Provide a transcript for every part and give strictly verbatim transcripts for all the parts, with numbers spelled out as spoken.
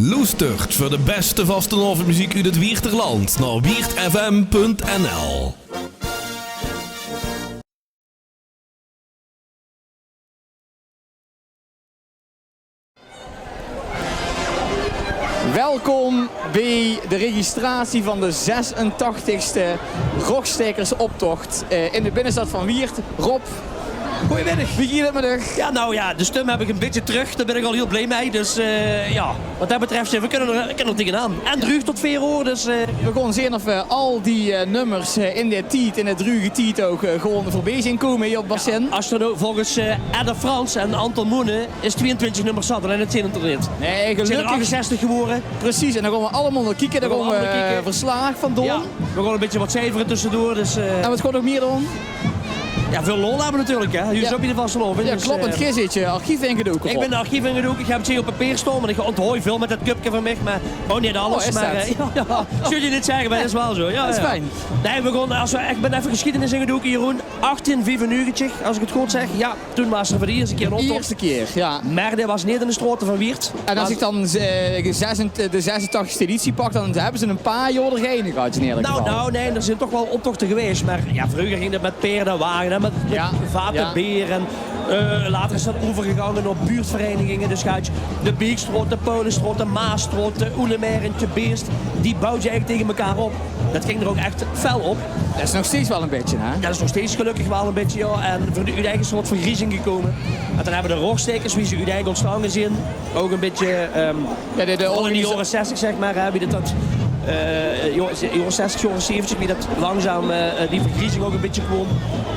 Loestert veur de bèste vastelaovendjsmeziek oet 't Wieërterland nao wieërtfm punt nl. Welkom bie de registratie van de zesentachtigste Rogstaekers optocht, eh, in de binnestad van Wieërt. Rob, goeiemiddig. Wie geit 't mit dich? Ja, nou ja, de stum höb ich e bietje trök. Dao bin ich al hiel blie mei. Dus, eh, ja, wat dat betröf, eh, we kinne d'r, we kinne d'r taengenaan. En druug tot veer oor, dus, eh. We gaon zeen of we al die, eh, nummers, eh, in de tied, in de druuge tied ouch, eh, gewoon veurbie zeen kómme hie op Bassin. As d'r nou volges, eh, Edda Frans en Anton Moenen is twieëntwintjig nummers zat, allein 't zeen 't d'r neet. Nae, gelökkig. 't Zeen d'r achtenzestig gewore. Precies, en dan gaon we allemaol nao kieke. Dan gaon we, eh, verslaag van doon. Ja, we gaon e bietje wat ciefere tössedoor, dus, eh. En wat gaon we nog mieër doon? Ja, väöl lol höbbe natuurlik, hè. Hie is ouch weer de vastelaovend, ja, dus, klop, want, eh, geer zeet 't archief ingedoke. Ich bin 't archief ingedoke, ich höb 't hie op papeer staon, want ich onthaoj väöl mit dat köpke van mich, mer ouch neet alles. Oh, is dat? Eh, ja, ja. Zóws se neet zègke, mer dat is waal zoe. Ja, dat is fijn. Nae, we gaon, as we ech, ich bin effe gesjiedenis ingedoke, Jeroen. Achttieën viefennegentig, as ich 't good zègk. Ja, toen waas d'r veur de ierste kieër 'nen optoch. Ierste kieër, ja. Mer dat waas neet in de straote van Wieërt. En as ich dan, eh, de zesentachtigste editie pak, dan höbbe ze e paar jaor d'r geine gehad in eder geval. Nou, nou, nae, d'r zeen toch waal optochte gewaes. Mer ja, vreuger ging dat mit paerd en wage, hè, mit, mit vate beer. En, eh, later is dat euvergegange nao buurtvereiniginge. Dus gaot de Beekstraot, de Paulusstraot, de Maasstraot, de Oelemerentje, Beest. Die bouwde eigelik taenge mekaar op. Dat ging d'r ouch ech fel op. Dat is nog steeds waal e bietje, hè? Dat is nog steeds gelökkig waal e bietje, ja. En veur de, oeteindelik is d'r wat vergriezing gekómme. En toen höbbe de Rogstaekers, wie ze oeteindelik óntstange zeen, ouch e bietje, ehm, ja, de, de, veural in de jaore zestig, zègk mer, hè, wie dat, dat, eh, jaore, jaore zestig, jaore zeventig, wie dat langzaam, eh, die vergriezing ouch e bietje kwaam,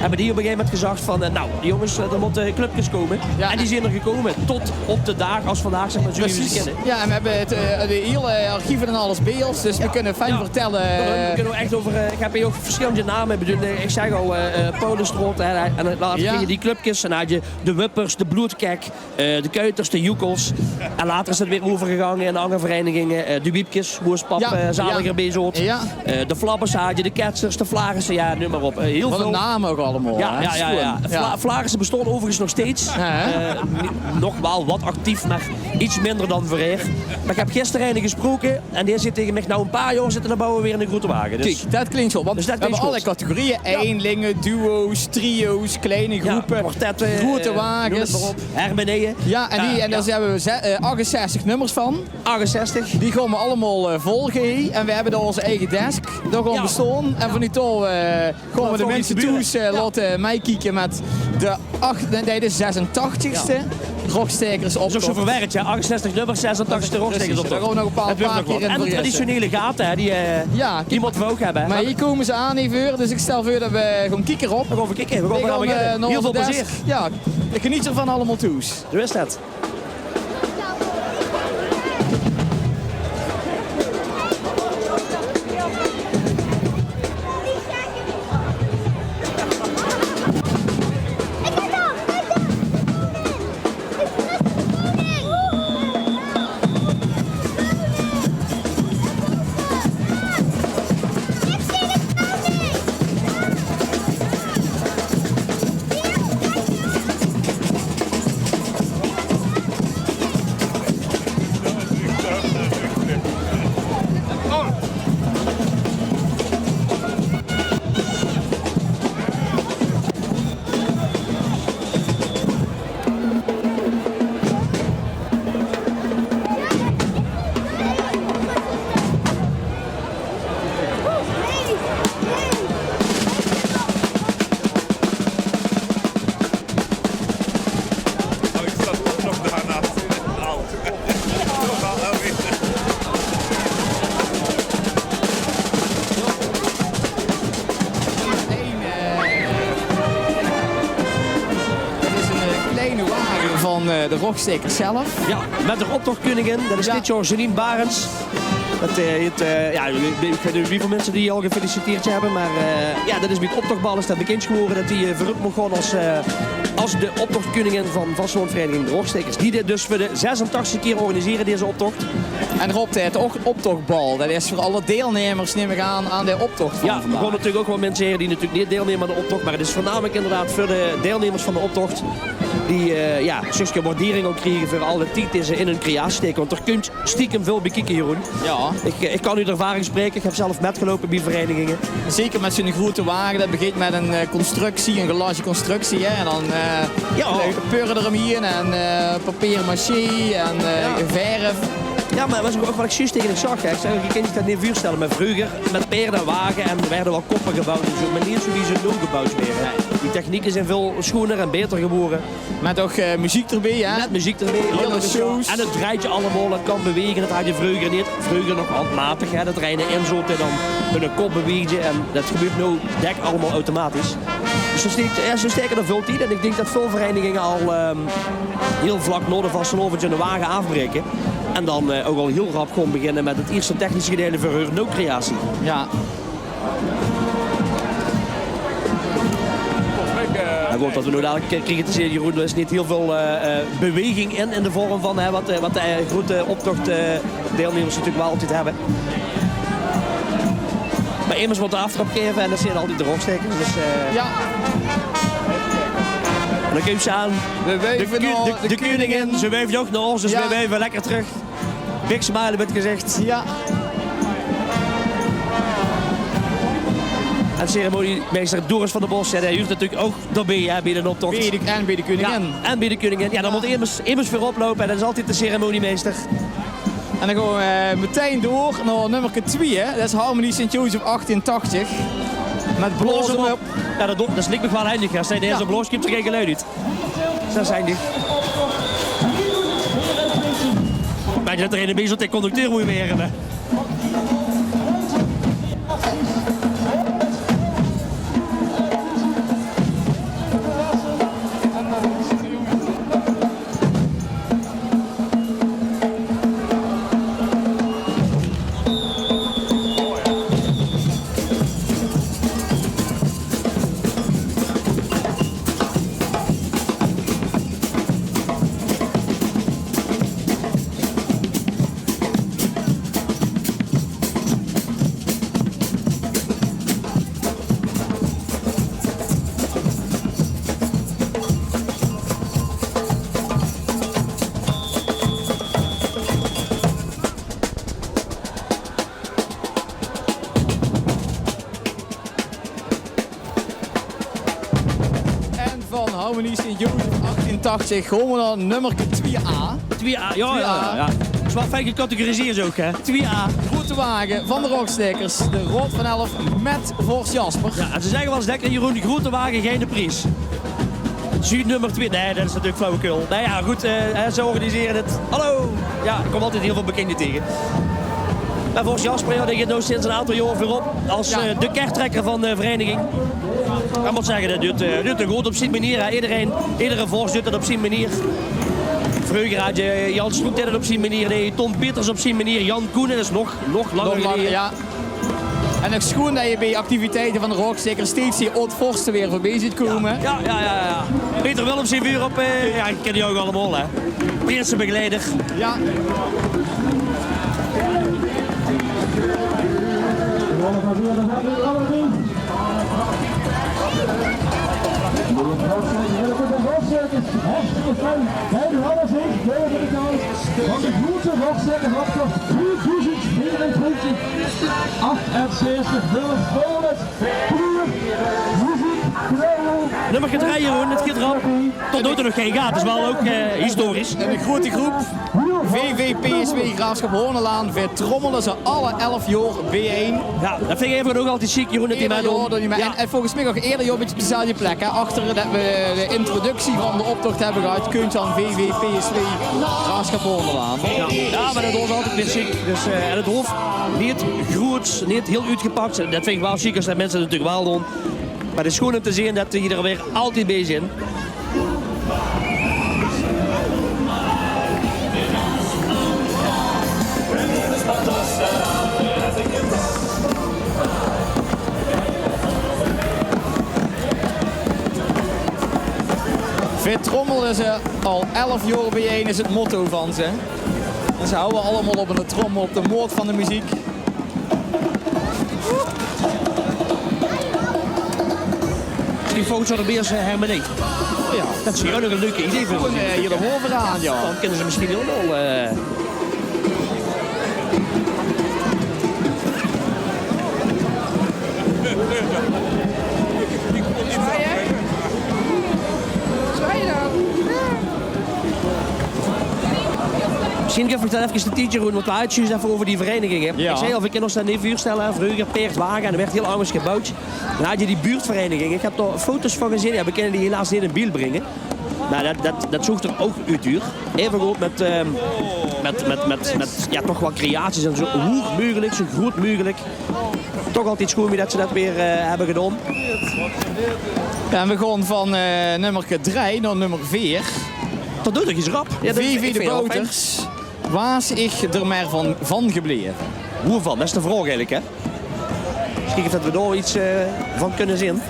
höbbe die op e gegaeve moment gezag van, eh, nou, jónges, eh, d'r mótte clubkes kómme. Ja. En die zeen d'r gekómme. Tot op de daag as vandaag, zègk mer, zoe wie we ze kinne. Ja, en we höbbe 't, eh, de hiel, eh, archieve en alles bie ós, dus we kinne fijn vertèlle. Ja, we kinne ouch ech euver, eh, ich höb hie ouch versjillende name. Ich bedoel, eh, ich zègk al, eh, eh, Paulusstraot, hè, en later kriege die clubkes. En dan haaj se de Wuppers, de Bloedgek, eh, de Kuiters, de Joekels. En later is 't weer euvergegange in anger vereiniginge. Eh, de Wiepkes, wo ós pap, eh, zaliger bie zoot. Ja. Eh, de Flabbers haaj se, de Ketsers, de Flaarisse, ja, neum mer op. Eh, hiel väöl. Wat 'n name ouch allemaol, hè? Ja, ja, ja. Sjoeën. Fla-, Flaarisse bestaon euverigens nog steeds. Ja, hè? Eh, ni-, nog waal wat actief, mer get minder dan veurhaer. Mer ich höb gister eine gesproke en dae zaet taenge mich: "Nou, e paar jaor zitte d'r bouwe weer in de groete wage." Dus kiek, dat klink good, want dus dat klink good. We höbbe allerlei categorieë. Ja. Einlinge, duo's, trio's, kleine gróppe, kwartette, groete wages. Eh, neum 't mer op. Hermenieë. Ja, en die, en dao höbbe we ze-, eh, achtenzestig nummers van. Achtenzestig. Die gaon we allemaol, eh, volge. En we höbbe dao ós eige desk. Dao gaon we staon. En van die touw, eh, gaon we de minse thoes, eh, laote meikieke mit de ach-, nae, nae, de zesentachtigste Rogstaekers optoch. Dat is ouch zoe verwerk, ja. Achtenzestig nummers, zesentachtigste Rogstaekers optoch. Precies, dao gaon we nog e paar, paar kieër in vergisse. En traditionele gate, hè, die, eh, die mótte we ouch höbbe, hè. Mer hie kómme ze aan, hie veur, dus ich stèl veur dat we gaon kieke, Rob. We gaon effe kieke. We gaon, eh, nao ós desk. Hiel väöl plezeer. Ja, geneet d'rvan allemaol thoes. Zoe is dat. Ein, eh, dat is ein, eh, kleine wage van, eh, de Rogstaekers zelf. Ja, mit de optochkeuningin. Dat is dit jaor Janine Barends. Dat, eh, het, eh, ja, ich weit neet wieväöl minse die al gefeliciteerd höbbe, mer, eh, ja, dat is bie 't optochbal is dat bekind gewore dat die, eh, veuroet moch gaon as, eh, as de optochkeuningin van vastelaovesvereiniging De Rogstaekers, die dit dus veur de zesentachtigste kieër organisere, deze optoch. En Rob, 't optochbal, det is veur alle deilnemers, num ich aan, aan de optoch van vandaag. Jao, v'r gaon natuurlik ouch waal minse here die natuurlik neet deilnumme aan de optoch, mer 't is veurnamelik inderdaad veur de deilnemers van de optoch die, eh, jao, e stökske waardering ouch kriege veur alle tied die ze in hun creatie steke. Want d'r kump stiekem väöl bie kieke, Jeroen. Jao. Ich, eh, ich kan oet ervaring spraeke, ich höb zelf mitgeloupe bie vereiniginge. Zeker mit zoe'n groete wage, det begint mit ein, eh, constructie, ein glaze constructie, hè. En dan, eh, jao, peure d'r omhaer en, eh, papier-maché en, eh, verf. Jao, mer det waas ouch waat ich zjus taenge dich zag, hè. Ich zag, geer kint uch det neet veurstelle, mer vreuger mit paerd en wage en d'r waerde waal koppe geboewd en zoe, mer neet zoe wie ze noe geboewd waere. Nae. Die technieke zeen väöl sjoener en baeter gewore. Mit ouch, eh, meziek d'rbie, hè? Mit meziek d'rbie. Hiel shows. En 't drejtj allemaol, 't kan bewege, det haaj ze vreuger neet. Vreuger nog handjmatig, hè, det d'r eine in zoot en dan mit de kop beweegdje. En det gebeurtj noe dèk allemaol automatisch. Dus zoe steke, jao, zoe steke d'r väöl tied in. En ich dink det väöl vereiniginge al, ehm, hiel vlak nao de vastelaovendj hunne wage aafbraeke. En dan, eh, ouch al hiel rap gewoon beginne mit 't ierste technische gedeelte veur hun noe creatie. Jao. Mer good, waat v'r noe dalik, eh, kriege te zeen, Jeroen, d'r is neet hiel väöl, eh, eh, beweging in, in de vorm van, hè, waat, eh, waat de, eh, groete optoch, eh, deilnummers natuurlik waal altied höbbe. Mer emes mót de aaftrap gaeve en det zeen altied de Rogstaekers. Dus, eh, jao. En dan kump ze aan. De, de, de keuningin, ze wuif ouch nao ós, dus veer wuive lekker trök. Big smile op 't gezicht. Jao. En ceremoniemeister Doris van der Bos, jao, dae huurt natuurlik ouch d'rbie, hè, bie de optoch. Bie de, en bie de keuningin. Jao, en bie de keuningin. Jao, dan mót emes, emes veurop loupe en det is altied de ceremoniemeister. En dan gaon v'r, eh, metein door nao nummerke twieë, hè. Det is Harmonie Sint Jozef achttien tachtig. Mit Blaos 'm op. Jao, det doon, det is, liek mich waal hendig. Es se dees op blaos, kump d'r gein geluid oet. Zo zeen die. Mer det d'r eine bie zoot, de conducteur mót waere, hè. En van Harmonie Sint Jozef achttien tachtig gaon v'r nao nummerke twieë A. Twieë A, jao, jao, jao. Is waal fijn gecategoriseerd ouch, hè? Twieë A. Groete wage van de Rogstaekers, de Raod van Elf mit vors Jasper. Jao, en ze zègke waal ins lekker, Jeroen, groete wage, geine pries. Zuut nummer twieë. Nae, det is natuurlik flauwekul. Nae, jao, good, eh, ze organisere 't. Hallo! Jao, ich kóm altied hiel väöl bekinde taenge. Mer vors Jasper, jao, dae geit noe sinds ein aantal jaor veurop es, eh, de kertrekker van de vereiniging. Ich mót zègke, det duit, eh, duit 'r good op zien meneer, hè. Ederein, edere vors duit det op zien meneer. Vreuger haaj ze Jan Stroet, dae det op zien meneer deej, Ton Pieters op zien meneer, Jan Koenen, det is nog, nog langer geleje. Jao. En ouch sjoen det se bie activiteite van de Rogstaekers steeds die aod-vorste weer veurbie zuus kómme. Jao, jao, jao, jao. Peter Willems hie veur op, eh, jao, ich kin die ouch allemaol, hè. Prinsebegeleider. Jao. Van de groete Rogstaekers optoch twieëdoezend vierentwintig, achtenzestig, Willem Volens, Tour, muziek, kleuren. Nummer gedreje, Jeroen, 't geit rap. Tot noe toe nog gein gaat, is waal ouch, eh, historisch. En ein groete groep, V V P S W Graafschap Hoornlaan, veer trommele ze alle elf jaor bie-ein. Jao, det vinj ich aeve ouch altied sjiek, Jeroen, det die mitdoon. Eder jaor, jao. En, en volges mich ouch eder jaor e bietje op dezelfde plek, hè. Achter det v'r de introductie van de optoch höbbe gehad, kump dan V V P S W Graafschap Hoornlaan. Jao. Jao, mer det waas altied weer sjiek. Dus, eh, en 't hoof neet groots, neet hiel oetgepak. Det vinj ich waal sjiek es det minse det natuurlik waal doon. Mer 't is sjoen óm te zeen det die d'r weer altied bie zeen. Veer trommele ze al elf jaor bie-ein is 't motto van ze. Ze houwe allemaol op 'ne trommel op de moord van de meziek. Die foto's hadde bij ons, eh, Hermenie. Oh ja, dat is hier ook nog een leuk idee voor. Gewoon, eh, hier de hoven aan, ja. Dan kunnen ze misschien helemaal, eh, Misschien kan ik dat even de tientje doen, want we hadden het juist even over die verenigingen. Ja. Ik zei al, we kunnen ons dat niet voorstellen, hè. Vroeger peerd, wagen en er werd heel anders gebouwd. Dan had je die buurtvereniging. Ik heb daar foto's van gezien. Ja, we kunnen die helaas niet in beeld brengen. Maar dat, dat, dat zoog er ook uit duur. Even goed met, ehm, met, met, met, met ja, toch wat creaties en zo hoog mogelijk, zo groot mogelijk. Toch altijd schoon wie dat ze dat weer eh, hebben gedaan. Ja, en we gaan van eh nummer drie naar nummer vier. Dat doet toch iets rap. Ja, dat, V V ik de vind het wel fijn. Bouters. Waas ich d'r mer van, van gebleje? Hoe van? Dat is de vraag eigenlijk, hè? Misschien dat we daar iets eh, van kunnen zien.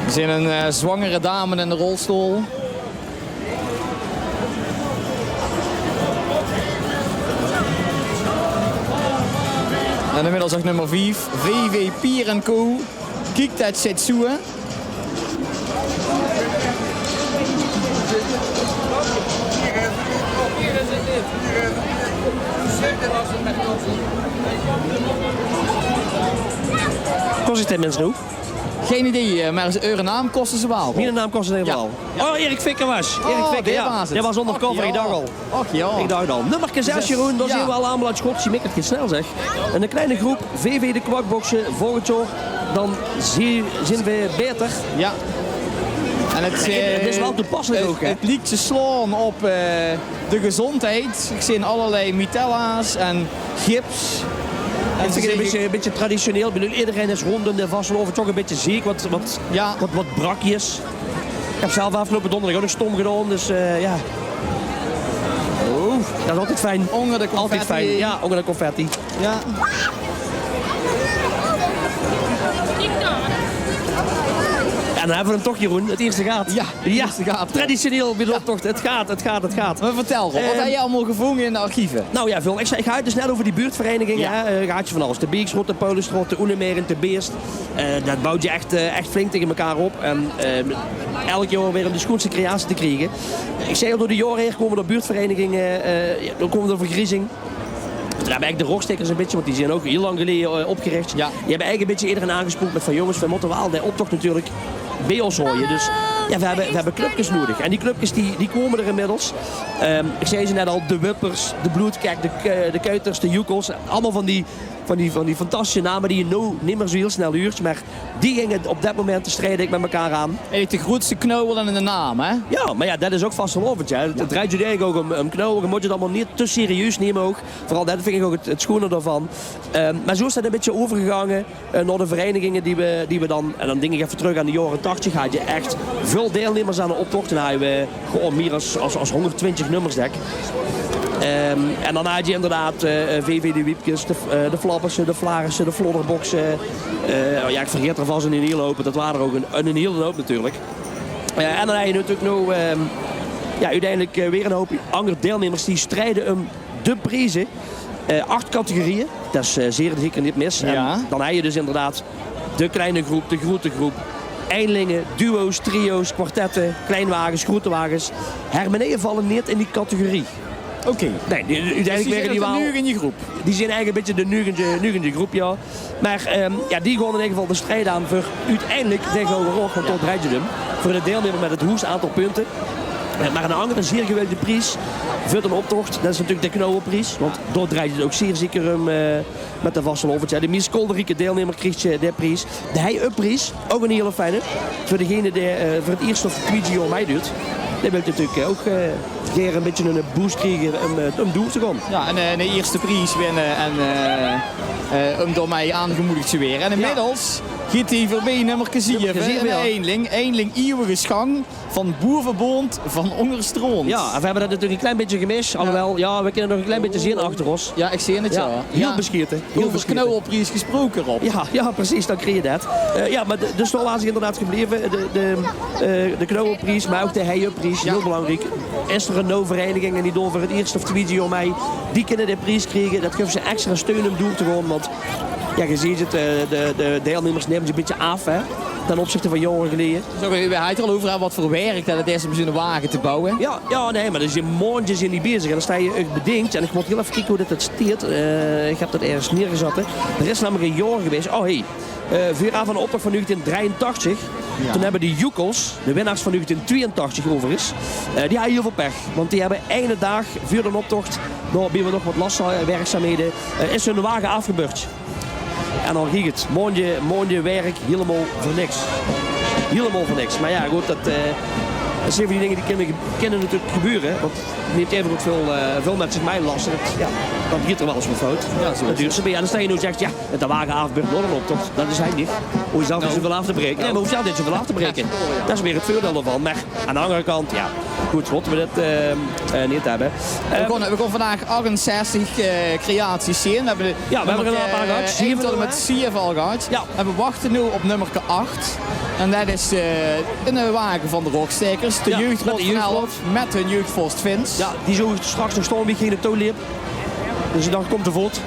We zien een eh, zwangere dame in de rolstoel. En inmiddels ook nummer vief, V V Pier en Co. Kiek, dat zit zo, hè. Kost het ten minste ook? Geen idee, eh, maar eure naam kosten ze wel. Mijn naam kost het helemaal. Ja. Oh, Erik Fikker was. Erik Fikker, ja. Die was ondercover, ik dacht al. Och ja. Ik dacht al. Nummer zes, Jeroen, daar zien we al allemaal uit schot. Je maakt het snel, zeg. En een kleine groep, V V de Kwakboksen. Volgend jaar, dan zien, zien we beter. Ja. En het, het is eh, wel toepasselijk het, ook, hè? Het liet ze slaan op eh, de gezondheid. Ik zie allerlei mitella's en gips. En het is een beetje, een beetje traditioneel. Ik bedoel, iedereen is rondom de vastelaovend toch een beetje ziek, wat, wat, ja, wat, wat brakjes. Ik heb zelf afgelopen donderdag ook nog stom gedaan, dus eh, ja. Oeh. Dat is altijd fijn. Onder de confetti. Altijd fijn, ja, onder de confetti. Ja. En dan hebben we hem toch, Jeroen. Het eerste gaat. Ja, het eerste gaat. Traditioneel bij de optocht. Het gaat, het gaat, het gaat. Maar vertel, Rob, wat heb je allemaal gevonden in de archieven? Nou ja, Vul, ik, zei, ik had het dus net over die buurtverenigingen. Ja. Hè? Eh, je had je van alles. De Beeksrotte, de Paulusrotte, de Oenemerend, de Beest. Eh, dat bouwt je echt, eh, echt flink tegen elkaar op. En eh, elk jaar weer om de schoonste creatie te krijgen. Ik zei al, door de jaren heen komen er buurtverenigingen, eh, dan komen er vergriezing. We hebben eigenlijk de Rogstickers een beetje, want die zijn ook heel lang geleden eh, opgericht. Ja. Die hebben eigenlijk een beetje iedereen aangespoord met van: jongens, we moeten wel de optocht natuurlijk bij ons houden. Dus ja, we hebben, we hebben clubjes nodig. En die clubjes die, die komen er inmiddels. Ehm, ik zei ze net al, de Wuppers, de Bloedkek, de, K- de Kuiters, de Joekels. Allemaal van die, van, die, van die fantastische namen die je nou niet meer zo heel snel huurt. Maar die gingen op dat moment de strijd met elkaar aan. Eigenlijk de grootste knauwel in de naam, hè? Ja, maar ja, dat is ook vastelaovend. Ja. Het, het draait je eigenlijk ook om, om knauwel. Je moet het allemaal niet te serieus nemen ook. Vooral dat vind ik ook het, het schone daarvan. Ehm, maar zo is dat een beetje overgegangen eh, naar de verenigingen die we, die we dan... En dan denk ik even terug aan de jaren tachtig. Had je echt veel deelnemers aan de optocht. En hadden we gewoon meer als, als, als honderdtwintig nummers, denk ik. Ehm, en dan had je inderdaad eh, V V de Wiepkes, de, eh, de Flappersen, de Flaarsen, de Flodderboksen. Eh, ja, ik vergeet er vast een hele hoop. Dat waren er ook een, een hele hoop natuurlijk. Eh, en dan had je natuurlijk nog ehm, ja, uiteindelijk eh, weer een hoop andere deelnemers die strijden om de prijzen. Eh, acht categorieën, dat is eh, zeer zeker niet mis. En ja, dan heb je dus inderdaad de kleine groep, de grote groep, eenlingen, duo's, trio's, kwartetten, kleinwagens, grote wagens. Hermeneeën vallen niet in die categorie. Oké. Nee, die, uiteindelijk dus die weren die wel... Nu in je groep. Die zijn eigenlijk een beetje de nugende, nugende groep, ja. Maar ehm, ja, die gaan in ieder geval de strijd aan voor uiteindelijk de Gouden Rog, want daar draait het om. Voor de deelnemer met het hoogste aantal punten. Eh, maar een andere zeer gewilde prijs voor een optocht, dat is natuurlijk de Knauwelprijs. Want daar draait het ook zeer zeker om eh, met de vastelaovend. Ja, de meest kolderieke deelnemer krijgt eh, de prijs. De Hei-Up-prijs, ook een hele fijne. Voor degene die eh, voor het eerst of het tweede jaar meedoet. Die wil natuurlijk eh, ook eh, hier een beetje een boost krijgen om, eh, om door te gaan. Ja, en eh, de eerste prijs winnen en eh, eh, om daarmee aangemoedigd te worden. En inmiddels Giet hie veurbie, nummerke zeve, nummerke zeve, en jao. Einling, Einling Ieuwige Sjang van Boeveboond van Óngerstroont. Jao, en veer höbbe det natuurlik ein klein bietje gemis. Jao. Alhoewel, jao, veer kinne nog ein klein bietje zeen achter ós. Jao, ich zeen 't, jao. Hiel besjete. Hiel besjete. Euver Knauwelpries gesproke, Rob. Jao, jao, precies, dan krieg se det. Eh, jao, mer de, de snor waas ich inderdaad gebleve. De, de, eh, de Knauwelpries, mer ouch de Heijepries, hiel belangriek. Is d'r ein nuuj vereiniging en die doon veur 't ierste of twiede jaor mei, die kinne de pries kriege. Det guf ze extra steun óm door te gaon, want jao, ge zeet 't, eh, de, de deilnummers numme ein bietje aaf, hè, ten opzichte van jaore geleje. Zo, veer höbbe 't al euver, hè, waat veur werk det 't is óm zoe'n wage te bouwe. Jao, jao, nae, mer d'r zeen maondjes in die bezig. En dan staon se ech bedink. En ich mót hiel effe kieke wie det, det steit. Eh, ich höb det örges neergezat, hè. D'r is namelik ein jaor gewaes. Oh, hey. Eh, veer aan van de optoch van negentien drieëntachtig. Jao. Toen höbbe de Joekels, de winnaars van negentien twieëntachtig euverigens, eh, die hawwe hiel väöl pech. Want die höbbe eine daag veur d'n optoch, doordat d'r nog waat las, eh, werkzaamhede, eh, is hun wage aafgebörd. En dan giech 't. Maondje, maondje werk hielemaol veur niks. Hielemaol veur niks. Mer jao, good, det, eh, det zeen van die dinger die kinne, kinne natuurlik gebeure. Want 't numt effe ouch väöl, eh, väöl mit zich mei, las. En det, jao, dan geit d'r waal ins waat fout. Jao, zo is 't. Det duurt zoe bie. En es se noe zeks, jao, mit de wage aafbörd nao d'n optoch, det is handig. Hoofs se zelf neet zoeväöl aaf te braeke. Nae, mer hoofs se zelf neet zoeväöl aaf te braeke. Jao. Det is weer 't veurdeil d'rvan. Mer aan de anger kant, jao, good, mótte v'r det, eh, eh, neet höbbe. Veer kónne, veer kónne vandaag achtenzestig, eh, creaties zeen. Veer höbbe, jao, veer höbbe d'r al ein paar gehad. Ein tot en mit zeve al gehad. Jao. En veer wachte noe op nummerke acht. En det is, eh, ein, eh, wage van de Rogstaekers. De jeugdrot van Elf mit hun jeugdvors Vins. Jao, die zoog ich straks nog staon wie ich hie nao toe leep. Dus ich dach, kump te voot.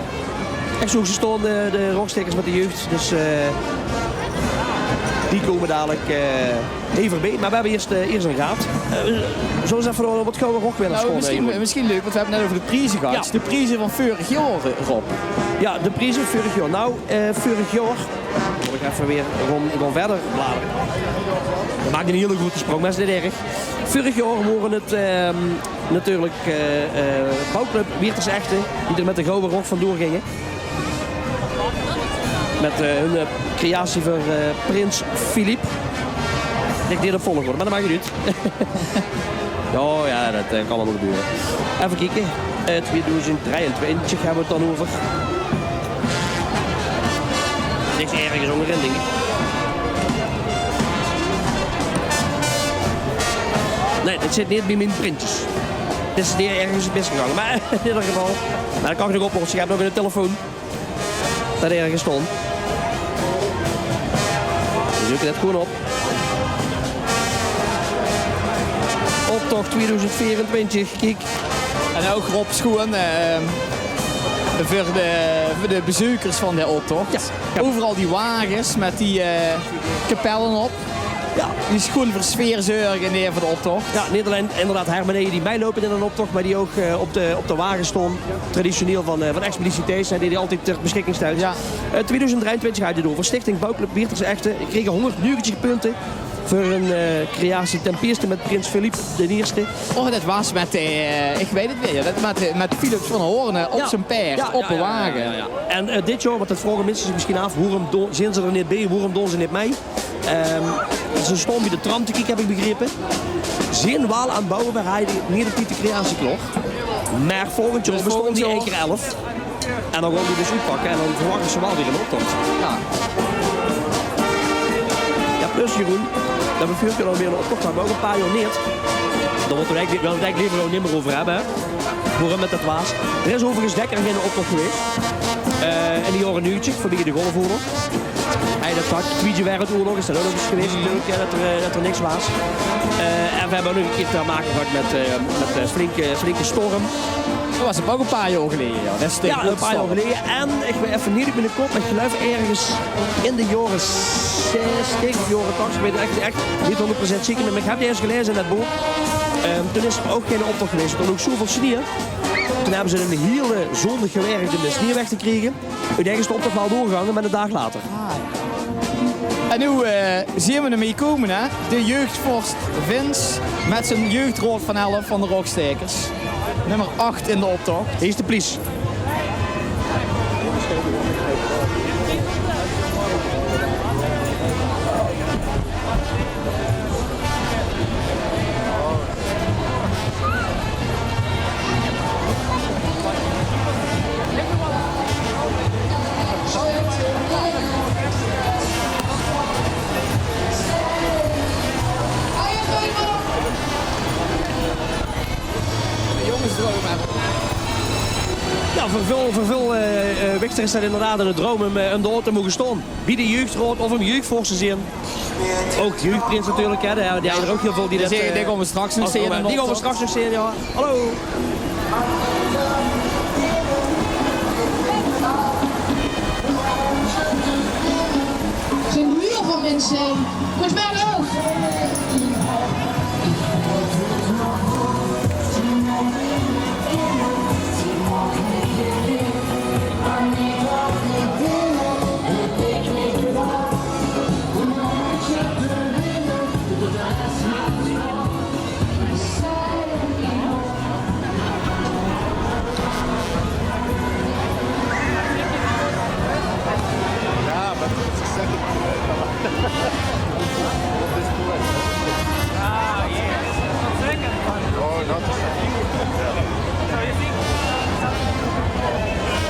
Ich zoog ze staon, de, de Rogstaekers mit de jeugd. Dus, eh, die kómme dalik, eh, hie veurbie. Mer veer höbbe ieërs, eh, ieërs ein gehad. Eh, zólle v'r ins effe waat gauw nog winnaars... Noe, mesjien, mesjien leuk, want veer höbbe 't net euver de prieze gehad. Jao. De prieze van veurig jaor, eh, Rob. Jao, de prieze van veurig jaor. Noe, eh, veurig jaor mót ich effe weer gewoon, gewoon wiejer bladere. Veer make eine hiele groete sjprong, mer is neet erg. Veurig jaor wore 't, ehm, natuurlik, eh, eh, Bouwclub Wieërters Echte, die d'r mit de Gouwe Rog vandoor ginge. Mit, eh, hun, eh, creatie veur, eh, prins Filip. Ich deeg 't op volgorde, mer det maak neet oet. Jao, jao, det, eh, kan allemaol gebeure. Effe kieke. Eh, tweedoezend drieëntwintig höbbe v'r 't dan euver. Niks örges óngerin, dink ich. Nae, dit zit neet bie mien printjes. Dit is hie örges misgegange. Mer in eder geval, mer det kan ich nog oplosse. Ich höb nog ein telefoon. Det örges stóng. Veer zeuke det gewoon op. Optoch tweedoezend veerentwintig, kiek. En ouch Rob Schoen, eh, veur de, veur de bezeukers van de optoch. Jao. Euveral die wages mit die, eh, kapelle op. Jao. Die is gewoon veur sfeer zörge in de, veur de optoch. Jao, neet allein inderdaad hermeneeje die mitloupe in 'nen optoch, mer die ouch, eh, op de, op de wage staon. Traditioneel van, eh, van Expeditie Thijssen, hè, die, die altied ter besjikking steit. Jao. Eh, tweedoezend drieëntwintig hadde v'r 't euver. Stichting Bouwclub Wieërters Echte kreeg hóngerdnegentig punte veur hun, eh, creatie Tempiesten mit prins Filip d'n Ierste. Oh, det waas mit, eh, ich weit 't weer. Det mit, eh, mit Philips van Hoorne op zien paerd, op de wage. Jao, jao, jao. En, eh, dit jaor, want det vraoge minse zich mesjien aaf, waorum do-, zeen ze d'r neet bie, waorum doon ze neet mei? Ehm, ze staon bie de tram te kieke, höb ich begrepe. Zeen waal aan 't bouwe, veer hawwe neet op tied de creatie klaor. Mer volgend jaor bestaon die ein kier elf. En dan gaon die dus oetpakke en dan verwach ich ze waal weer in de optoch. Jao. Jao, plus Jeroen, det veer veurig jaor al weer in de optoch, mer ouch ein paar jaor neet. Dao mótte v'r 't eigelik, wille v'r 't eigelik leever nog neet mier euver höbbe, hè. Waorum det det waas. D'r is euverigens dèkker geine optoch gewaes. Eh, in de jaore negentig, vanwege de Golfoorlog. Hey, det pak, Twiede Wereldoorlog is det ouch nog ins gewaes, natuurlik, hè, det d'r, eh, det d'r niks waas. Eh, en veer höbbe ouch nog ein kier te make gehad mit, eh, mit, eh, flinke, flinke storm. Det waas ouch ein paar jaor geleje, jao. Jao, ein paar jaor geleje. En ich weit effe neet oet miene kop, mer ich geluif örges in de jaore zestig, jaore tachtig, ich weit 't ech, ech neet hóngerd procent zeker, mer ich höb 't ins gelaeze in det book. Ehm, toen is d'r ouch geine optoch gewaes. D'r loog zoeväöl snieë. Toen höbbe ze eine hiele zóndig gewèrk óm de snieë weg te kriege. Oeteindelik is de optoch waal doorgegange, mer eine daag later. Ah, jao. En noe, eh, zeen v'r 'm hie kómme, hè? De jeugdvors Vins mit zien jeugdraod van elf van de Rogstaekers. Nummer acht in de optoch. Hie is de pries. Veur väöl, eh, eh, wichter is det inderdaad eine droum um, eh, um dao te moge staon. Bie de jeugdraod of um jeugdvors te zeen. Ouch jeugdprins natuurlik, hè. Dao, dao zeen d'r ouch hiel väöl die det, eh, straks nog zeen, jao. Hallo. Zeen hiel väöl minse. Volges mich ouch.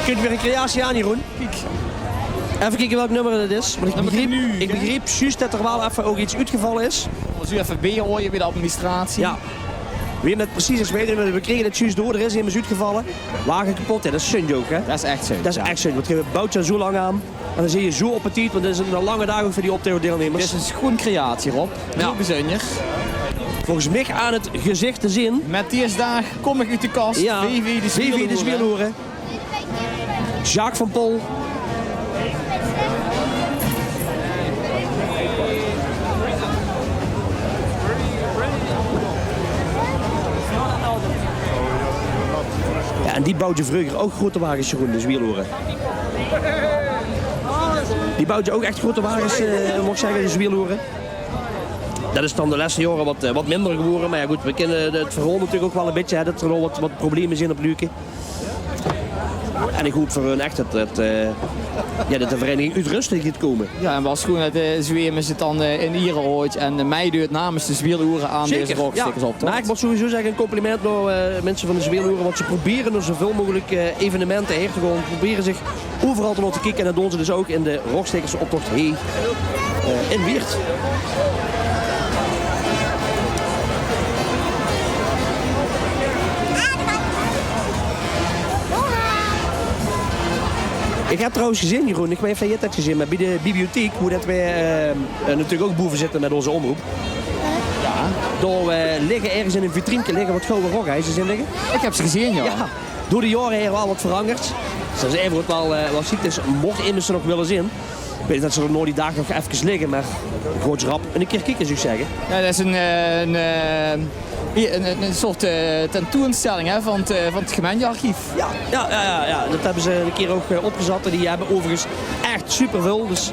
Kump weer ein creatie aan, Jeroen. Kiek. Effe kieke welk nummer det is. Want ich begreep, ich begreep zjuus det d'r waal effe ouch get oetgevalle is. Mót effe biehaoje bie de administratie. Jao. Wae det precies is, weit ich neet. Veer krege 't zjuus door, d'r is emes oetgevalle. Wage kepot, jao, det is zunj ouch, hè? Det is ech zunj, jao. Det is ech zunj, want ge bouwt d'r zo lang aan. En dan zeen ze zo op tied, want det is eine lange daag ouch veur die optochdeelnemers. Dit is ein sjoon creatie, Rob. Jao. Hiel bezunjer. Volges mich aan 't gezich te zeen. Mit dees daag kóm ich oet de kas. Jao. V V de Zwieloere. Jacques van Pol. Jao, en die bouwdje vreuger ouch groete wages, Jeroen, de Zwieloere. Die bouwdje ouch ech groete wages, eh, mót ich zègke, de Zwieloere. Det is dan de lèste jaore get, eh, get minder gewore. Mer jao, good, veer kinne 't verhaol natuurlik ouch waal e bietje, hè, det d'r nog get, get probleme zeen op Leuke. En ich haop veur hun ech det, det, eh, jao, det de vereiniging oet Rösde geit kómme. Jao, en waal sjoon det, eh, Zwemes 't dan, eh, in iere haolt en, eh, meideut namens de Zwieloere aan deze Rogstaekers optoch. Zeker. Mer ich mót sowieso zègke, ein compliment nao, eh, minse van de Zwieloere, want ze probere d'r zoväöl meugelik, eh, evenemente haer te gaon. Ze probere zich euveral te laote kieke en det doon ze dus ouch in de Rogstaekers optoch hie, eh, in Wieërt. Ich höb trouwens gezeen, Jeroen, ich weit neet of doe det höbs gezeen, mer bie de bibliotheek, wo det veer, eh, eh, natuurlik ouch boeve zitte mit ózze omroep. Jao. Dao, eh, ligke örges in ein vitrienke ligke get gouwe rogijzers ligke. Ich höb ze gezeen, jao. Jao. Door de jaore haer waal get verangerd. Det is effe waal, eh, waal sjiek, dus moch emes ze nog wille zeen. Ich weit det ze d'r nao die daag nog efkes ligke, mer gaot rap ein kier kieke, zou ich zègke. Jao, det is ein, eh, ein, eh, ein, ein, ein soort, eh, tentoonstelling, hè, van 't, eh, van 't gemeintearchief. Jao, jao, jao, jao. Det höbbe ze ein kier ouch, eh, opgezat. En die höbbe euverigens ech superväöl. Dus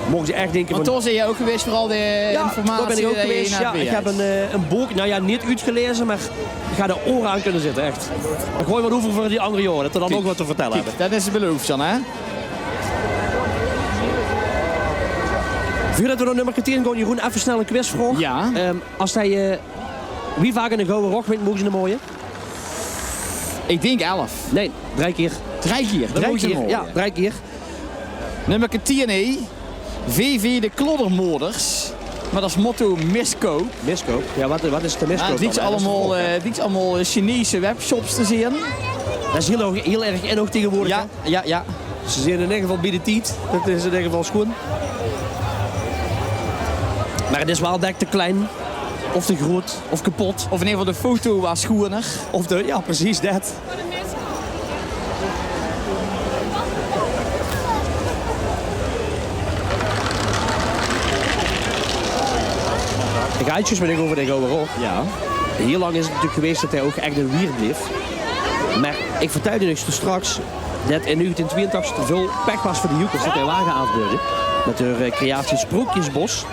moch ze ech dinke van... Want dao bös se ouch gewaes veur al die informatie die se hie nao... Jao, dao bön ich ouch gewaes. Jao, ich höb ein, eh, ein book, noe jao, neet oetgelaeze, mer ich höb d'r oere aan kónne zitte, ech. Dan gooi ich get euver veur die anger jaore, det veer dan ouch get te vertèlle höbbe. Kiek, det is beloofd dan, hè? Veurdet veer nao nummer tieën gaon, Jeroen, effe snel ein quizvraog. Jao. Ehm, es se, eh, wie vaak eine gouwe rog wins, moge ze 'm haoje? Ich dink elf. Nae, drei kier. Drei kier? Drei kier, jao, drei kier. Nummer tieën, hè. V V de Kloddermoders. Mit es motto: miskoup. Miskoup? Jao, waat, waat is de miskoup dan? Jao, 't liek allemaol, eh, 't liek allemaol, eh, Chinese webshops te zeen. Det is hiel erg, hiel erg in ouch taengewoordig, hè? Jao, jao. Ze zeen in eder geval bie de tied. Det is in eder geval sjoon. Mer 't is waal dèk te klein. Of te groot. Of kepot. Of in eder geval de foto waas sjoener. Of de, jao, precies det. Ich haaj 't zjuus mit dich euver de Gouwe Rog. Jao. Hiel lang is 't natuurlik gewaes det hae ouch ech in Wieërt bleef. Mer ich vertèlde uch straks det in negentien twieëntachtig d'r väöl pech waas veur de Joekels, det hae wage aafbeurde mit häör, eh, creatie Sprookjesbos.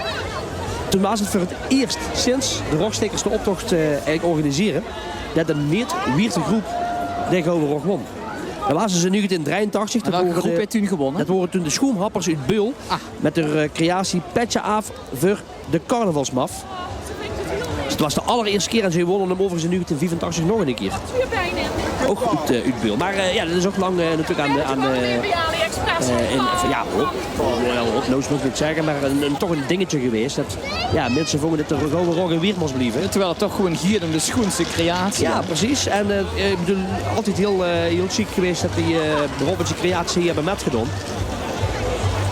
Toen waas 't veur 't ieërs sinds de Rogstaekers de optoch, eh, eigelik organisere, det ein neet-Wieërter groep de Gouwe Rog won. Det waas dus in negentien drieëntachtig. En welke groep haet toen gewonne? Det wore toen de Sjoemhappers oet Beul. Ah. Mit häör, eh, creatie Petje aaf veur de carnavalsmaf. Dus 't waas de allerieërste kieër en ze wonne 'm euverigens in negentien viefentachtig nog ein kieër. Ouch oet, eh, oet Beul. Mer, eh, jao, det is ouch lang, eh, natuurlik aan de, aan de, Eh, in, ja, hop. Wel, hop, nou, is nog neet zègke, mer ein, ein, toch ein dingetje gewaes. Det, ja, minse vónge det de Gouwe Rog in Wieërt mós blieve. Terwiel 't toch gewoeën geit óm de sjoeënste creatie. Ja, precies. En, eh, ich bedoel, altied hieël, eh, hieël sjiek gewaes det die, eh, Braobantse creatie hie höbbe mitgedaon.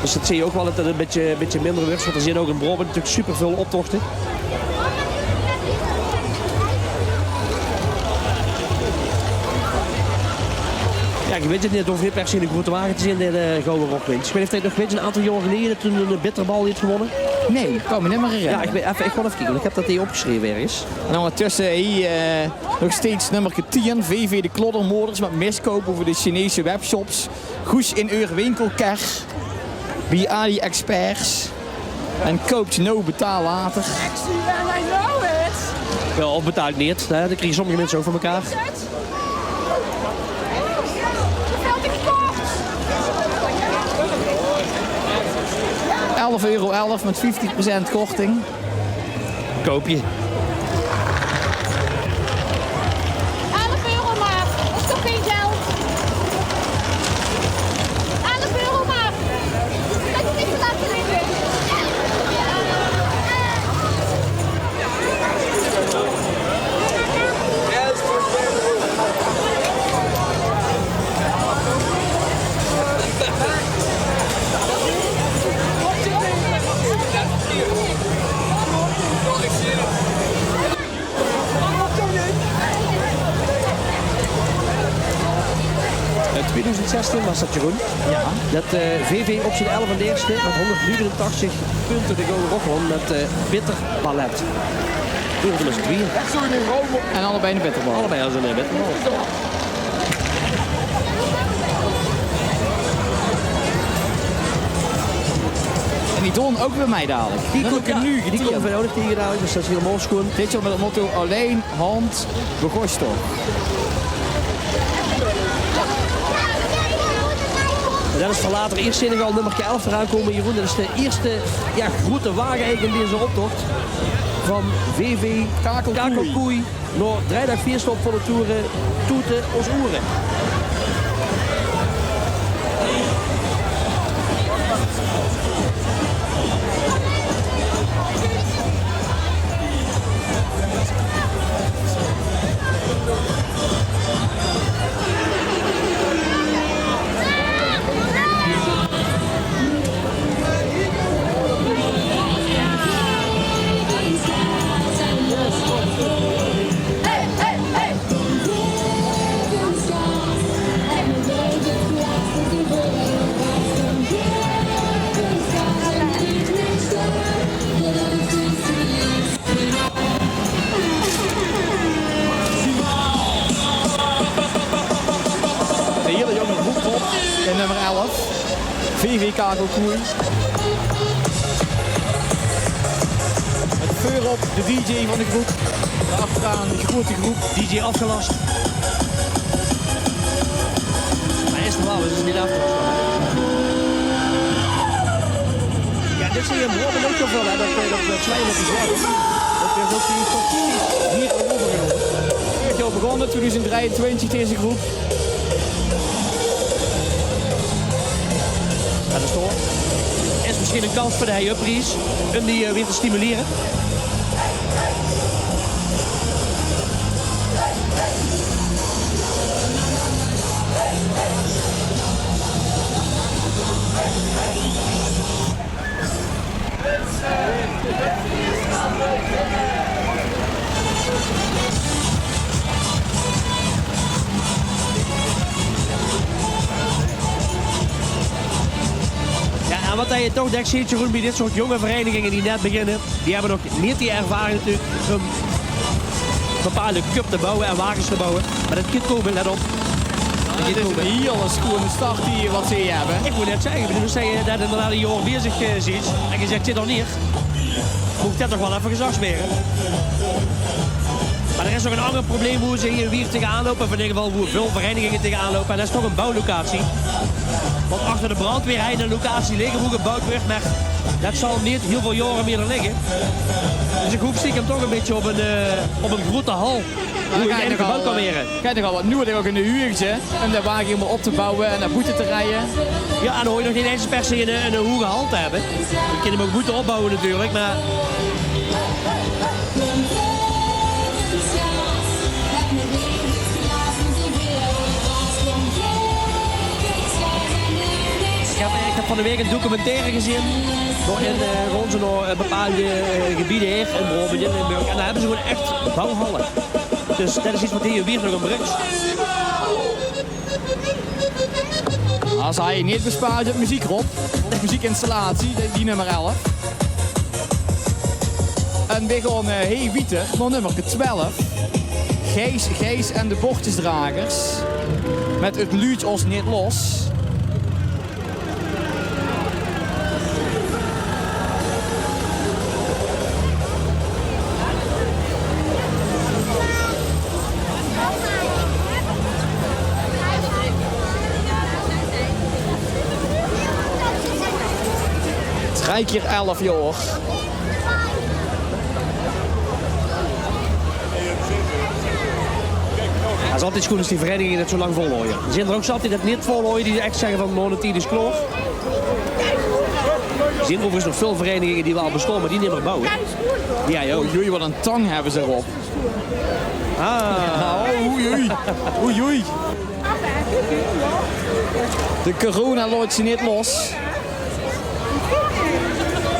Dus det zeen se ouch waal det 't ein bietje, bietje minder wuuertj, want d'r zeen ouch in Braobant natuurlik superväöl optochte. Ja, ich weit 't neet, 't hoof neet per se eine groeëte wage te zeen, de, de Gouwe Rogwinst. Ich weit neet of geer 't nog weit, ein aantal jaor geleje toen ein bitterbal haet gewónne. Nae, kan ich mich neet mieë herinnere. Ja, ich weit, effe, ich gaon effe kieke, want ich höb det hie opgesjreve örges. En óngertösse hie, eh, nog steeds nummerke tieën, V V de Kloddermoders mit miskoup euver de Chinese webshops. Goes in eur winkelkar bie AliExpress. En koup noe, betaal later. Ja, of betaal neet, hè. Det kriege sommige minse ouch veur mekaar. Elf euro elf mit vieftig procent korting. Koup je. Elf euro maar. Dat is toch geen geld? Elf euro maar. Dat is niet te laten liggen. In tweeduizend zestien waas det, Jeroen. Ja. Det, eh, V V op zien elfde en eerste mit honderdnegenentachtig punte de Gouwe Rog wón mit, eh, Bitter Ballet. Toen waore ze mit z'n tweeën. En allebei ein bitterbal. Allebei hadde ze ein bitterbal. En die doon ouch weer mei dalik. Die kómme, ja, die kómme v'r ouch nog taenge dalik, dus det is hielemaol sjoeën. Dit jaor mit 't motto: allein hand begós toch. En det is veur later. Ieërs zeen ich al nummerke elf d'raan kómme, Jeroen. Det is de ieërste, ja, groeëte wage eigelik in deze optocht van V V Kakelkoei. Kakelkoei. Nao drie daag fieëste op volle toere, toete ós oere. De hiele jónge groep op in nummer elf. V V Kakelkoei. Mit veurop de D J van de groep. Dao achteraan de groeëte groep. D J Afgelast. Mer is normaal, is 't neet Afgelast. Ja, dit zeen je in Brabant ouch waal väöl, hè, det, eh, det, det kleine bezorgd. Det is ouch hie fantastisch hie euvergenomme. Veurig jaor begós, twieëdoezend drieëntwintig, deze groep. Ja, det is toch, is misschien ein kans veur de Hey Up Pries óm die, eh, weer te stimulere. Ja, en wat det je toch dèks zeetj, Jeroen, bie dit soort jónge vereiniginge die net beginne, die höbbe nog neet die ervaring natuurlik óm bepaalde cup te bouwe en wages te bouwe. Mer det geit kómme, let op. Det geit kómme. 't Is ein hiel sjoeën start hie wat ze hie höbbe. Ich mót net zègke, ich bedoel, es se det inderdaad ein jaor bezig, eh, zeetj en ge zeetj dit nog neet, mót ich det toch waal effe gezag smere. Mer d'r is nog ein anger probleem wo ze hie in Wieërt tegenaan loupe, of in eder geval wo väöl vereiniginge tegenaan loupe, en det is toch ein bouwlocatie. Want achter de brandweer hei ein locatie ligke wo gebouwd wuuertj, mer det zal neet hiel väöl jaore mieë d'r ligke. Dus ich hoop stiekem toch ein bietje op ein, eh, op ein groeëte hal. Hoe 't eigelik gebouwd kan waere. Geit nogal wat nuuedig, ouch in de huugde, um de wage hielemaol op te bouwe en nao boete te rieje. Jao, en dan hoof je nog neet ins per se 'n, 'n hoege hal te höbbe. Je kint 'm ouch boete opbouwe natuurlik, mer Ich höb, ich höb van de waek 'n documentaire gezeen, dao in, eh, rond zo'n, eh, bepaalde, eh, gebiede haer in Braobant, in Limburg. En dao höbbe ze gewoen ech bouwhalle. Dus det is get waat hie in Wieërt nog aan bruk. As hae neet bespaard op meziek, Rob, of meziekinstallatie, die, die nummer elf. En weer gewoon, eh, hey Wieter, nao nummerke twelf. Gijs, Gijs en de Bordjesdragers. Mit 't Luuj ós neet los. Drie kier elf jaor. 't Is altied sjoen es die vereiniginge det zo lang volhaoje. D'r zeen d'r ouch zat die det neet volhaoje, die ech zègke van: "Noe, de tied is klaor." D'r zeen euverigens nog väöl vereiniginge die waal bestaon, mer die neet mieë bouwe. Jao, jao. Oei, oei, wat ein tang höbbe ze d'rop. Ah. Oh, oei, oei. Oei, oei. De corona laot ze neet los.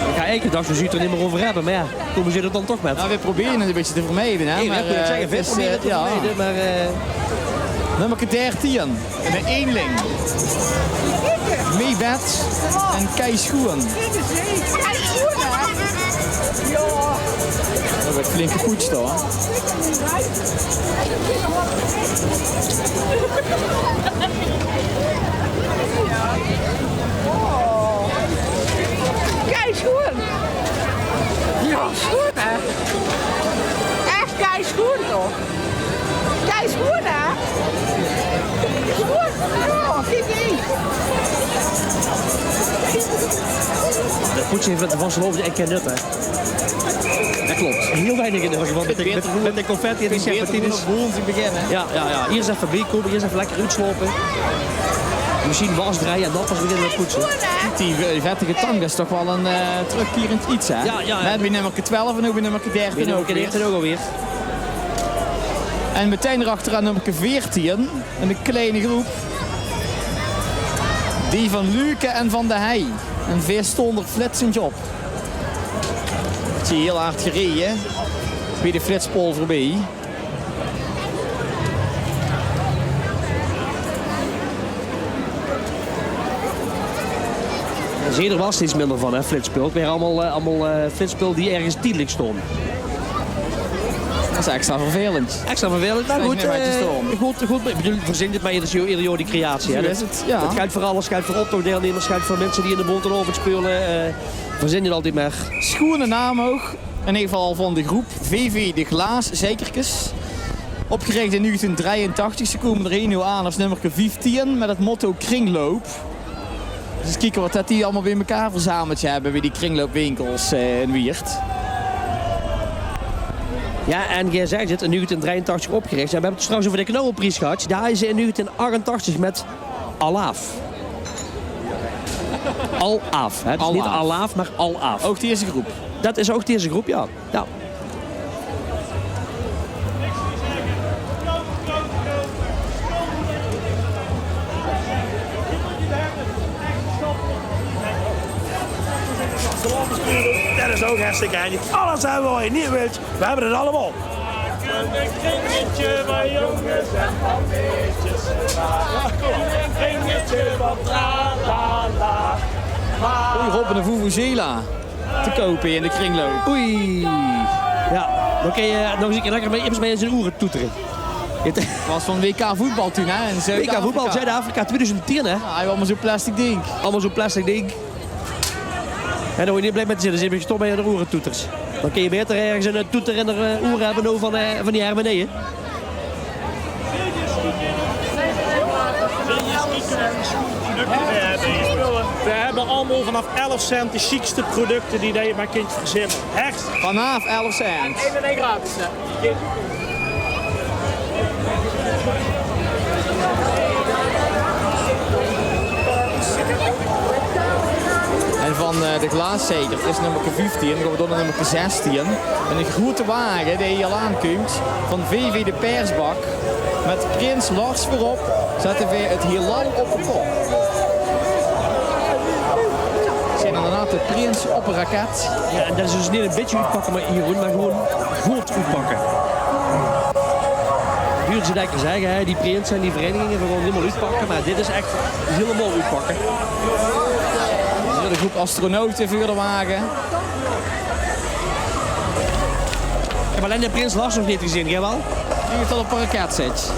Ich gaon eigelik dache, veer zólle 't d'r neet mieë euver höbbe, mer jao, kómme ze d'r dan toch mit. Nou, veer probere 't ein bietje te vermiede, hè. Nae, mer, det probeer ich eh, te vermiede, mer, eh, nummerke dertien, de Eenling. Mebed en Keischoen. Det wuuert flink gepoets, huur. Keischoen. Jao, sjoen, hè? Ech keisjoen, toch? Keisjoen, hè? Sjoen. Jao, kiek hie. Det poetse haet van de vastelaovend ech gein nut, hè? Det klop. Hiel weinig in eder geval. Mit de, mit, mit de confetti en die serpentines. Jao, jao, jao. Iers effe biekómme, iers effe lekker oetslaope. Mesjien wasdrejje en dan pas beginne mit poetse. Die, die vettige tang, det is toch waal ein, eh, trökkierend get, hè? Jao, jao, jao. Net bie nummerke twelf en noe bie nummerke dertien ouch weer. En metein d'r achteraan nummerke veertien. En de kleine groep. Die van Luke en Van de Heij. En veer staon d'r flitsend op. Zie hiel hard gereje. Bie de flitspaol veurbie. Zeder waal steeds minder van, hè, flitsspul. 't Waere allemaol, eh, allemaol, eh, flitsspul die örges tiedelijk staon. Det is extra vervelend. Extra vervelend, mer good, eh, good, good, ich bedoel, verzin 't mer eder jaor, eder jaor die creatie, hè. Zo is 't, jao. Det geldj veur alles, geldj veur optochdeilnummers, geldj veur minse die in de Bonte Aovendj speule, eh, verzin 't altied mer. Sjoene naam ouch, in eder geval van de groep V V de Glaaszeikerkes. Opgerich in negentien drieëntachtig, ze kómme d'r hiel nuuj aan es nummerke vieftien mit 't motto Kringloop. Dus ins kieke waat det die allemaol bie-ein verzameldj höbbe, bie die kringloopwinkels, eh, in Wieërt. Jao, en geer zaet 't, in negentien drieëntachtig opgerich. En veer höbbe 't trouwens euver de Knauwepries gehad. Dao is ze in negentien achtentachtig mit Alaaf. Alaaf, hè? 't Is neet Alaaf, mer Alaaf. Ouch dees groep? Det is ouch dees groep, jao. Jao. Det is ouch hartstikke henjig. Alles höbbe v'r hie, neet wild. V'r höbbe 't allemaol. Maak 'n kringetje van jónges en van meidjes. Maak 'n kringetje van tralala. Oei, Rob, 'n vuvuzela te koupe in de kringloop. Oei. Jao, dan kins se nog ins lekker mit, mit in zien oere toetere. 't Waas van W K voetbal toen, hè, in Zuid-Afrika. W K voetbal, Zuid-Afrika, twieëdoezend tieën, hè? Jao, hae haw allemaol zoe'n plastic dink. Allemaol zoe'n plastic dink. En dan weur je neet blij mit te zitte, dan zit je toch bij de oeretoeters. Dan kun je beter ergens een, eh, toeter in de, eh, oer hebben, nou, van, eh, van die hermeneeën. We hebben allemaal vanaf elf cent de chiquste producten die je maar kunt verzinnen. Echt. Vanaf elf cent. Eén en één gratis, hè? Kiek. En van, eh, de Glaaszeiker is nummerke vieftien, gaon v'r door nao nummerke zestien. En 'ne groete wage dae hie al aankump van V V de Persbak. Mit prins Lars veurop zètte v'r 't hielal op de kop. Zeen inderdaad de prins op 'n raket. Jao, en det is dus neet e bietje oetpakke, mer Jeroen, mer gewoen good oetpakke. Huurs se det dèkker zègke, hè, die prinse en die vereiniginge, v'r gaon 't hielemaol oetpakke, mer dit is ech hielemaol oetpakke. Hie de groep astronaute veur de wage. Ich höb allein de prins Lars nog neet gezeen, gae waal? Die haet al op 'n raket zit.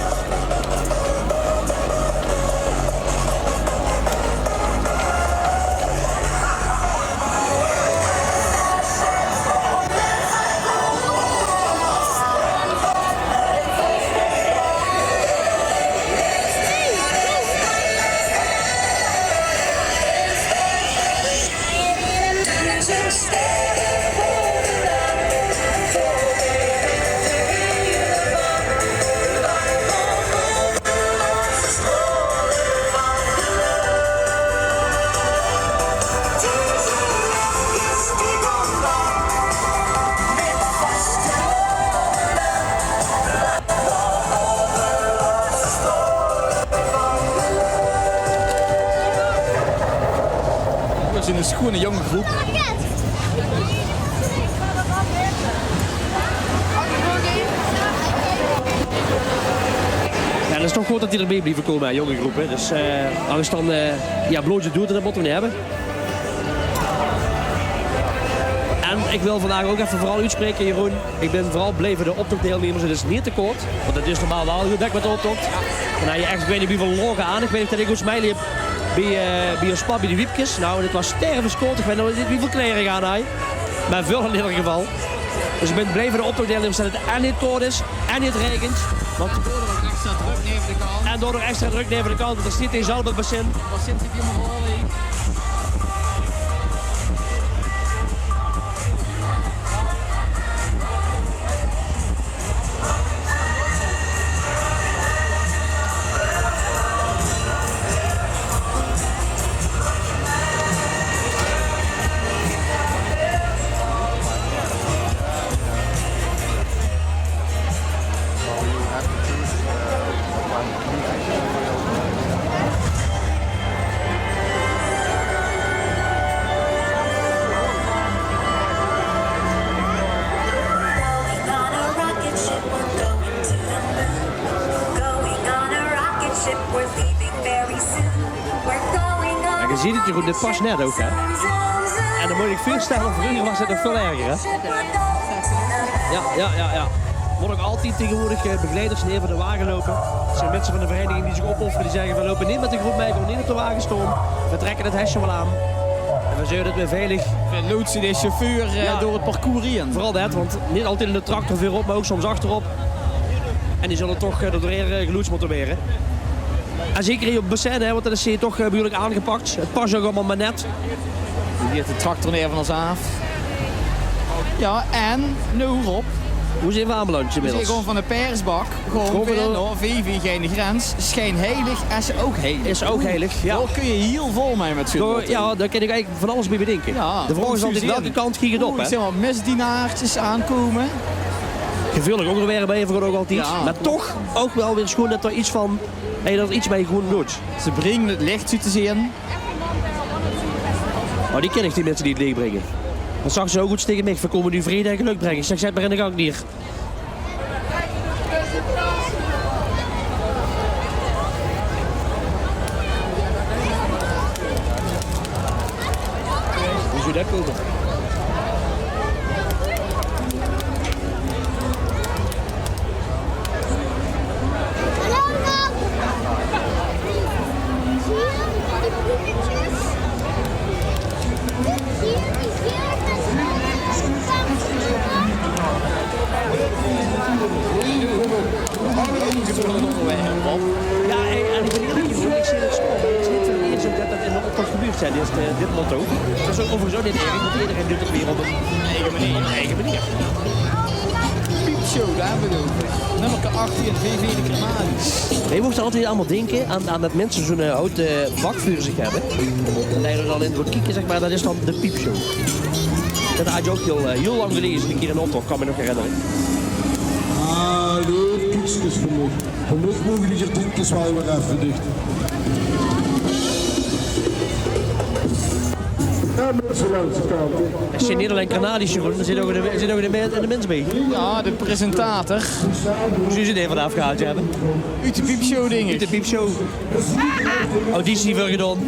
V'r zeen 'n sjoeane jónge groep. Jao, det is toch good det die d'rbie blieve kómme, hè, jónge groep, hè. Dus, eh, angers dan, eh, jao, bloots doete, det mótte v'r neet höbbe. En ich wil vandaag ouch effe veural oetspraeke, Jeroen. Ich bön veural blie veur de optochdeilnummers. 't Is neet te koud, want 't is normaal waal hiel dèk mit de optoch. Dan höbs se ech, ich weit neet wieväöl laoge aan. Ich weit nog det ich oets mei leep bie, eh, bie ós pap, bie de Wiepkes. Nou, dit waas sterveskoud. Ich weit nog neet wieväöl kleier ich aan haw. Mer väöl in eder geval. Dus ich bön blie veur de optochdeilnummers det 't en neet koud is en neet raegent. Want en daodoor extra drök neve de kant. En daodoor extra drök neve de kant, want d'r steit ein zaal bie 't bassin. Bassin zit hielemaol vol, hè. Jao, ge zeet 't, Jeroen, dit pas net ouch, hè? En dan mót ich veurstelle, vreuger waas 't nog väöl erger, hè? Jao, jao, jao, jao. Mót ouch altied taengewoordig, eh, begeleiders neve de wage loupe. Det zeen minse van de vereiniging die zich opoffere, die zègke: "Veer loupe neet mit de groep mei, gaon neet op de wage staon. Veer trèkke 't hesje waal aan. En veer zörge det veer veilig." Veer loodse de chauffeur, eh, door 't parcours heen. Veural det, want neet altied in de tractor veurop, mer ouch soms achterop. En die zulle toch, eh, door de heren, eh, geloodst mótte waere. En zeker hie op 't bassin, hè, want det is hie toch, eh, behuurlik aangepak. 't Pas ouch allemaol mer net. Hie de tractor neve ós aaf. Jao, en noe, Rob? Wo zeen v'r aanbeland inmiddels? V'r zeen gewoon van de persbak. Gewoon, gewoon weer, hoor. V V Geine Grens. Sjijnheilig is ouch heilig. Is ouch heilig, jao. Dao kóns se hiel vol mei mit zoe'n botte. Jao, dao kins se eigelik van alles bie bedinke. Jao, de vraog is altied, welke kant geit 't op, hè? Oeh, ich zeen waal misdienaartjes aankómme. Geveurig óngerwerp, hè, veur ouch altied. Jao. Mer toch ouch waal weer sjoon det d'r get van, hè, det d'r get mei gewoen doot. Ze bringe 't licht, zuut te zeen. Oh, die kin ich, die minse die 't licht bringe. Det zag ze ouch good taenge mich. Veer kómme noe vrede en gelök bringe. Ich zèk: "Zèt mer in de gank neer." Wie zów det kómme? Jao, en ich bön ierlik, ich zeen 't sjtoon. 't Is neet veur 't ierst det det in de optoch gebeurd is, dit, eh, dit motto. Det is ouch euverigens neet erg, want ederein duit 't weer op 'n eige meneer. Eige meneer. Show, dao höbbe v'r 't euver. Nummerke achttien, V V de Kernalies. Iech moch altied allemaol dinke aan, aan dat minse zoe'n, eh, houte bak veur ziech höbbe. En dao daan in goon kieke, zeg mer, dat is daan de piepshow. Dat had iech ouch hiel, eh, hiel laank geleie, 'ne kier in optoch, kin iech miech nog herinnere. Ah, leef kiekskes vaan miech. Gelökkig moge die gerdienkes wel weer eve dich. En minse langs de kant. 't Zien neet allein Kernalies, Jeroen. Dao zit ouch de, zit ouch de, de mins bij. Jao, de presentator. Zouw ze dee vaanaof gehaold höbbe? Oet de piepshow, dink iech. Oet de piepshow. Auditie veur gedoon.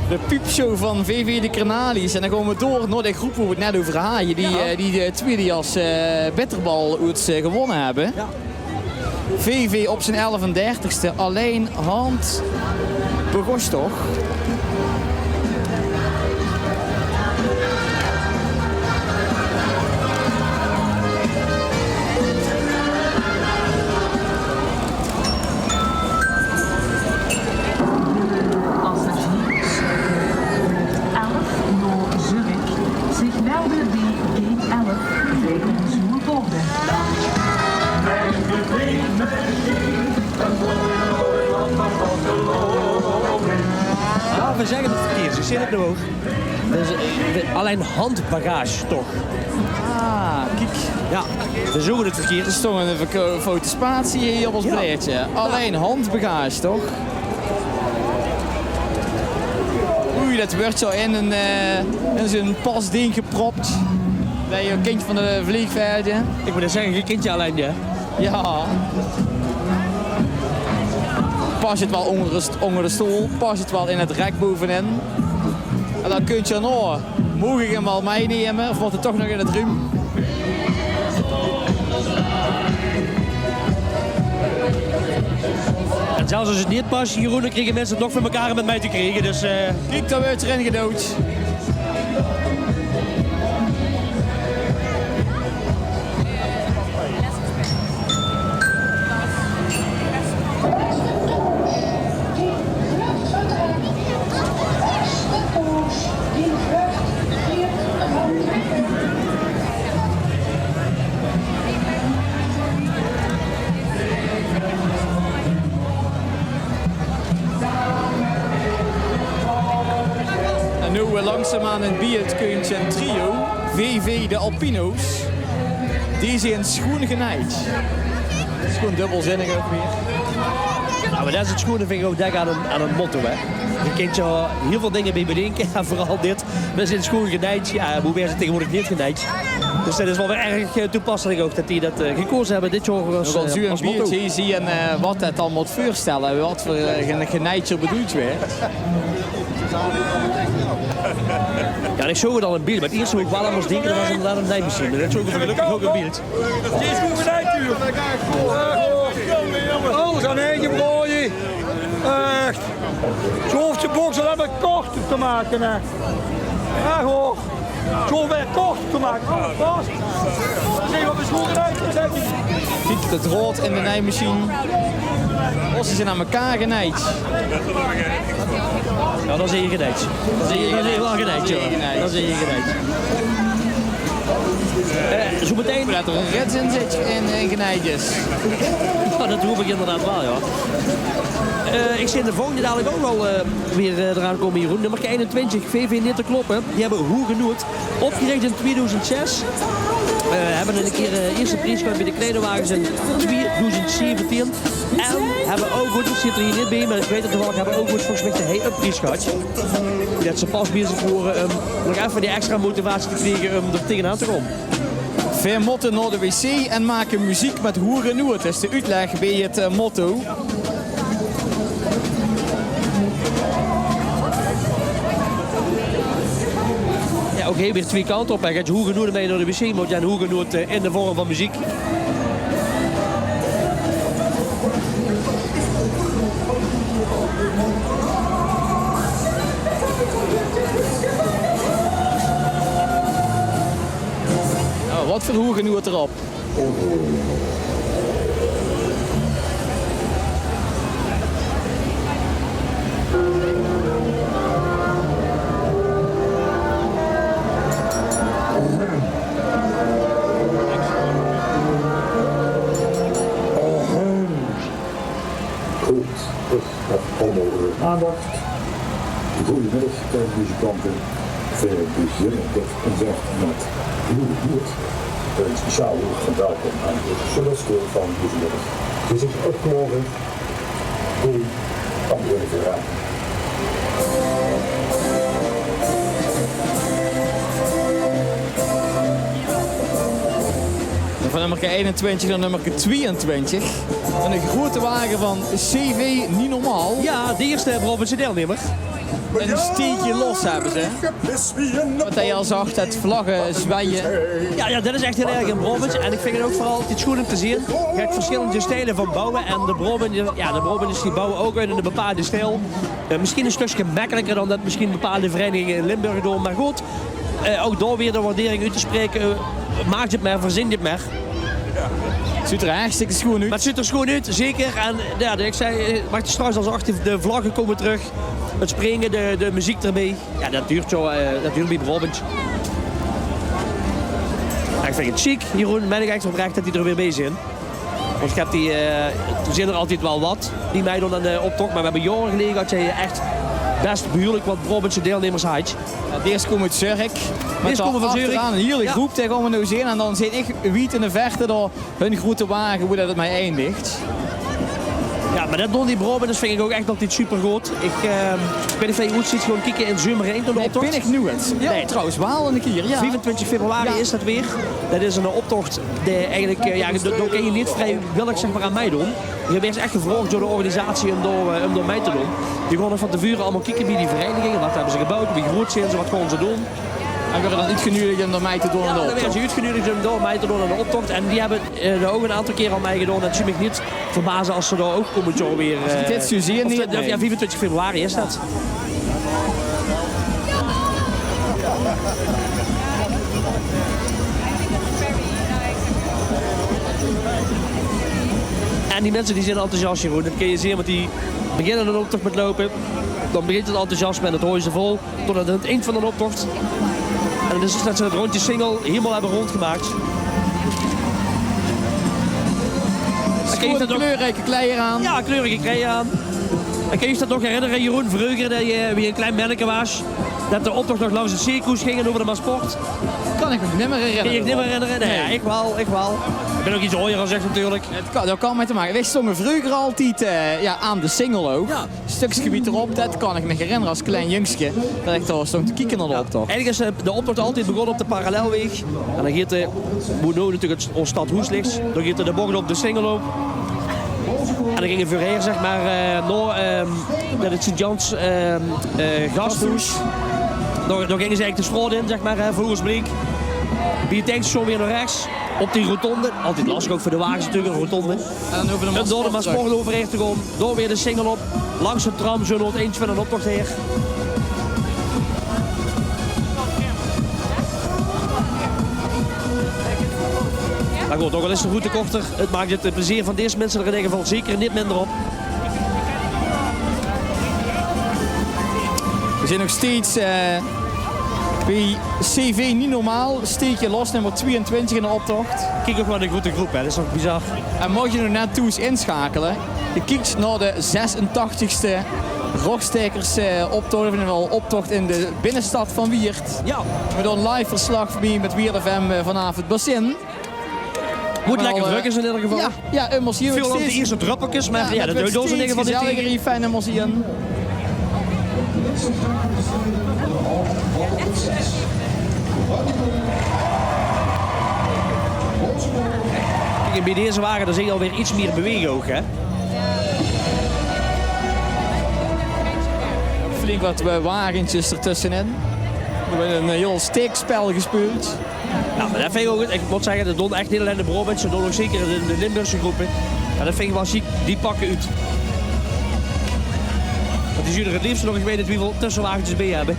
De piepshow vaan V V de Kernalies. En daan goon v'r door nao de gróp boe v'r 't net euver haaje. Die, eh, die de twiede jas, eh, bitterbal oets, eh, gewonne höbbe. V V op zien elfendertigste, allein hand begós toch. Passagiers, elf nao Zurich, ziech melde bij gate elf, bij de Zoerborde. Jao, v'r zègke 't verkierd. Iech zeen 't noe ouch. Dus, eh, allein handbagage, toch? Ah, kiek. Jao, v'r zoge 't verkierd. D'r stóng 'n verko-, foute spatie hei op us blaedje. Allein handbagage, toch? Oei, dat weurt zoe in 'n, eh, in zoe'n pasding geprop. Bij e kindje vaan de vleegveldje. Iech moot zègke, e kindje allein, jao. Jao. Pas 't wel oonder de st-, oonder de stool? Pas 't wel in 't rek bovenin? En daan kint geer nog, moog iech 'm wel mètneme of moot 't toch nog in 't ruum? En zelfs es 't neet pas, Jeroen, daan kriege minse 't nog veur mekaar um 't mèt te kriege. Dus, eh, kiek, dao weurt 'r in gedouwd. En noe weer langzaamaan in beeld kump 't trio, V V de Alpino's. Die zien sjoen genejd. Sjoen dubbelzinnig ouch weer. Jao, meh dat is 't sjoene, vin iech ouch, dèk aan e, aan e motto, hè. Geer kint dao hiel väöl dinger bij bedinke, en veural dit. V'r zien sjoen genejd. Jao, boe waere ze tegeswoordeg neet genejd? Dus dat is wel weer erg, eh, toepasselijk ouch dat die dat, eh, gekoze höbbe dit jaor es, eh, es motto. Hei zien, eh, wat dat allemaol veurstèlt, wat veur, eh, gene-, geneidje bedoeld weurt. Jao, iech zoog 't al in beeld, meh 't ierste boe iech wel aan mós dinke, dat waor inderdaad 'n neimachien. Meh dat zoog iech gelökkig ouch in beeld. Alles aan eige braaie. Ech. Ze hoof de boks allein mer korter te make, hè. Ech, hoor. Ze hoof mer korter te make. Alles vas. Zègk, wat is good gedaan, zègk. Kiek, dat roet in de neimachien. Os, die zien aan mekaar genejd. Jao, dat is hei genejd. Dat is hei, dat is hei wel genejd, jao. Dat is hei genejd. Eh, zoe metein. Dat 'r 'n rits in zit in, in geneidjes. Jao, dat hoop iech inderdaad wel, jao. Eh, iech zeen de volgende dalek ouch wel, eh, weer, eh, draan koume, Jeroen. Nummerke einentwintig, V V Neet te Kloppe. Die höbbe Hoege Noet, opgerich in twiedoezend zes. Eh, höbbe 'ne kier, eh, ierste pries gehad bij de kleine wages in twiedoezend zeventien. En höbbe ouch good, dat zit 'r hei neet bij, meh iech weit 't toevallig, höbbe ouch good volges miech de hei-up pries gehad. Dat ze pas bezig wore um nog effe die extra motivatie te kriege um d'r tegenaan te koume. Veer motte nao de wc en make meziek mèt hoege noete, is de oetlègk bij 't, eh, motto. Oké, weer twee kante op. Hè. Gaat je hoge noten mee naar de wc, maar dan hoge noten in de vorm van muziek. Oh, wat voor hoge noten erop. Goed, dus nog allemaal aandacht. Goedemiddag, eh, muzikanten. We beginnen dit concert met Blue Noot. Een speciaal woord van welkom aan de solisten van deze middag. Die zich opgeworpen. Goeie aflevering. Van nummer eenentwintig naar nummer tweeëntwintig. Een grote wagen van C V Niet Normaal. Ja, de eerste Brabantse deelnemer. Een steekje los hebben ze. Wat hij al zag, dat vlaggen zwaaien. Ja, ja, dat is echt heel erg in Brabant. En ik vind het ook vooral altijd schoon om te zien. Je hebt verschillende stijlen van bouwen. En de Brabanders, ja, de Brabanders die bouwen ook uit in een bepaalde stijl. Eh, misschien een stukje makkelijker dan dat misschien bepaalde verenigingen in Limburg doen. Maar goed, eh, ook daar weer de waardering uit te spreken. Eh, maak het maar, verzin het maar. Zuut er hartstikke schoon oet. Maar het ziet er schoon uit, zeker. En ja, ik zei, eh, mag je straks als achter de vlaggen komen terug. Het springen, de, de muziek erbij. Ja, dat duurt zo, eh, dat duurt bij Brabant. Ja, ik vind het chic, Jeroen. Ben ik echt oprecht dat die er weer bij zijn. Want ik heb die, eh, er zijn er altijd wel wat die meedoen aan de optocht. Maar we hebben jaren geleden gehad dat je echt best behuurlijk wat Brabantse deelnemers had. Ja, deze komen uit Zurich. Deze komen van Zurich. Achteraan een hele groep, daar gaan we nou zien. En dan zit ik wiet in de verte door hun grote wagen, hoe dat het mij eindigt. Ja, maar dat doen die Brabanders, vind ik ook echt altijd supergoed. Ik, ehm, ik weet niet of je goed ziet, gewoon kijken in Zurich in de optocht. Nee, ben ik nu het. Ja, nee. Trouwens, wel een keer, ja. Vijfentwintig februari is dat weer. Dat is een optocht die eigenlijk, eh, ja, daar, daar kun je niet vrijwillig, zeg maar, aan meedoen. Je wordt echt gevraagd door de organisatie om door, eh, om door mee te doen. Je gewoon van tevoren allemaal kijken bij die verenigingen. Wat hebben ze gebouwd? Wie groot zijn ze? Wat gaan ze doen? En we worden dan uitgenodigd om door mee te doen aan de optocht. Ja, dan werden ze uitgenodigd om door mee te doen aan de optocht. En die hebben, eh, er ook een aantal keer al mee gedaan. En het zou mij niet verbazen als ze daar ook komend jaar weer, eh, dit sujet of niet, nee. Ja, vijfentwintig februari is dat. En die mensen die zijn enthousiast, Jeroen. Dat kun je zien, want die beginnen dan ook toch met lopen. Dan begint het enthousiasme en het hooi ze vol. Tot aan het eind van de optocht. En dat is dat ze het rondje Singel helemaal hebben rondgemaakt. Schoon kleurrijke kleier aan. Ja, kleurrijke kleier aan. En kun je dat nog herinneren, Jeroen, vroeger dat je, wie een klein manneke was, dat de optocht nog langs de circus ging en over de Masport? Kan ik me niet meer herinneren. Kun je je niet meer herinneren? Nee, nee. Ja, ik wel, ik wel. Ik ben ook iets hoger als echt natuurlijk. Het kan, dat kan met te maken. Wij stonden vroeger altijd, eh, ja, aan de Singel ook. Ja. Stukje gebied erop, dat kan ik me herinneren als klein jongske, dat ik daar stond te kijken naar de optocht. Eigenlijk is, eh, de optocht altijd begonnen op de parallelweg. En dan gaat de, hoe nu natuurlijk het, ons stadhoes ligt, dan gaat er de bocht op de Singel op. En dan gingen we voorheen, zeg maar, eh, nou, ehm, dat het Sint-Jans, ehm, eh, gasthoes. Dan, dan gingen ze eigenlijk de straat in, zeg maar, eh, Vogelsbleek. Bij het tankstation weer naar rechts, op die rotonde. Altijd lastig ook voor de wagens natuurlijk, een rotonde. En dan over de Masport terug. En door de Masport overheen te gaan. Door weer de Singel op. Langs het tram, zo nooit eentje van een optocht her. Maar goed, ook al is de route korter, het maakt het plezier van deze mensen er in ieder geval zeker niet minder op. We zijn nog steeds, eh, bij C V Niet Normaal, steekje los, nummer tweeëntwintig in de optocht. Kijk ook wel de grote groep, hè. Dat is toch bizar. En mocht je nog net thuis inschakelen, je kijkt naar de zesentachtigste Rogstaekers, eh, optocht, of in ieder geval optocht in de binnenstad van Wieërt. Ja. We doen live verslag via met Wieërt F M, eh, vanaf het bassin. Moet lekker druk is in ieder geval. Ja, ja, immers hier. Veel ook de eerste druppeltjes, maar ja, dat doet ons in ieder geval niet tegen. Fijne muziek. Kijk, bij deze wagen, daar zie je alweer iets meer bewegen ook, hè? Flink wat, eh, wagentjes ertussenin. V'r höbbe e hiel steekspel gespeuld. Jao, mer det vinj ich ouch good. Ich mót zègke, det doon ech neet allein de Braobantse, det doon ouch zeker de, de Limburgse gróppe. En det vinj ich waal sjiek, die pakke oet. Want die zólle 't leefste nog, ich weit neet wieväöl tössewagetjes bie höbbe.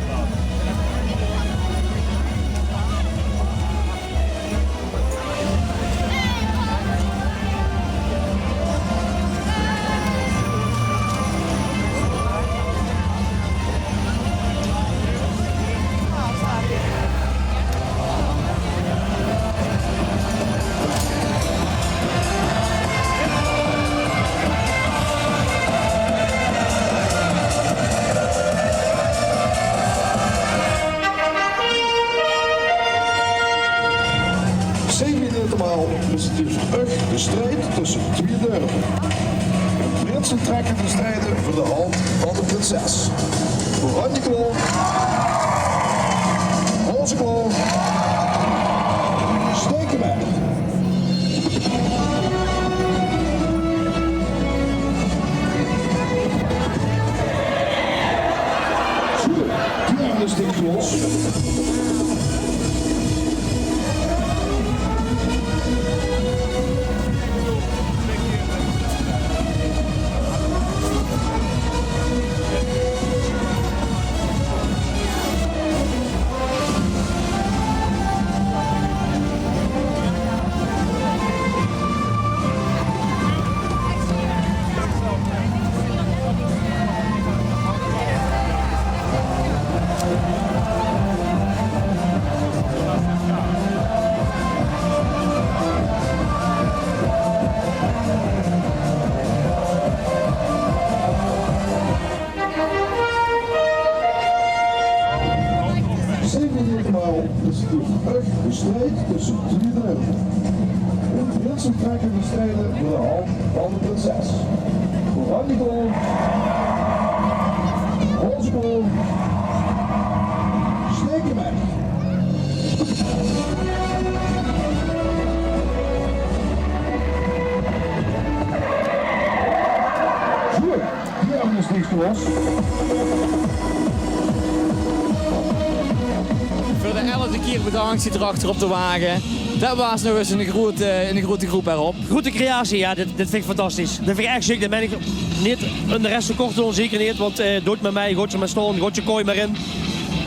Zeve minute maal is 't dus ech de strijd tösse twieë dörp. De prinse trèkke de strijd veur de hand van de prinses. Oranje klaor. Roze klaor. Steek 'm in. Goed, die andere steek los. Zeve minute maal is 't dus ech de strijd tösse twieë dörp. De prinse trèkke de strijd veur de hand van de prinses. Oranje klaor. Roze klaor. Steek 'm in. Goed. Jao, meneer Stiefkloos. Veur de elfde kier bedank, zit d'r achter op de wage. Det waas nog ins ein groete, ein groete gróp, hè Rob. Groete creatie, jao, dit, dit vinj ich fantastisch. Dit vinj ich ech sjiek. Det mein ich neet in de rest te kort doon, zeker neet. Want, eh, doot mer mei, gaot ze mer staon, gaot ze kooi mer in.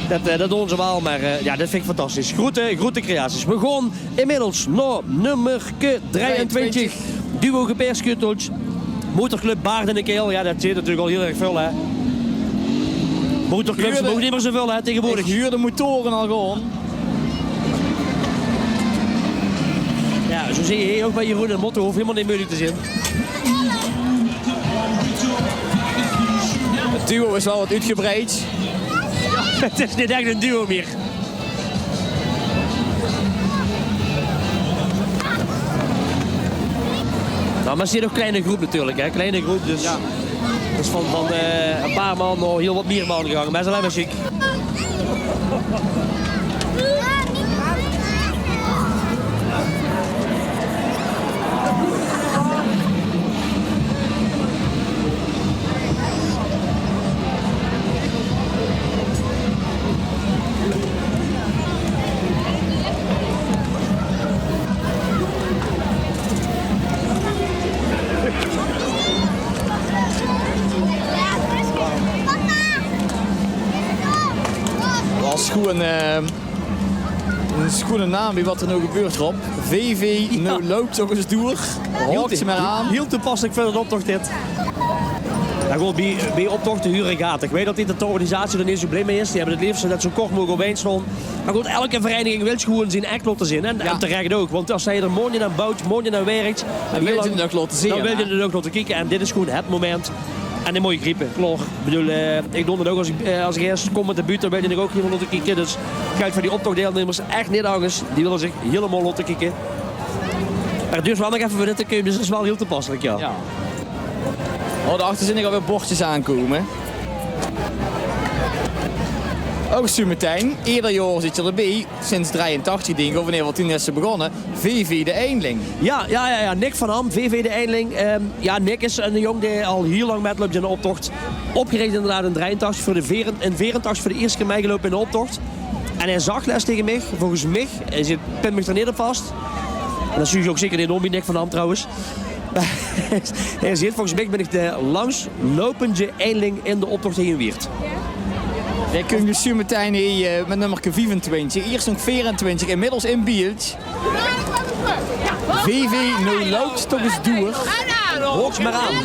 Det, eh, det doon ze waal, mer, eh, jao, dit vinj ich fantastisch. Groete, groete creaties. V'r gaon inmiddels nao nummerke drieëntwintig. Duo Gepeerskuttels. Motorclub Baard en de Kael. Jao, det zit natuurlik al hiel erg väöl, hè. Motorclubs moge neet mier zoväöl, hè, taegewoordig. Ich huur de motore al gaon. Jao, zo zeen v'r hie ouch bie Jeroen en Motto. Hoof hielemaol neet meujelik te zeen. Het duo is waal get oetgebreid. Het is neet ech ein duo mier. Noe, mer 't is nog ein klein gróp natuurlik, hè. Klein gróp, dus. Jao. Det is van, van, eh, ein paar man nao hiel get mier man gegange. Mer det is allein mer sjiek. Waal sjoen, eh, ein sjoene naam bie waat d'r noe gebeurt, Rob. V V Noe Loup Toch Ins Door. Hiel, hiel toepasselik veur d'n optoch dit. Jao, good, bie, bie optochte hure gate. Ich weit det dit de organisatie d'r neet zo blie mei is. Die höbbe 't leefste det 't zo kort meugelik op ein staon. Mer good, eder vereiniging wil gewoon zien act laote zeen. En, en terech ouch. Want es se d'r maondje aan bouws, maondje aan wirks, dan wils se 't ouch laote zeen, dan wils se 't ouch laote kieke. En dit is gewoon het moment. En dan mós se griepe. Klaor. Ich bedoel, eh, ich doon 't ouch es ich, eh, es ich erges kóm mit de buut, dan wil ich ouch hielemaol laote kieke. Dus geit veur die optochdeilnummers ech neet angers. Die wille zich hielemaol laote kieke. Mer 't duurt waal nog effe veur dit te kómme, dus det is waal hiel toepasselik, jao. Jao. Oh, dao achter zeen ich alweer bordjes aankómme. Ouch zo metein, eder jaor zit d'r bie, sinds drieëntachtig dink ich, of wannieër waat toen is begós, V V de Einling. Jao, jao, jao, jao, Nick van Ham, V V de Einling. Ehm, jao, Nick is eine jóng dae al hiel lang metlöp in d'n optoch. Opgerich inderdaad in drieëntachtig, veur de veer-, in veerentachtig veur de ierste kier mitgeloupe in d'n optoch. En hae zag lèts tege mich, volges mich, hae zeet, pin mich d'r neet op vas. En dat zuus se ouch zeker neet aon mien nek van häöm trouwens. Hae zeet, volges mich bin ich de langslaopendste einling in d'n optoch hie in Wieërt. Dae kump dus zoe metein hie, eh, mit nummerke viefentwintjig. Hie stóng veerentwintjig, inmiddels in beeld. V V, noe loup toch ins door. Haok mer aan.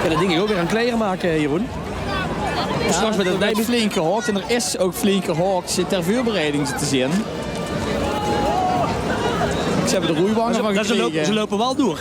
Jao, dat dink ich ouch weer aan kleier make, Jeroen. Jao, straks mit 't, d'r weurt flink gehaok en d'r is ouch flink gehaok. Zit ter veurbereiding te zeen. Ze höbbe de roeiwange van gekrege. Ze loupe waal door.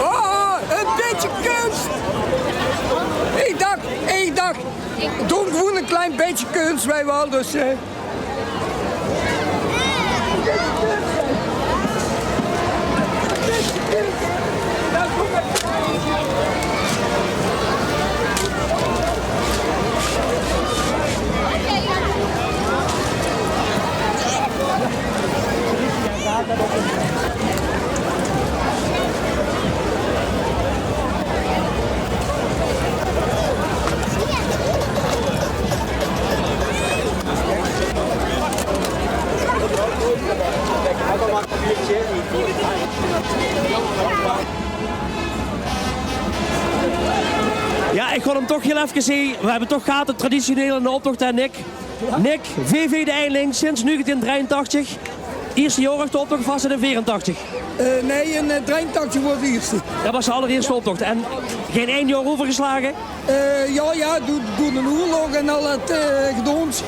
Oh, e bietje kuns. Ich dach, ich dach, doon gewoen e klein bietje kuns, weit waal, dus, eh. Jao, ich gaon 'm toch hiel efkes zègke. Veer höbbe toch gehad de traditionele optoch, hè, Nick? Nick, V V de Einling, sinds negentien drieëntachtig. Ierste jaor op de optoch, of waas 't in veerentachtig? Eh, nee, in, eh, drieëntachtig waas de ierste. Dat waas de allerierste optoch. En gein ein jaor euvergeslage? Eh, jao, jao, door, door d'n oorlog en al dat, eh, gedoons.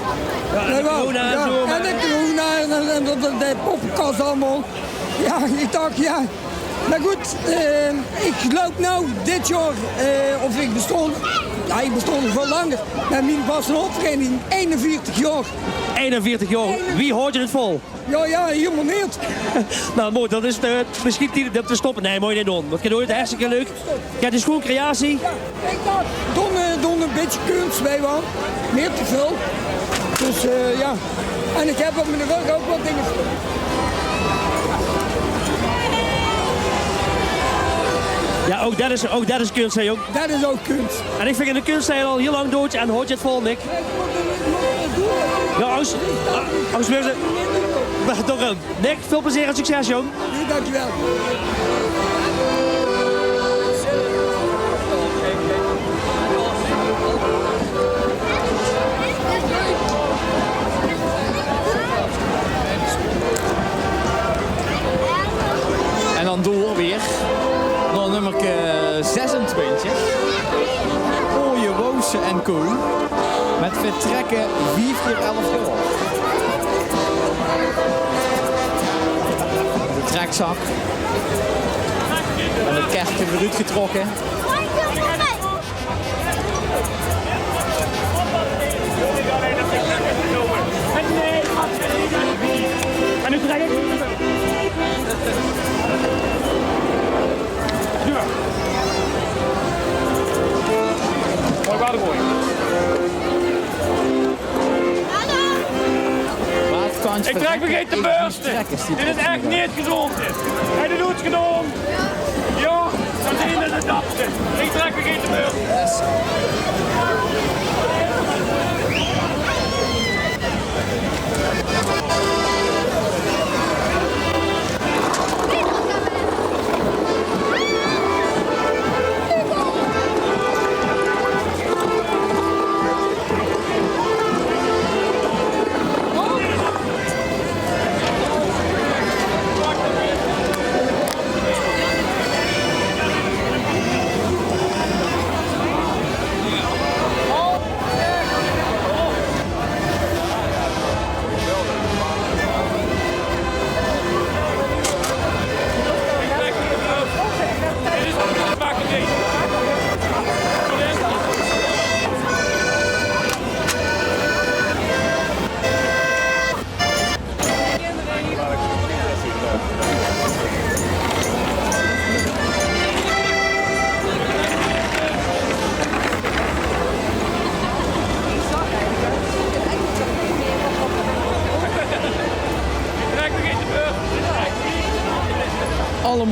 Jao, en de corona en zoe, en de corona en, en, en dat, dat, die poppekas allemaol. Jao, ich dach, jao. Mer good, eh, ich loup noe dit jaor, eh, of ich bestoon, jao, ich bestoon nog väöl langer, mer mien vastelaovesvereiniging, einenveertig jaor. Einenveertig jaor. Wie haoje 't vol? Jao, jao, hielemaol neet. Noe, mooi, dan is 't, eh, mesjien tied óm te stoppe. Nee, mót se neet doon. Want 't is hartstikke leuk. Jao, 't is gewoen creatie. Doon, eh, doon e bietje kuns, weit waal. Neet te väöl. Dus, eh, jao. En ich höb op mien rögk ouch get dinger. Jao, ouch dat is, ouch dat is kuns, hè, jóng. Dat is ouch kuns. En ich vinj de kuns al hiel lang doon en haoje 't vol, Nick. Jao, anges, anges weure ze, mer daorum. Nick, väöl plezeer en succes, jóng. Dankjewel. En dan door weer nao nummerke zesentwintjig. Ooie Woose en Co. Mit Veer trekke vief kier elf jaor. De trekzak. En 't kerke weer oetgetrokke. En noe trèk ich. Jao. Mooi water, mooi. Ich trèk vergeet de beurs. Dit is ech neet gezónd, dit. Höbs se 't good gedoon? Jao, dan zeen v'r de dapste. Ich trèk vergeet de beurs.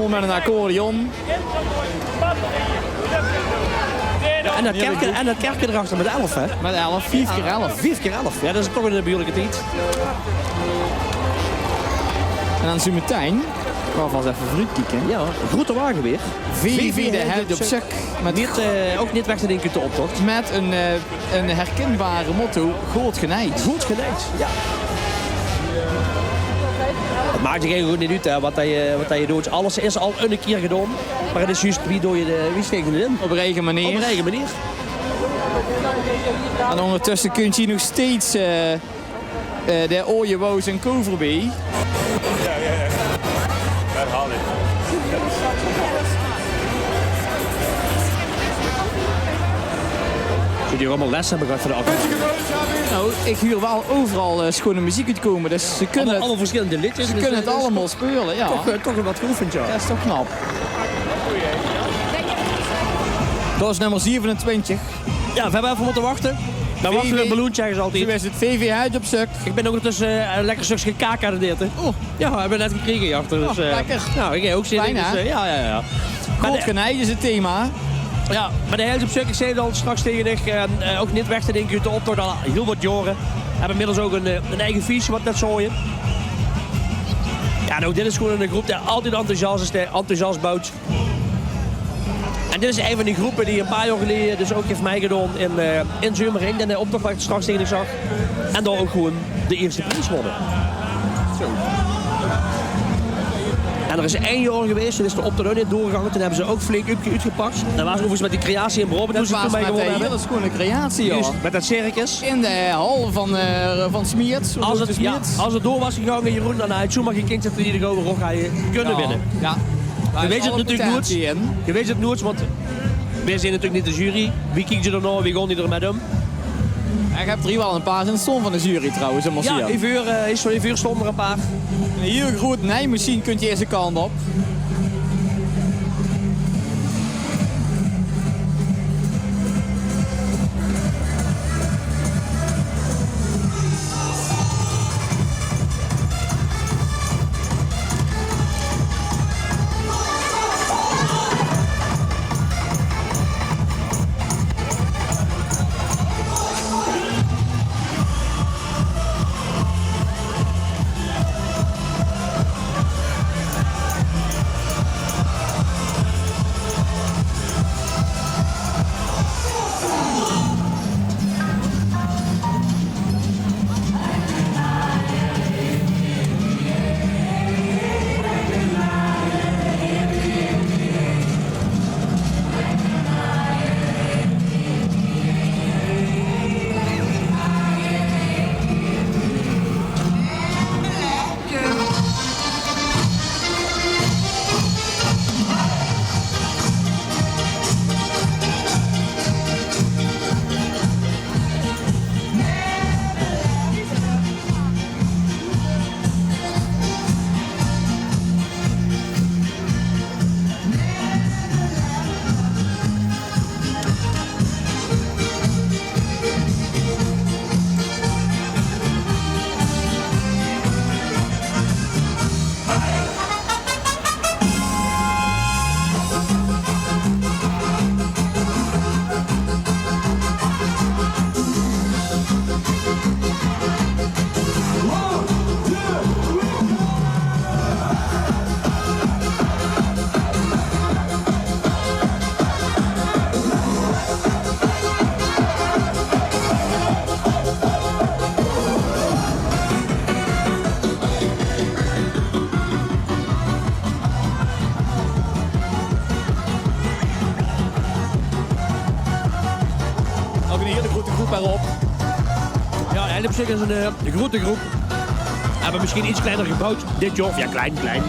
Mèt 'n accordeon. En dat kerke, en dat kerke d'rachter mèt elf, hè? Mèt elf, vief kier elf. Vief kier elf, jao, dat is toch 'n behuurlike tied. En daan zoe metein, gaon v'r ins eve veuroet kieke. Jao, groete wage weer. V V de Held op Zök. Mèt neet, eh, ouch neet weg te dinke oet d'n optoch. Mèt 'n, eh, 'n herkinbaar motto: good genejd. Good genejd, jao. 't Maak eigelek good neet oet, hè, wat dat je, wat dat je doot. Alles is al 'ne kier gedoon. Meh 't is zjus, wie doot je de, wie steek je 't in? Op 'n eige meneer. Op 'n eige meneer. En oondertösse kint geer nog steeds, eh, eh, de aoje wouw zien kouw veurbie. Jao, jao, jao. Herhaling. Zouwe die ouch allemaol les höbbe gehad veur de actie? Nou, ich huur waal euveral, eh, sjoen meziek oetkoume, dus ze kinne 't allemaol, versjillende leedjes, ze kinne 't allemaol speule, jao. Toch, eh, toch get geoefend, jao. Dat is toch knap. Dat is nómmer zevenentwintig. Jao, veer höbbe effe mótte wachte. Daan wachte veer op 'n balloentsje, zègke ze altied. Zoe is 't, V V Held op Zök. Ich bin oondertösse, eh, e lekker stökske kaak aon 't aete. Oh. Jao, höbbe v'r net gekrege, jao. Dus, eh, lekker. Nou, ich ouch zin in, dus, eh, jao, jao, jao. Good genejd is 't thema. Jao, meh de Held op Zök, ich zag 't al straks tege dich, eh, eh, ouch neet weg te dinke oet d'n optoch, al hiel get jaore. Höbbe inmiddels ouch 'n, eh, 'n eige fieske wat dat zörg. Jao, en ouch dit is gewoen 'n groep die altied enthousias is, die enthousias boewt. En dit is ein vaan die gróppe die e paar jaor geleje dus ouch heet mètgedoon in, eh, in Zeumering. En de optoch wat iech straks tege diech zag. En dao ouch gewoen de ierste pries wónne. Zoe. En 'r is ein jaor gewees, toen is de optoch ouch neet doorgegange. Toen höbbe ze ouch flink oet-, oetgepak. Dat waas euverigens mèt die creatie in Braobant, boe ze toen mèt gewonnen höbbe. Juust, mèt dat circus. In de hal vaan, eh, vaan Smeets. Es 't, jao, es 't door waas gegange, Jeroen, daan had 't zoemer gekènd tot v'r de Gouwe Rog hadde kinne winne. Jao. Geer wèt 't natuurlek noets. Geer wèt 't noets, want veer zien natuurlek neet de jury. Wie kieke ze d'r nao? Wie goon die d'r mèt um? Iech höb d'r hei waal e paar zien stoon vaan de jury trouwens, um. Jao, hei veur, eh, hei veur stoon d'r e paar. 'n Hiel groet neimachien kump de ierste kant op. Ouch 'n hiel groete gróp hei-op. Jao, Held op Zök is 'n, eh, groete gróp. Höbbe mesjiens get kleiner geboewd dit jaor. Jao, klein, klein.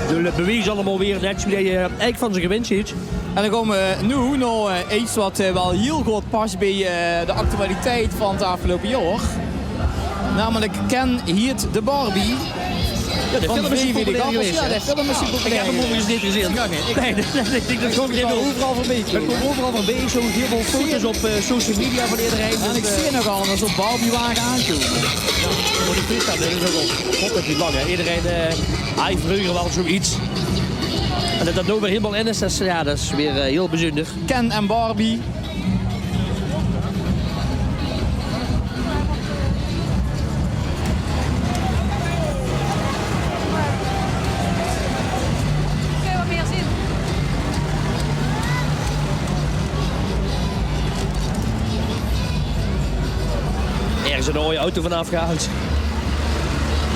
Ze beweze allemaol weer netsj wie dat ze, eh, eigelek vaan ze gewend zien. En daan goon v'r noe nao, eh, get wat, eh, wel hiel good pas bij, eh, de actualiteit vaan 't aofgeloupe jaor. Namelek Ken Hiert de Barbie. Jao, de film is zoe populair gewees, hè? Jao, de film is zoe populair gewees. Iech höb 'm euverigens neet gezeen. Nein, dat, dat, dat kump euveral veurbij. Dat kump euveral veurbij, zoe hiel väöl foto's op, eh, social media vaan ederein. En iech zeen ouch al 'ne Barbie-wage aonkoume. Meh die vries, dat is ouch al god, dat duurt laank, hè. Ederein, eh, had vreuger wel zoe get. En det det noe weer hielemaol in is, det is, jao, det is weer, eh, hiel bezunder. Ken en Barbie. Ergens 'n aoj auto vanaaf gehaold.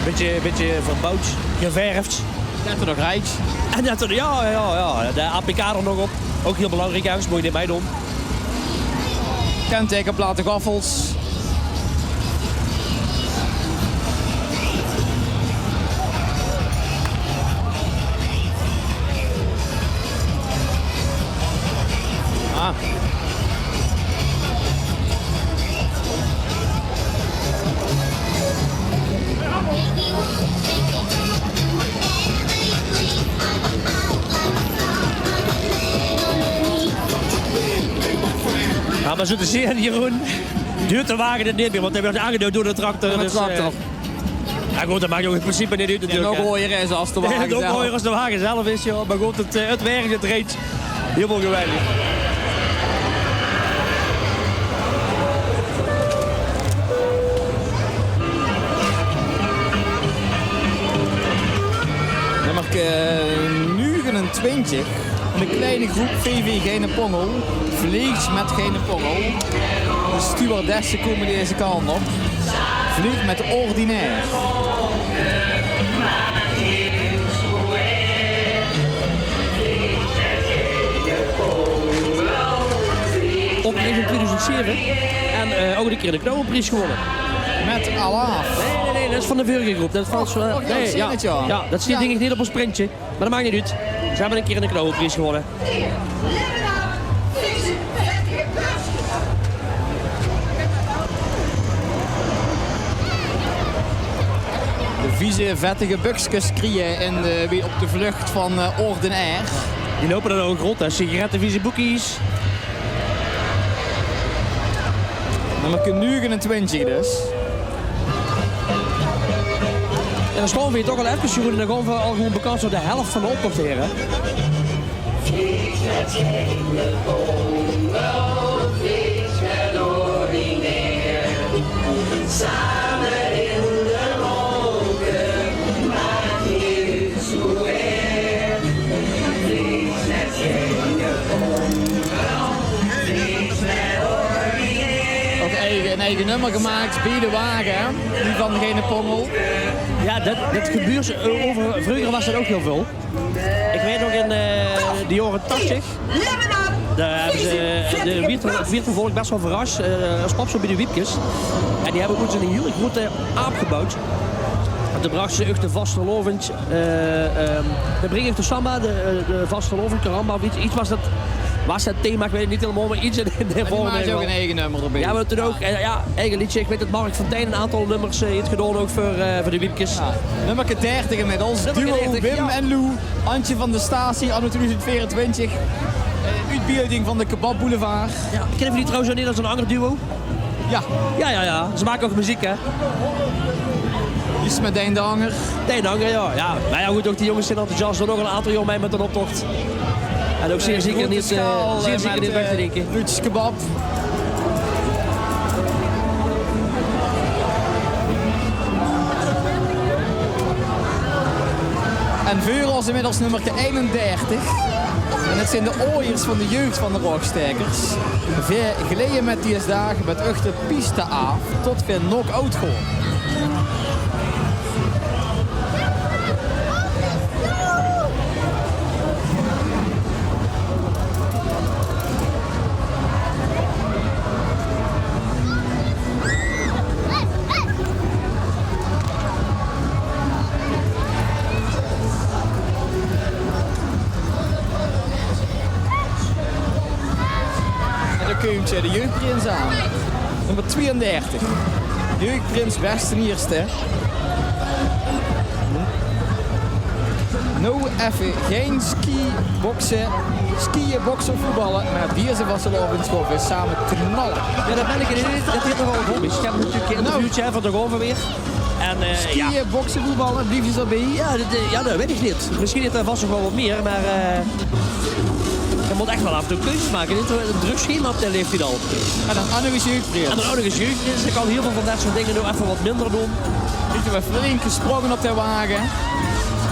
Bietje, bietje verbouwd, geverfd. Det 'r nog rijt. En det 'r, jao, jao, jao. De A P K d'r nog op. Ouch hiel belangriek ergens, mót se neet meidoon. Kentekenplaat, gaffels. Ah. Jao, mer zoe te zeen, Jeroen, duurt de wage 't neet mie, want hae wuuert aangedouwd door de tractor. Door de tractor. Jao, good, det maak ouch in principe neet oet natuurlik, hè. En ouch aojer is es de wage zelf. Ouch aojer es de wage zelf is, jao. Mer good, 't, eh, 't werk, 't reed. Hielemaol geweldig. Nummerke negenentwintig. Van de kleine groep V V Geine Pongel. Vleeg mit Geine Pongel. De stewardesse kómme deze kant op. Vleeg mit Ordinair. Opgeriech in tweeduizend zeve en, eh, ouch 'ne kier de Knauwepries gewónne. Mit Alaaf. Nae, nae, nae, det is van de vörige groep. Det is van, oh, eh, nae, jao. Jao, det steit dink ich neet op ós printje. Mer det maak neet oet. Ze höbbe 'ne kier 'ne Knauwepries gewónne. De vieze, vettige bökskes krieje in de, weer op de vlucht van, eh, Ordinair. Die loupe dan ouch rónd, hè. Sigarettevieze boekies. Nummerke negenentwintig dus. En dan staon v'r hie toch al efkes, Jeroen, en dan gaon v'r al gewoen bekans door de helf van de optoch haer, hè. Ouch eige, 'n eige nummer gemaak bie de wage, hè? Die van Geine Pongel. Jao, det, det gebeurt, eh, euver, vreuger waas det ouch hiel väöl. Ich weit nog in, eh, de jaore tachtig, dao höbbe ze, eh, de Wieërter, 't Wieërter volk bès waal verras, eh, es pap zoot bie de Wiepkes. En die höbbe oets 'ne hiele groete aap gebouwd. En toen brachte ze ouch de vastelaovend Eh, ehm, de Bring Uch de Samba, de, eh, de vastelaovend, caramba, of get, get waas det, waas 't thema, ich weit 't neet hielemaol, mer get in, in dae vorm. Die maak ouch 'n eige nummer d'rbie. Jao, mer toen ouch, eh, jao, eige leedje. Ich weit det Mark Fontijn 'n aantal nummers, eh, haet gedaon ouch veur, eh, veur de Wiepkes. Jao. Nummerke dertig inmiddels. Nummerke dertig, Duo Wim en Lou. Antje van de Statie, anno tweeduizend veerentwintig. Eh, oetbeelding van de Kebab Boulevard. Jao, kinne v'r die trouwens ouch neet es 'n anger duo? Jao. Jao, jao, jao. Ze make ouch meziek, hè? Iets mit Dijn de Hanger. Dijn de Hanger, jao. Jao, mer jao, good, ouch die jónges zeen enthousias, doon ouch al 'n aantal jaor mei mit d'n optoch. En ouch zeer zeker neet, eh, zeer zeker neet weg te dinke. Luutjes Kebab. En veur ós inmiddels nummerke einendertig. En 't zeen de aojers van de jeug van de Raogstaekers. Veer gleie mit dees daag mit uch de piste aaf tot veer knock-out gaon. En dao kump, eh, de jeugprins aan. Nummer twieëndertig. Jeugprins, bèste ierste. Noe effe gein skiëbokse, skiën, bokse, voetballe, mer dees vastelaovend gaon veer same knalle. Jao, det bön ich neet. Det haet nogal good. Ich höb natuurlik 'n interviewtje, hè, van de Golven weer. En, eh, ja. Skiën, bokse, voetballe, blief 't daobie? Ja, det, eh, ja, det weit ich neet. Mesjien haet 'r vas nog waal get mieë, mer, eh, hae mót ech waal aaf en toe keuzes make. Dit, eh, 'n druk schema op de leeftied al. En dan ouch nog ins jeugdprins. En dan ouch nog ins jeugdprins. Hae kan hieël väöl van det soort dinger noe effe get minder doon. Haet 'r flink gesprónge op de wage.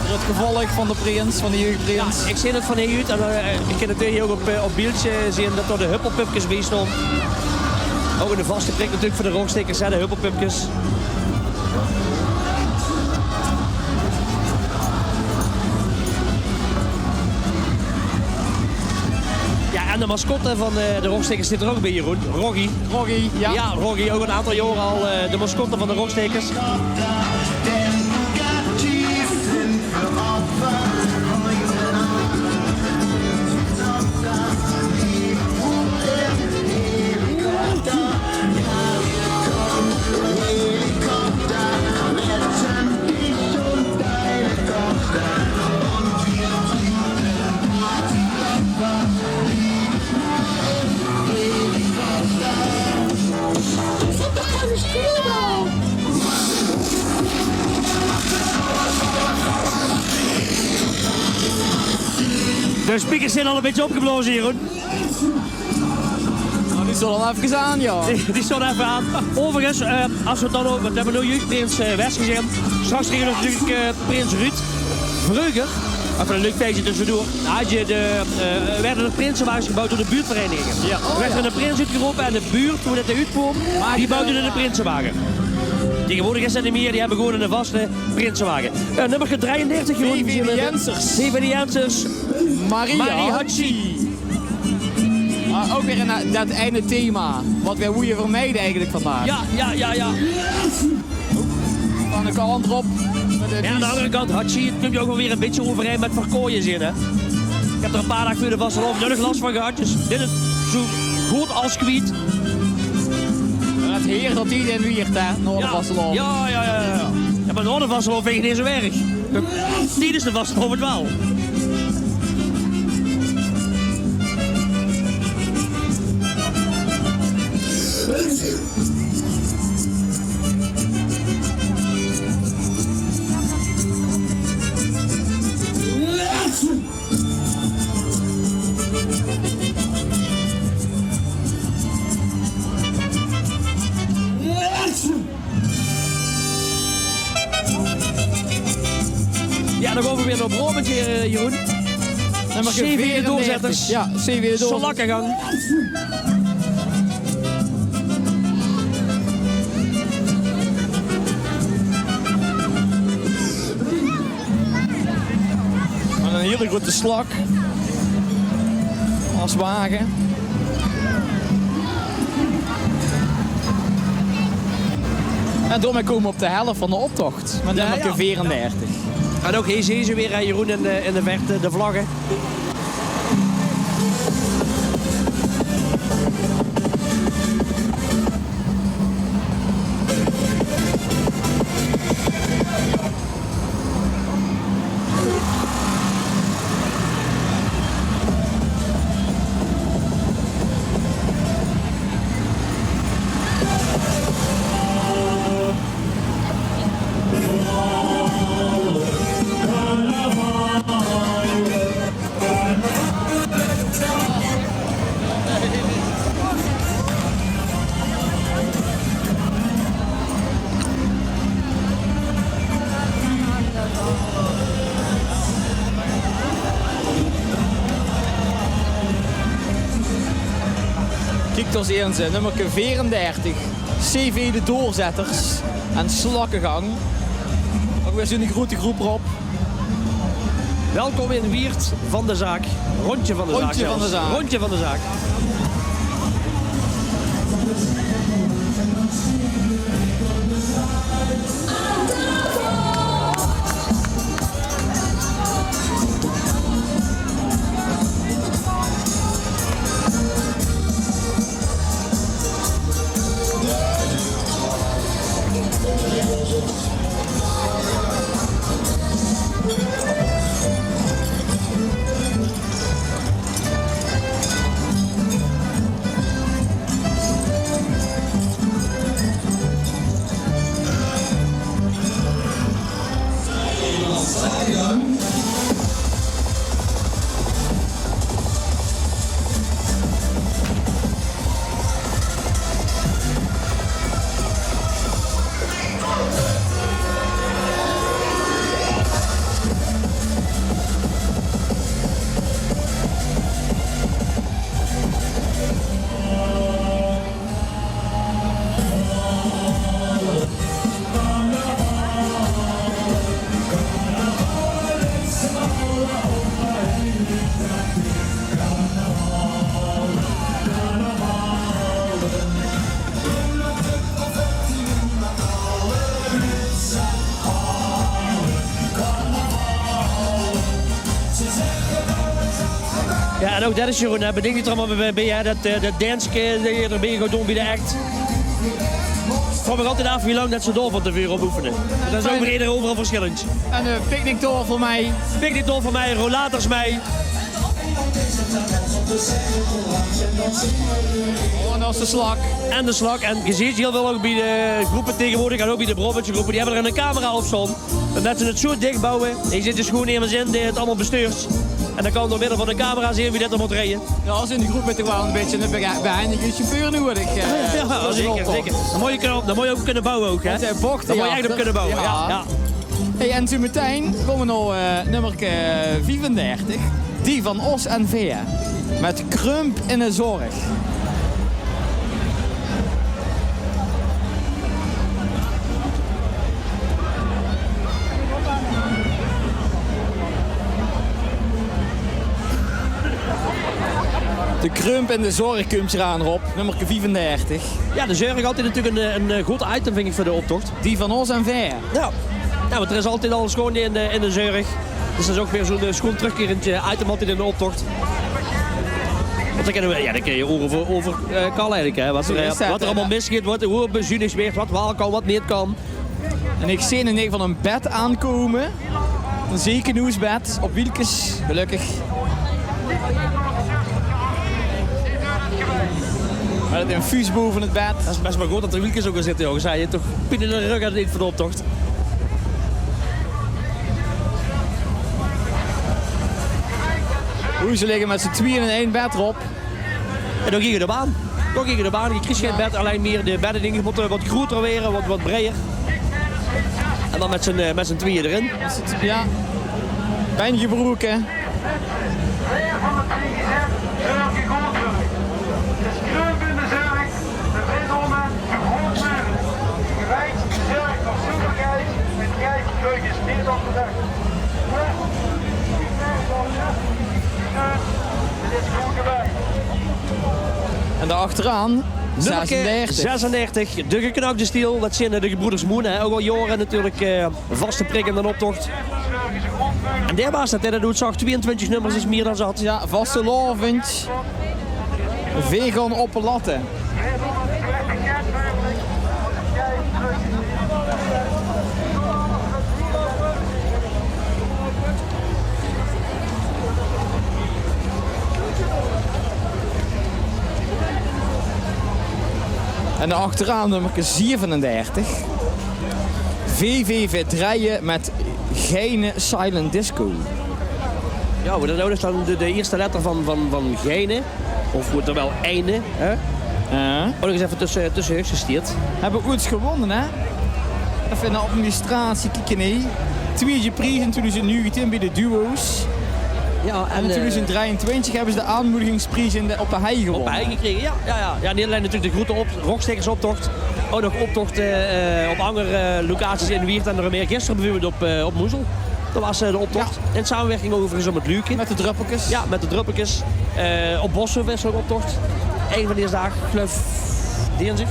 Veur 't gevolg van de prins, van de jeugdprins. Ja, ich zeen 't van hie oet. En, eh, ich kin 't hie ouch op, eh, op beeldje zeen det d'r de huppelpupkes bie staon. Ouch 'ne vaste prik natuurlik veur de Rogstaekers, hè, de huppelpupkes. Ja, en de mascotte van, eh, de Rogstaekers zit d'r ouch bie, Jeroen. Roggy. Roggy, ja. Ja, Roggy, ouch 'n aantal jaor al, eh, de mascotte van de Rogstaekers. De speakers zeen al e bietje opgeblaoze, Jeroen. Nou, die staon al effe aan, ja. Die, die staon effe aan. Euverigens, eh, es v'r 't dan euver, v'r höbbe noe jeugdprins, eh, Wes gezeen. Straks kriege v'r natuurlik, eh, prins Ruud. Vreuger, effe e leuk feitje tössedoor, haje de, eh, woorte de prinsewages geboewd door de buurtvereiniginge. Ja. Woort d'r 'ne prins oetgerope en de buurt, wo det d'r oetkoom, die boewde de prinsewage. Taegewoordig is det neet mieë, die höbbe gewoon 'ne vaste prinsewage. Eh, nummerke drei-en-dertig, Jeroen. V V de Jensers. V V de Jensers. Marie Hatschi. Ah, ouch weer in, eh, det eine thema wat v'r woeje vermijde eigelik vandaag. Ja, ja, ja, ja. Van de kant op. Ja, aan de anger kant, Hatschi, 't kump ouch waal weer e bietje euverein mit verkoeie zeen, hè. Ich höb d'r e paar daag veur de vastelaovend nog las van gehad, dus dit is zo good es kwiet. Det heert altied in Wieërt, hè, nao de vastelaovend. Ja, ja, ja, ja. Ja, mer nao de vastelaovend vinj ich 't neet zo erg. Tiedes de vastelaovend waal. Ja, dan gaon v'r weer nao Braobantj, eh, Jeroen. Nummer C V de veerendertig. Doorzetters. Ja, C V de Doorzetters. Slakkegang. Mit 'n hiel groete slak es wage. En daomit kómme v'r op de helf van de optoch, mit nummerke veerendertig. En ouch hie zeen v'r weer, hè, Jeroen, in de, in de verte, de vlagge. Kiek, dao zeen ze, nummerke veerendertig, C V de Doorzetters en Slakkegang. Ouch weer zoe'n groete groep, Rob. Welkom in Wieërt van de Zaak. Rondje van de Zaak zelfs. Rondje van de Zaak. Rondje van de Zaak. En ouch det is, Jeroen, hè, bedink dich d'r mer bie, bie, hè, det, eh, det danske det se d'rbie gaos doon bie de act. Vraog mich altied aaf wie lang det ze dao van te veure op oefene. Det is ouch weer eder euveral versjillend. En, eh, picknicktafel mei. Picknicktafel mei, rollators mei. Oh, en det is de slak. En de slak. En ge zeet hiel väöl ouch bie de gróppe taengewoordig en ouch bie de Brabantse gróppe, die höbbe d'r ein camera op staon. Ómdet ze 't zoe dich bouwe, hie zit dus gewoen emes in dae 't allemaol bestuurt. En dan kan door middel van de camera zeen wie det d'r mót rieje. Jao, es in de gróp höbs se toch waal ein bietje ein bege-, behendige chauffeur nudig, eh, veur zoe'n optoch. Jao, zeker, zeker. Dan mót se kinne, dan mót se ouch kinne bouwe ouch, hè? Dan mót se ech op kinne bouwe, jao. Hey, en zoe metein kómme v'r nao, eh, nummerke viefendertig. Die van Os en Veer. Mit Krump in de Zörg. De Krump in de Zörg kump d'raan, Rob. Nummerke viefendertig. Jao, de zörg altied natuurlik ein, eh, ein, eh, good item, vinj ich, veur de optoch. Die van Os en Veer. Jao. Jao, want d'r is altied al sjoon in de, in de zörg. Dus det is ouch weer zoe'n, eh, sjoon trökkerend, eh, item altied in de optoch. Want dan kinne v'r, jao, dan kinne v'r oere euver, euver, eh, kalle eigelik, hè. Wat d'r, eh, wat d'r allemaol misgeit, wat, wie bezuunig weurt, wat waal kan, wat neet kan. En ich zeen in eder geval ein bed aankómme. Ein zeekenhoesbed op wielkes, gelökkig. Mit 't infuus bove 't bed. Det is bès waal good det d'r wielkes ouch in zitte, jóng. Zów dich toch pien in de rök höbbe veur de optoch. Oei, ze ligke mit z'n twieë in ein bed, Rob. En dan gaon v'r de baan. Dan gaon v'r de baan. Ge kriegt gein bed, allein mier de beddinge mótte get groeter waere, get, get breier. En dan mit z'n, eh, mit z'n twieë d'rin. Jao. Pijn gebroeke. En dao achteraan, nummerke zesendertig. Zesendertig, de Geknakde Stiel. Det zeen de gebroeders Moen, hè. Ouch al jaore natuurlik, eh, vaste prik in d'n optoch. En dao waas 't, hè, det doe 't zag, twieëntwintig nummers is mier dan zat. Jao, vastelaovend. Vegan oppe latte. En dao achteraan nummerke zevenendertig. V V V Drieje mit Geine Silent Disco. Jao, mer det is dan de, de ierste letter van, van, van Geine. Of wuuert 't waal Eine, hè? Jao. Oh, nog ins effe tösse, tösse haogs gestierd. Höbbe oets gewónne, hè? Effe nao administratie kieke, hè. Twiede pries in twieëdoezend negentieën bie de duo's. Jao, en, en in, eh, twieëdoezend drieëntwintig höbbe ze de aanmoedigingspries in de, op de hei gewónne. Op de hei gekrege, jao, jao, jao. Jao, neet allein natuurlik de groete op-, Rogstaekersoptoch. Ouch nog optochte, eh, op anger, eh, locaties in Wieërt en d'r mieë. Gister bieveurbeeld op, eh, op Moezel. Det waas, eh, de optoch. Jao. In samewirking euverigens ouch mit Luuke. Mit de dröppelkes. Jao, mit de dröppelkes. Eh, op Boshoeëf is ouch optoch. Ein van dees daag, geluif, dinsdig.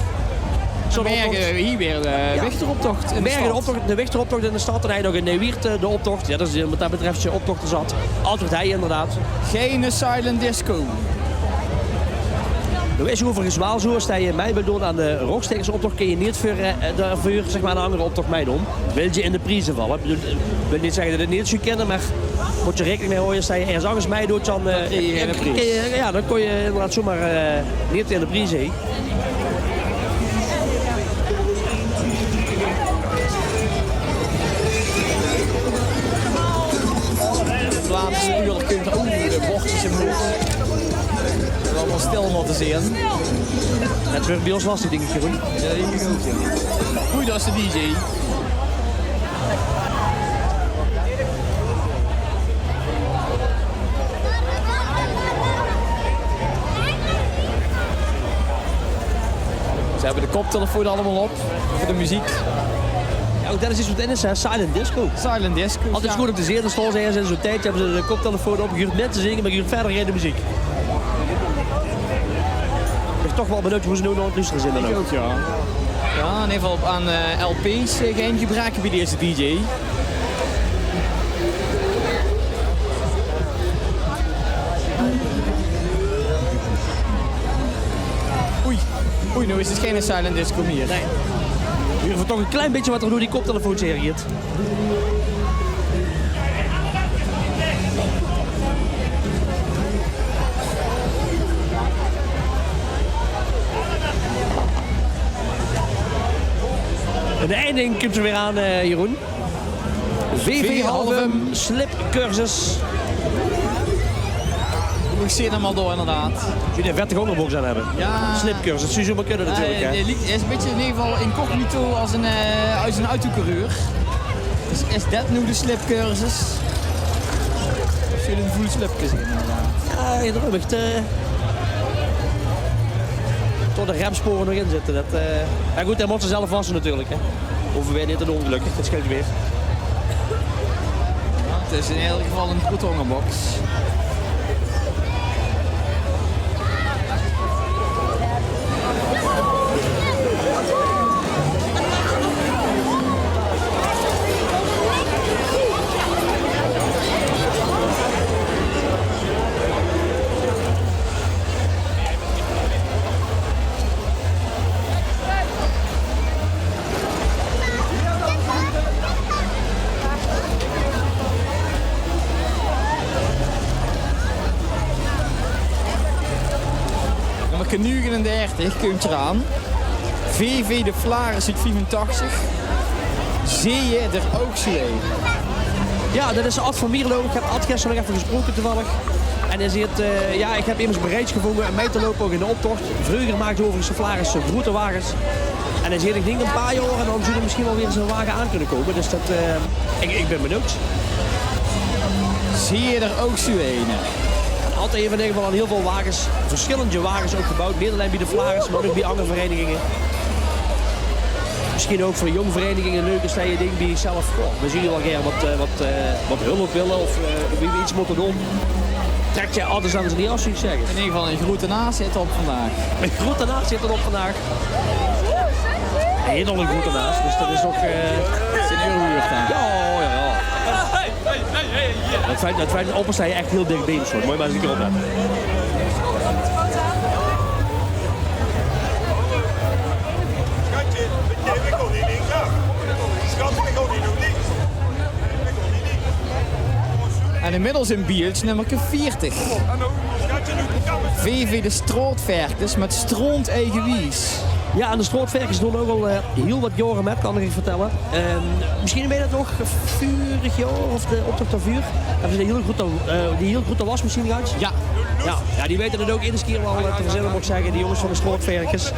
Zoe'n optoch. Mörge hie weer de Wichteroptoch in de stad. Mörge de optoch, de Wichteroptoch in de stad. En hei nog in, eh, Wieërt, eh, de optoch. Jao, det is, eh, wat det betröf, eh, optoch zat. Antwoord hei inderdaad. Geine silent disco. Noe is 't euverigens waal zoe, es se mei wils doon aan de Rogstaekersoptoch, kins se neet veur, eh, daoveur, zeg mer, aan 'nen angere optoch meidoon. Wils se in de prieze valle. Ich bedoel, ich wil neet zègke det 't neet zów kinne, mer mós se raekening mei haoje, es se örges angers meidoots, dan, eh, kins se, jao, dan kóns se inderdaad zomer, eh, neet in de prieze. Plaatenspeler kump, oeh, de bordjes in beeld. Det is allemaol stil mótte zeen. 't Wuuert bie ós lastig, dink ich, Jeroen. Jao, ich dink ouch, jao. Oei, dao is de D J. Ze höbbe de koptelefoon allemaol op veur de meziek. Jao, ouch det is get wat in is, hè. Silent disco. Silent disco, jao. Altied good óm te zeen, dan staon ze örges in zoe'n tuintje, höbbe ze de koptelefoon op, gehuuert mit te zinge, mer gehuuert wiejer gein meziek. Ich bön toch waal benuujd wie ze noe nog aan 't loestere zeen dan ouch. Ich ouch, jao. Jao, in eder geval aan, eh, L P's, eh, gein gebrek bie deze D J. Oei, noe is 't gein silent disco mieë. Nae. Veer huuere toch e klein bietje wat d'r door die koptelefoons haer geit. En ein dink kump d'r weer aan, eh, Jeroen. V V Halvum. V V Halvum slipcursus. Ich zeen 'm al door, inderdaad. Zów 'ne vette óngerboks aan höbbe. Jao. Slipcursus, zów zoemer kinne natuurlik, hè? Jao, hae liek, hae is e bietje in eder geval incognito es 'n, eh, es 'n autocoureur. Dus is det noe de slipcursus? Of zölle 'n voel slipke zeen, inderdaad? Jao, ich dink det, eh, tot de remspore nog in zitte. Det, eh, mer good, hae mót ze zelf wasse natuurlik, hè. Hove veer neet te doon, gelökkig, det sjeelt weer. 't Is in eder geval 'n groete óngerboks. Nummerke nuugenendertig kump d'r aan. V V de Flaris oet viefentachtig. Zeeje d'r ouch zoe ein? Jao, det is Ad van Mierlo. Ich höb Ad gister nog effe gesproke toevallig. En hae zeet, eh, jao, ich höb emes bereid gevónje óm mei te loupe, ouch in d'n optoch. Vreuger maakde euverigens de Flaris zoe groete wages. En hae zeet, ich dink e paar jaor en dan zów d'r mesjien waal weer ins 'ne wage aan kinne kómme. Dus det, eh, ich, ich bön benuujd. Zeeje d'r ouch zoe ein? Ad haet in eder geval al hiel väöl wages, versjillende wages ouch geboewd. Neet allein bie de Flaris, mer ouch bie anger vereiniginge. Mesjien ouch veur jóng vereiniginge leuk es det se dinks bie jezelf: goh, veer zouwe waal gaer wat, eh, wat, eh, wat hulp wille of, eh, wie v'r get mótte doon. Trèk dich Ad ins aan zien jas, zów ich zègke. In eder geval, 'ne groete naas zit op vandaag. 'Ne groete naas zit op vandaag. Hae haet al 'ne groete naas, dus det is ouch, eh, zeen uur huur, hè? Jao, jao, jao. Det feit, det feit, opperste ech hiel dik bie, hoor. Mót se mer ins ein kier oplètte. En inmiddels in beeld nummerke veertig. V V de Straotverkes mit Straont Eigewies. Jao, en de Straotverkes doon ouch al, eh, hiel wat jaore mit, kan ich dich vertèlle. Ehm, mesjien weit geer 't nog, vörig jaor of de optoch daoveur, höbbe ze die hiel groete, eh, die hiel groete wasmesjien gehad. Jao. Jao, jao, die weite 't ouch eder kier waal, eh, te verzinne, mót ich zègke, die jónges van de Straotverkes.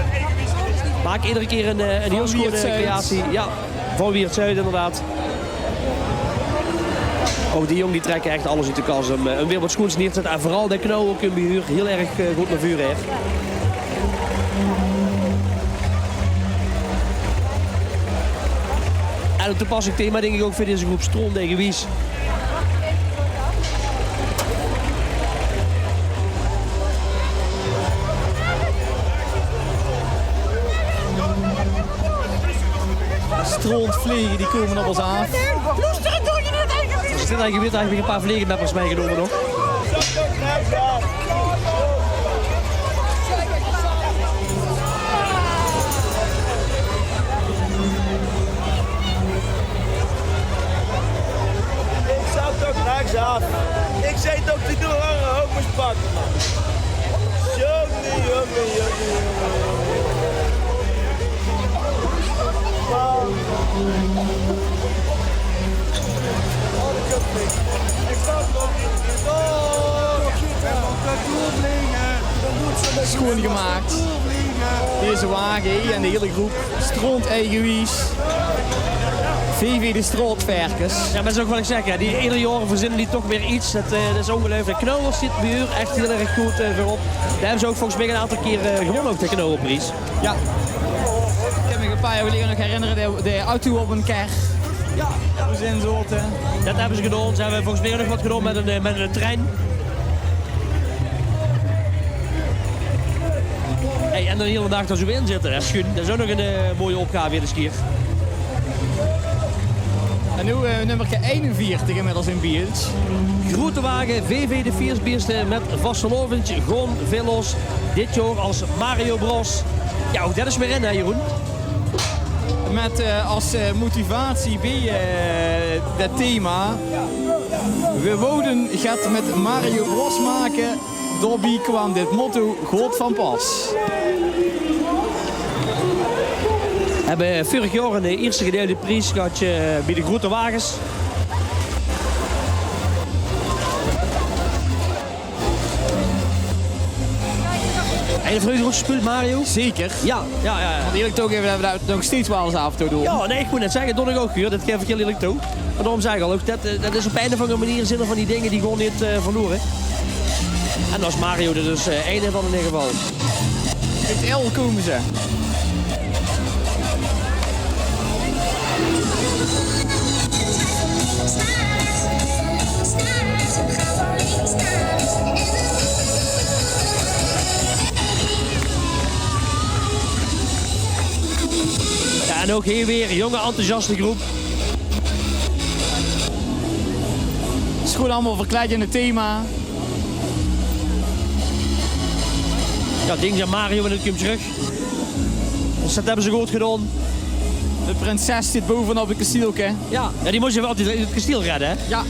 Make eder kier ein, eh, ein hiel sjoen, eh, creatie. Jao, van Wieërt Zuid, inderdaad. Ouch die jóng die trèkke ech alles oet de kas óm, eh, óm weer wat sjoens neer te zètte. En veural de knauwe kump bie häör hiel erg, eh, good nao veure, hè. En ein toepasselijk thema, dink ich, ouch veur deze gróp, Straont Eigewies. Straontvlege, die kómme op ós aaf. Loester, doe je niet even. Zit eigelik weer, eigelik ein paar vlegemeppers mitgenómme nog. Ich zag toch rechtsaaf. Ich zag toch, die doe hange ouch ins pakke. Jonge, jonge, jonge, jonge. Sjoengemaak. Deze wage, hè, en de hiele gróp. Straont Eigewies. V V de Straotverkes. Jao, mer det is ouch wat ich zègk, hè. Die, eder jaor verzinne die toch weer get. Det, eh, det is óngeluifelik. Knauwels zit bie häör ech hiel erg good, eh, veurop. Dao höbbe ze ouch volges mich ein aantal kier, eh, gewónne, ouch de Knauwelpries. Jao. Ich kin mich ein paar jaor geleje nog herinnere, de, de auto op ein ker. Jao, jao. Wo ze in zote. Det höbbe ze gedaon. Ze höbbe volges mich ouch nog get gedaon mit ein, eh, mit ein trein. Hey, en d'r hiel daag d'r zoe in zitte, det is sjoen. Det is ouch nog ein, eh, mooie opgave hie, de skier. En noe, eh, nummerke einenveertig inmiddels in beeld. Groete wage, V V de Fieësbeeste mit vastelaovend Gaon Veer Los. Dit jaor es Mario Bros. Ja, ouch det is weer in, hè, Jeroen? Mit, eh, es, eh, motivatie bie, eh, det thema: we wouwe get mit Mario Bros make. Daobie kwaam dit motto good van pas. Höbbe vörig jaor ein, eh, ierste gedeilde pries gehad, eh, bie de groete wages. Höbs doe vreuger ouch gespeuld, Mario? Zeker. Ja, ja, ja, ja. Want ierlik toegaeve det we det nog steeds waal ins aaf en toe doon. Ja, nae, ich mót net zègke, det doon ich ouch, huur. Det gaef ich hiel ierlik toe. Mer daorum zègk ich al ouch, det, eh, det is op ein of anger meneer, zeen d'r van die dinger die gaon neet, eh, verlore. En dao is Mario d'r dus, eh, eine van in eder geval. Mit L kómme ze. Ja, en ouch hie weer jónge enthousiaste groep. Ze gaon allemaol verkleid in 't thema. Ja, dink aan Mario en 't kump trök. Dus det höbbe ze good gedaon. De prinses zit baove op 't kestielke. Ja, ja, die mós altied 't kestiel redde, hè? Ja.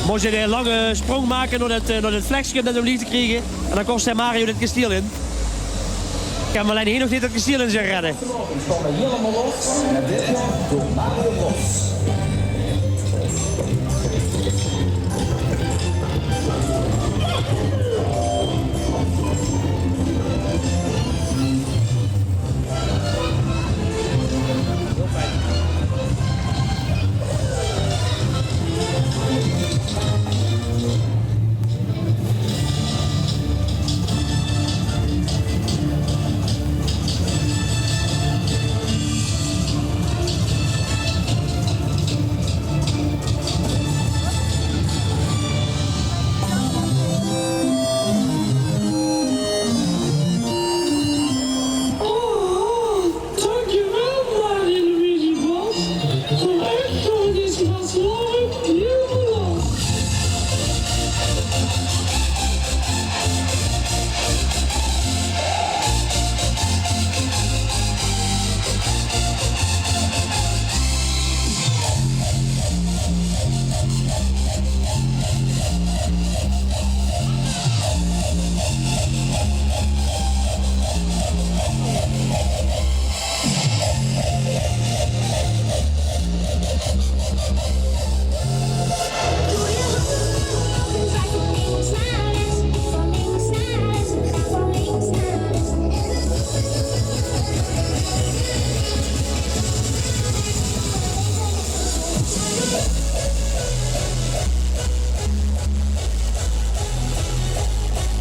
Mós de lange sprong make nao det, eh, nao det vlegske óm det ómlieg te kriege. En dan kós Mario 't kestiel in. Kan 'm allein hie nog neet 't kestiel in zeen redde. Vanavond staon we hielemaol los mit dit jaor door Mario Bros. Dankjewel, Mario Luigi Bos. Terug voor deze vastelaovend. Hielemaol los.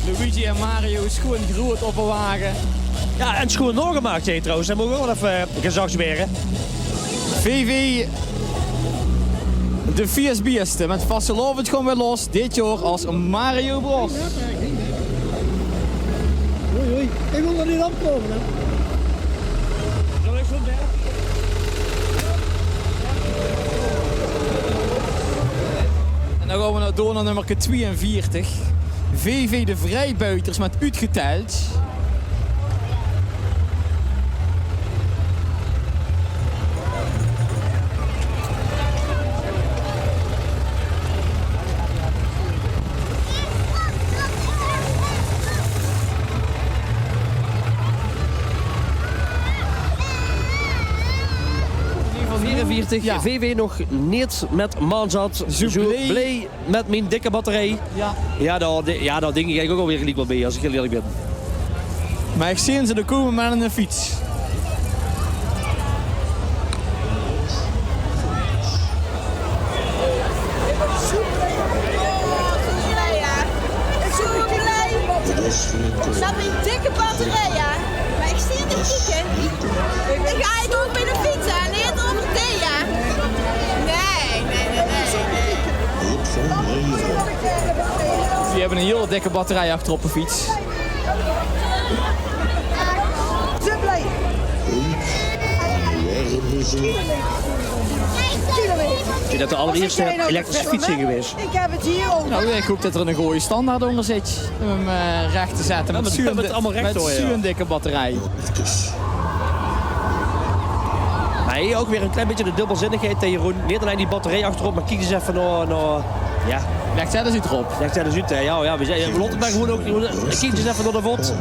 Luigi en Mario, schoeën groeët op de wage. Ja, en schoeën naogemaak, hè, trouwens. Det mót ouch waal effe, eh, gezag waere. V V, de Fieësbieëste mit vastelaovend gaon weer los. Dit jaor es Mario Bros. Oei, oei. Ich wil d'r neet opkómme, hè. En dan gaon we nao door nao nummerke twieënveertig. V V de Vrijbuiters mit Oetgeteld. Veerenveertig, ja. V V nog neet mit Mansat. Zoeë blij. Blij mit mien dikke batterij. Ja. Ja, dao, ja, dao dink ich eigelik ouch alweer geliek waal bie, es ich hiel ierlik bin. Mer ich zeen ze d'r kómme mit ein fiets. Zoeë blij, ja. Zoeë blij. Mit mien dikke batterij, ja. Mer ich zeen d'r kieke. Ich gaon ouch mit de fiets aan, neet euver die, ja. Nae, nae, nae, nae, nae. Die höbbe ein hiel dikke batterij achter op de fiets. Zoeë blij. Kilometer. Is det de allerierste elektrische fiets is gewaes? Ik heb het hier ook. Nou, ik hoop det d'r 'ne gooje standaard ónger zit um 'm, eh, rech te zette. Ja, mit zoe'n dikke batterie. Mer hie ouch weer e klein bietje de dubbelzinnigheid, hè, Jeroen. Neet allein die batterie achterop, mer kiek ins effe nao, nao, ja. Leg zelfs iets erop. Leg zelfs iets, hè. Ja, ja, we zeen, we laote 't mer gewoen ouch, kiek ins effe nao de vot.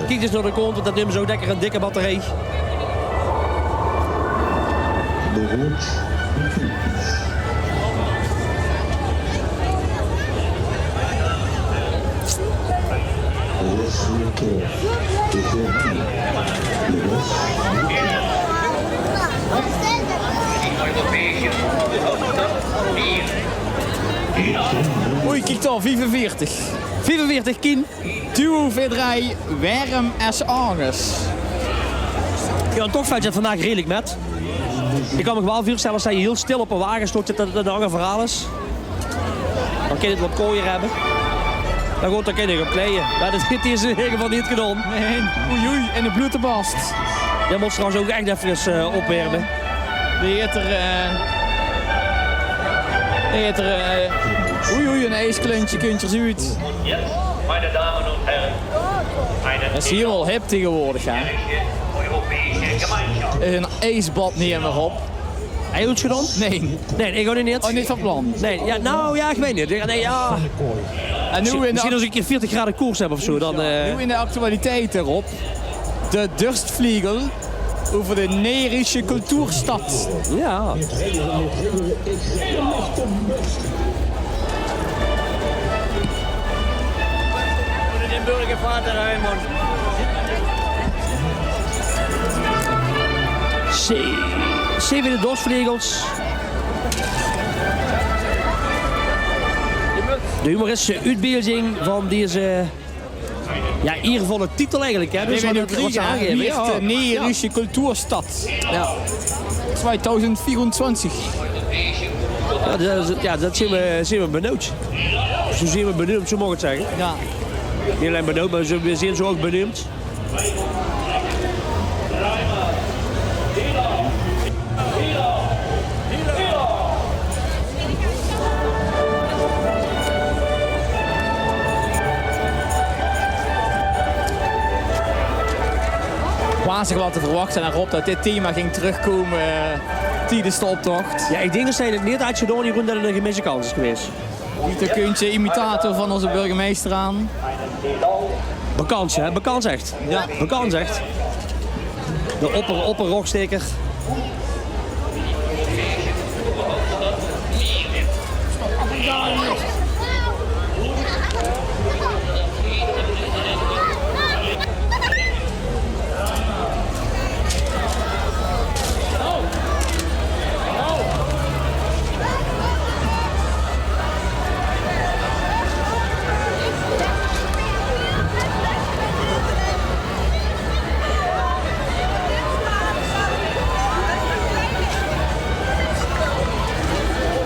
Kiek ins nao de kont, want det neume ze ouch lekker 'n dikke batterie. Oei, kiek dao, viefenveertig. Viefenveertig, Kien. Duo veer drei, Werm es Anges. Ja, toch vèlt 't vandaag redelik mit. Ik kan mich waal veurstelle, es se hiel stil op 'ne wage stots, det 't 'n anger verhaol is. Dan kin 't get kooier höbbe. Mer good, dan kin ik op kleie. Mer det haet 'r in eder geval neet gedaon. Nae, oei oei, in de bloetebast. Dae mót trouwens ouch ech effe, eh, opwerme. Dae haet 'r, eh, dae haet 'r, eh, oei oei, 'n ijskluntje kuntj 'r oet. Jetzt, meine Damen und Herren, eine... Det is hielemaol hip taegewoordig, hè? Europäische Gemeinschaft. Is 'n ijsbad neet mier op. Höbs se 't gedaon? Nae. Nae, ik ouch neet. Oh, neet van plan? Nae, ja, nou ja, ik weit neet. Ja, nae, ja. En noe in de... Misschien es ik 'n kier veertig grade koers heb of zo, dan, eh. Noe in de actualiteit, Rob. De Durstvlegel euver de Nerische cultuurstad. Ja. Zeve, zeve de Dorstvlegels. De humoristische oetbeelding van deze, ja, iervolle titel eigelik, hè? Dus wat, wat ze aangaeve, ja. De Nerische cultuurstad. Ja. Tweeduizend vierentwintig. Ja, det, ja, det zeen we, zeen we benuujd. Zo zeen we benuujd, zo maag ik 't zegge. Ja. Neet allein benuujd, mer zo, we zeen zo ouch benuujd. Waas 't waal te verwachte, hè, Rob, det dit thema ging terugkómme, eh, tiedes de optocht? Ja, ik dink det ze 't neet haj gedaon, Jeroen, det 't 'ne gemiste kans is gewaes. Pieter Kuntje, imitator van ózze burgemeister aan. Bekans, hè? Bekans ech. Ja. Bekans ech. De opper, opper Rogstaeker.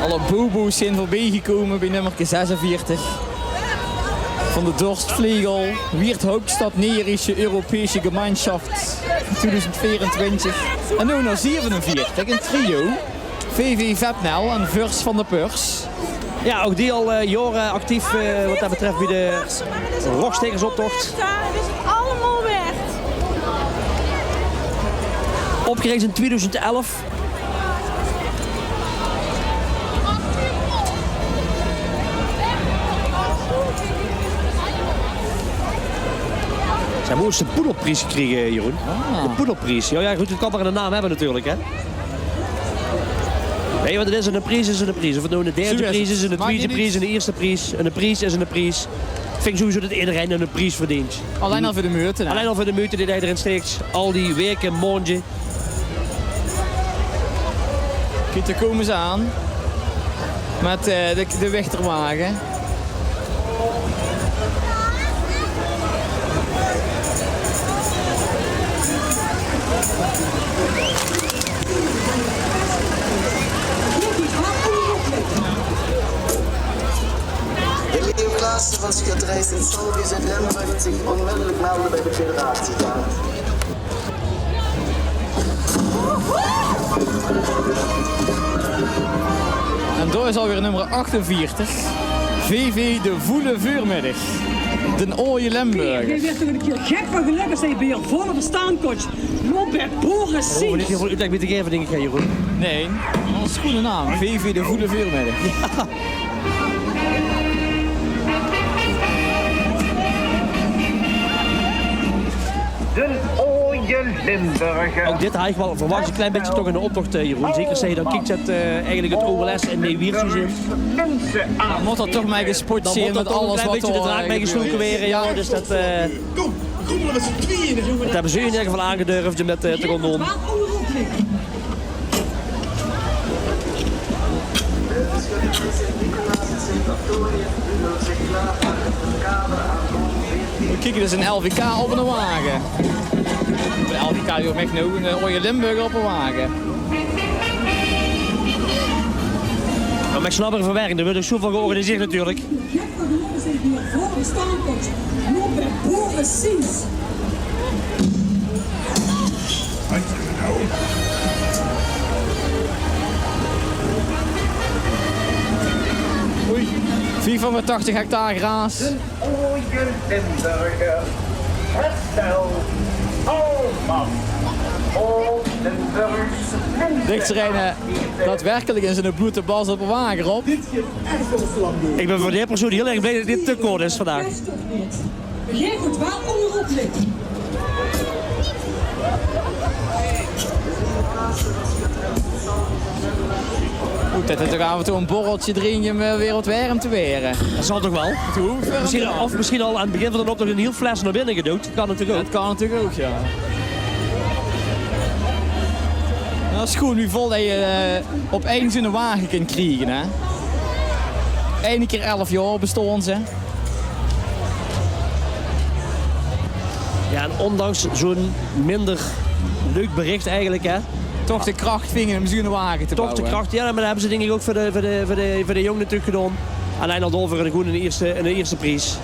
Alle bobo's zeen veurbie gekómme bie nummerke zesenveertig. Van de Dorstvlegel, Wieërt Hoopstad Nerische Europese Gemeinschaft twieëdoezend veerentwintig. En noe nao zevenenveertig, ein trio. V V Vetnel en Vurs van de Purs. Ja, ouch die al, eh, jaore actief, eh, wat det betref bie de Rogstaekersoptocht. Allemaol waerd. Opgerich in twieëdoezend elf. Ze höbbe ouch de poedelpries gekrege, Jeroen. Ah. De poedelpries. Ja, ja, good, 't kan mer eine naam höbbe natuurlik, hè. Nae, want 't is eine pries, is eine pries. Of 't noe eine derde pries is, eine twiede pries, eine ierste pries, eine pries is eine pries. Vinj ik sowieso det ederein eine pries verdeent. Allein al veur de meujte, hè? Allein al veur de meujte die d'r in steek. Al die waeke, maondje. Kiek, dao kómme ze aan. Mit, eh, de, de wichterwage. De leeuwklasse van schutterij Sint Salvius uit Limburg zich onmiddellijk melden bij de federatieraad. Dao is alweer nummer achtenveertig. V V de Voele Veurmiddig. Den Ooie Limburger. Geer waert toch ein kier gek van gelök es geer hie veur de staon kómp. Loopt bij Boris Hoeven neet hiel väöl oetleg mieë te gaeve, dink ich, hè, Jeroen? Nae, dat is ein gooj naam. V V de Voele Veurmiddig. Den Ooie Limburger. Ouch dit had ich waal verwach, ein klein bietje toch in de optoch, eh, Jeroen. Zeker es se dan kieks, eh, eigelik 't O L S en Nederlands Wieërshuis in. Dan mót d'r toch mei gespot zeen mit alles wat d'r, eh, gebeurd is. Jao, dus dat, eh, dat höbbe ze in eder geval aangedurfd óm dat te gaon doon. Kiek, dat is ein L V K op eine wage. Ein L V K, joh, mèt noe ein, eh, Ooie Limburger op eine wage. Mer ich snap 't verwerking, d'r wuuert ouch zoväöl georganiseerd natuurlik. Oei, viefhóngerdtachtig hectare graas. Ooie Limburger, herstel, almas, o Limburgs minse. Lik d'r eine daadwerkelik in zien bloete bas op eine wage op? Ich bön veur dees persoon hiel erg blie dat dit te kort is vandaag. Geer mót waal ónger op lètte. Good, dat d'r toch aaf en toe ein borrelke drinke óm, eh, weer get werm te waere. Dat zal toch waal? Mesjien, of mesjien al aan 't begin van d'n optoch ein hiel fles nao binne gedouwd. Dat kan natuurlik ouch. Dat kan natuurlik ouch, jao. Dat is good, wie vol dat geer, eh, op ein zoe'ne wage kint kriege, hè. Eine kier elf jaor bestaon ze. Jao, en ondanks zoe'n minder leuk berich eigelik, hè. Toch de krach vinge óm zoe'ne wage te bouwe. Toch de krach, jao, mer dat höbbe ze dink ich ouch veur de, veur de, veur de, veur de jóng natuurlik gedaon. En allein al daoveur gewoen ein ierste, ein ierste pries.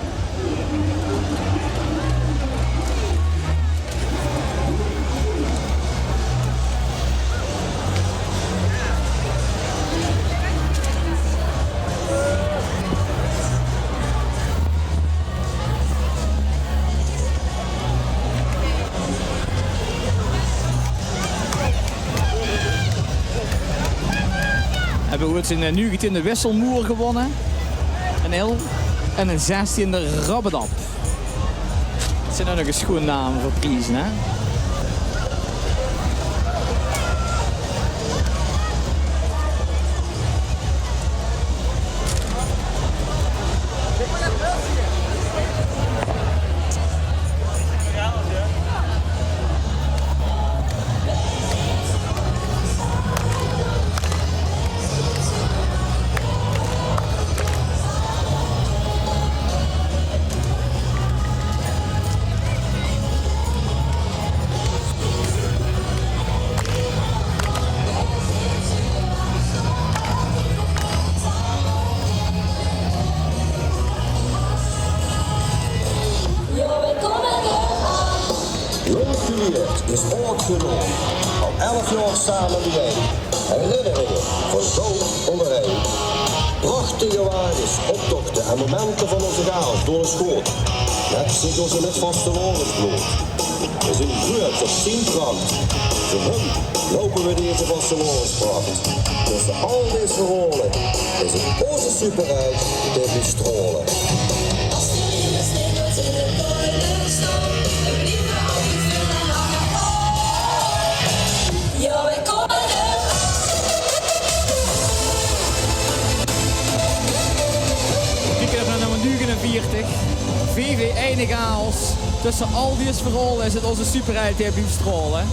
Höbbe v'r oeats ein, eh, nuugentiende Wisselmoer gewónne. Ein L. En ein zestiende Rabbedap. Dat zeen ouch nog ins sjoeën name veur prieze, hè? Leuk gelierd is ouch genóg. Al elf jaor same bie-ein. Herinneringe van goud óngerein. Prachtige wages, optochte en momente van ózze chaos door de sjoot. Mèt ziekels in 't vastelaovesblood. Veer zeen gruuets op zien krach. Veur hun loupe veer deze vastelaovesprach. Tösse al dees verhaole is 't ózze superheld dae blief straole. Kiek ins nao nummer nuugenenveertig. V V Eine Chaos. Tösse al dees verhaole is 't ózze superheld dae blief straole.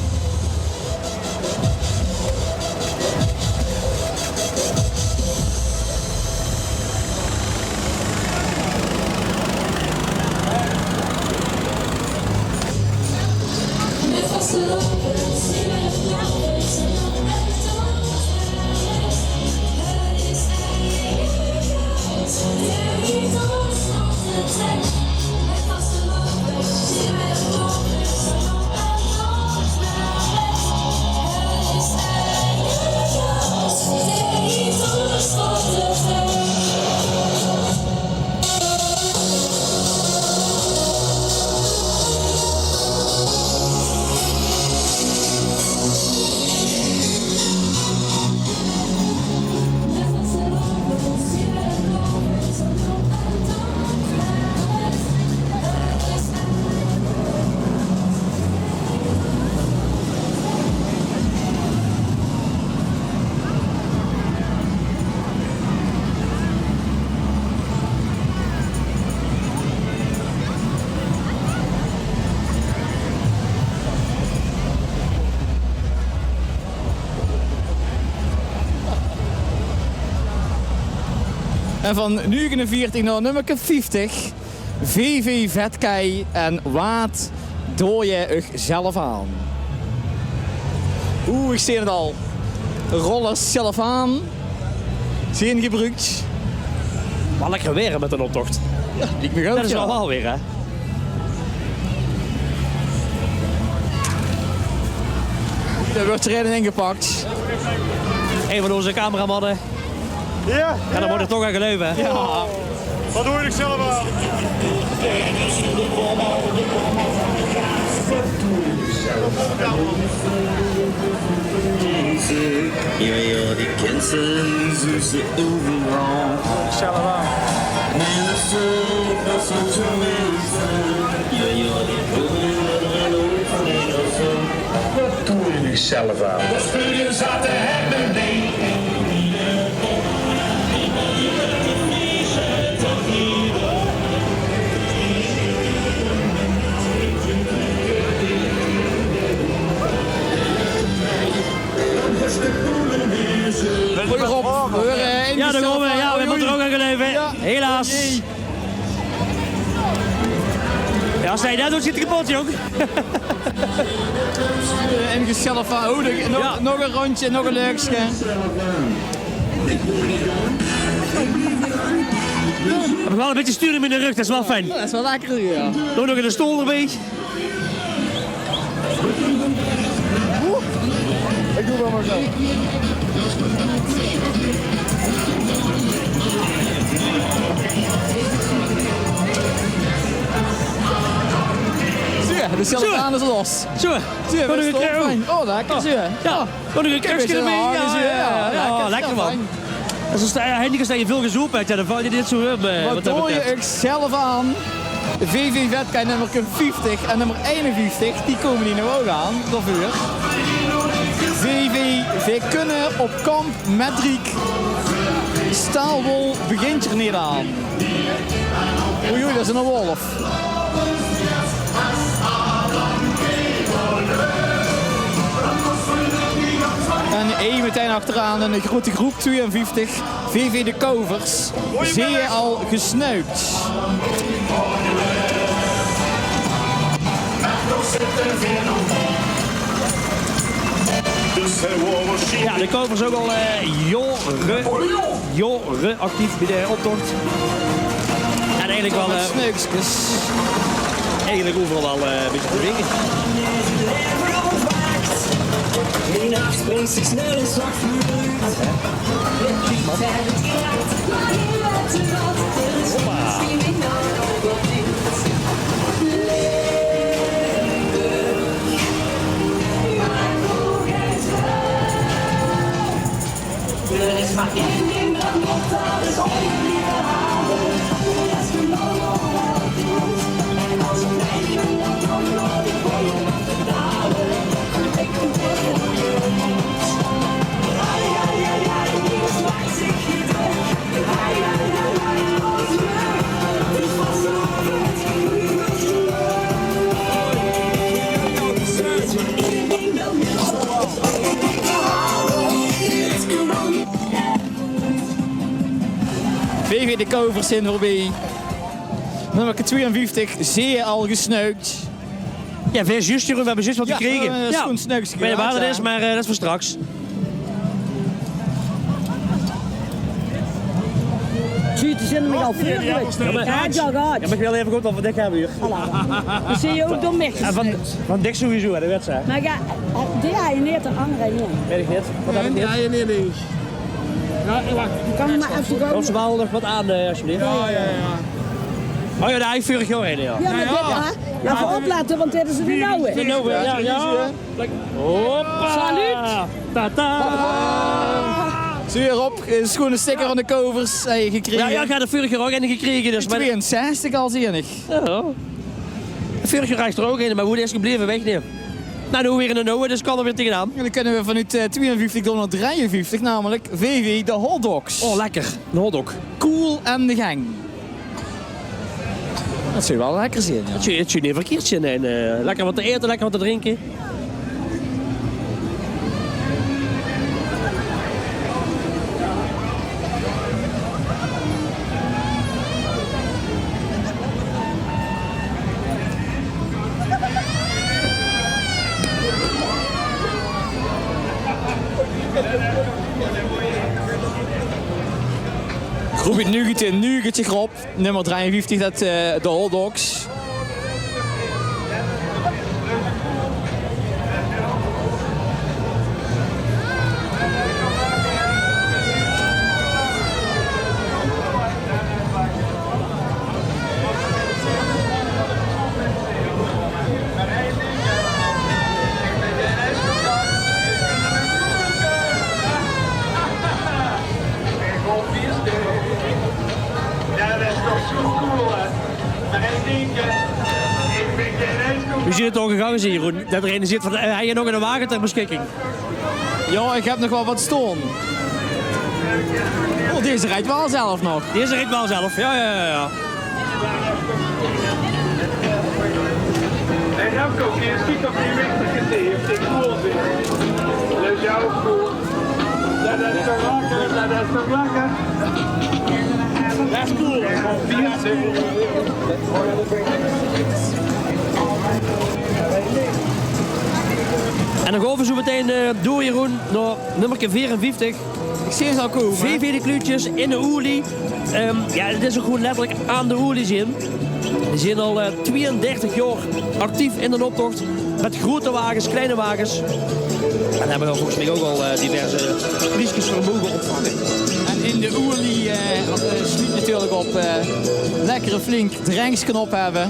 En van nuugenenveertig nao nummerke vieftig. V V Vetkei en Waat doon je uch zelf aan? Oeh, ich zeen 't al. Rollers zelf aan. Zeen gebruuk. Waal lekker weer mèt d'n optocht. Jao, liek mich ouch, jao. Det is waal waal weer, hè? Dao wuuert d'r ein ingepak. Ein van ózze cameramanne. Jao? Jao, dan mót ich toch aan geluive, hè? Jao. Waat doon ich zelf aan? Jao, jao, die kins se, zuus se euveral. Zelf aan. Minse, det is zoe. Jao, jao, die kómme euveral. Waat doon ich zelf aan? Hoi Rob, we, eh, jao, dao kómme we. Jao, we mótte d'r ouch aan geluive. Jao. Helaas. Jee. Jao, es se det doos, zit 'r kepot, jóng. Eh, en gezellig van, oh, de, nog, nog ein róndje, nog ein leukske. Höb ich waal ein bietje steun in miene rug, det is waal fijn. Jao, det is waal lekker, jao. Doe nog ein stool d'rbie. Oeh. Ich doon waal mer zo. Zo, de Sylvaan is los. Zo. Zo, det is toch fijn. Oh, lekker zo. Jao. Oh, nog ein krökske d'rbie. Jao, jao, lekker, man. Fijn. Es, eh, Henk, es se väöl gezope höbs, jao, dan vèlt dich dit zoe op, eh, waat det betröf. Waat doon ich zelf aan? V V Vetkei nummerke vieftig en nummer einenvieftig, die kómme hie noe ouch aan, daoveur. V V, veer kinne op kamp Medriek. Staalwol begintj d'r neet aan. Oei, oei, det is eine wolf. En hie metein achteraan ein groete groep, tweeënvieftig, V V de Kovers. Zeeje al gesnuikt. Jao, de Kovers ouch al, eh, jaore jaore actief bie de optocht. En eigelik waal, eh, eigelik euveral waal, eh, ein bietje te vinge. Hoppa. V V de Kovers zeen veurbie. Nummerke tweeënvieftig, Zeeje al gesnuikt. Jao, veer zjus, Jeroen, veer höbbe zjus get gekrege. Jao, eh, sjoen snuikske. Ich weit neet waat 't is, mer, eh, det is veur straks. Zuut, die zeen mich al veur gewees. Jao, mer ich wil effe good waat veur dich höbbe hie. Voilà. Dan zeen ze ouch door mich gesnuikt. En van, van dich sowieso, hè, det weit ze, hè. Mer jao, die haje neet de anger, jóng. Weit ich neet. Waat höb ich neet? Jao, wach. Kan ich mer effe... Kóms se waal nog get aan, eh, alsjeblieft? Jao, jao, jao. Oh jao, dao haw ich veurig jaor ein, jao. Jao, mer dit, hè? Jao, effe oplette, want dit is de nuje. De nuje, jao, jao. Hoppa. Salut. Tata. Zuut, Rob, is sjoen eine sticker van de Kovers, eh, gekrege. Jao, jao, ich haw d'r veurig jaor ouch eine gekrege, dus, mer... Tweeënzestig al, zeen ich. Jao. Veurig jaor haw ich d'r ouch eine, mer wie is 'r gebleve, weit ich neet. Noe, noe weer eine nuje, dus kan d'r weer tegenaan. En dan kinne v'r vanoet, eh, tweeënvieftig door nao drieënvieftig, namelik V V de hotdogs. Oh, lekker. Eine hotdog. Cool aan de gang. Det zów waal lekker zeen, jao. 't Zów, 't zów neet verkeerd zeen, nae. Eh, lekker waat te aete, lekker waat te drinke. Groep negentien, negentien groep, nummer drieënvieftig, det, eh, de hotdogs. Wie is 't al gegange, Jeroen? Det d'r eine zit van, eh, höbs se nog 'ne wage ter beschikking? Jao, ich höb nog waal get staon. Oh, deze riejt waal zelf nog. Deze riejt waal zelf, jao, jao, jao, jao. En dan komt hier, schiet op die winter gezicht. Ik voel ze. Le Jao cool. Det is toch lekker, det is toch lekker. Det is cool. En dan gaon v'r zo metein, eh, door, Jeroen, nao nummerke veerenvieftig. Ich zeen ze al kómme. V V de Kluutjes in de Oelie. Ehm, jao, 't is ouch gewoen letterlik aan de oelie zeen. Die zeen al, eh, twieëndertig jaor actief in d'n optoch. Mit groete wages, kleine wages. En höbbe volges mich ouch al, eh, diverse prieskes veur moge ontvange. En in de oelie, eh, eh, sluut natuurlik op, eh, lekker flink drinkske op höbbe.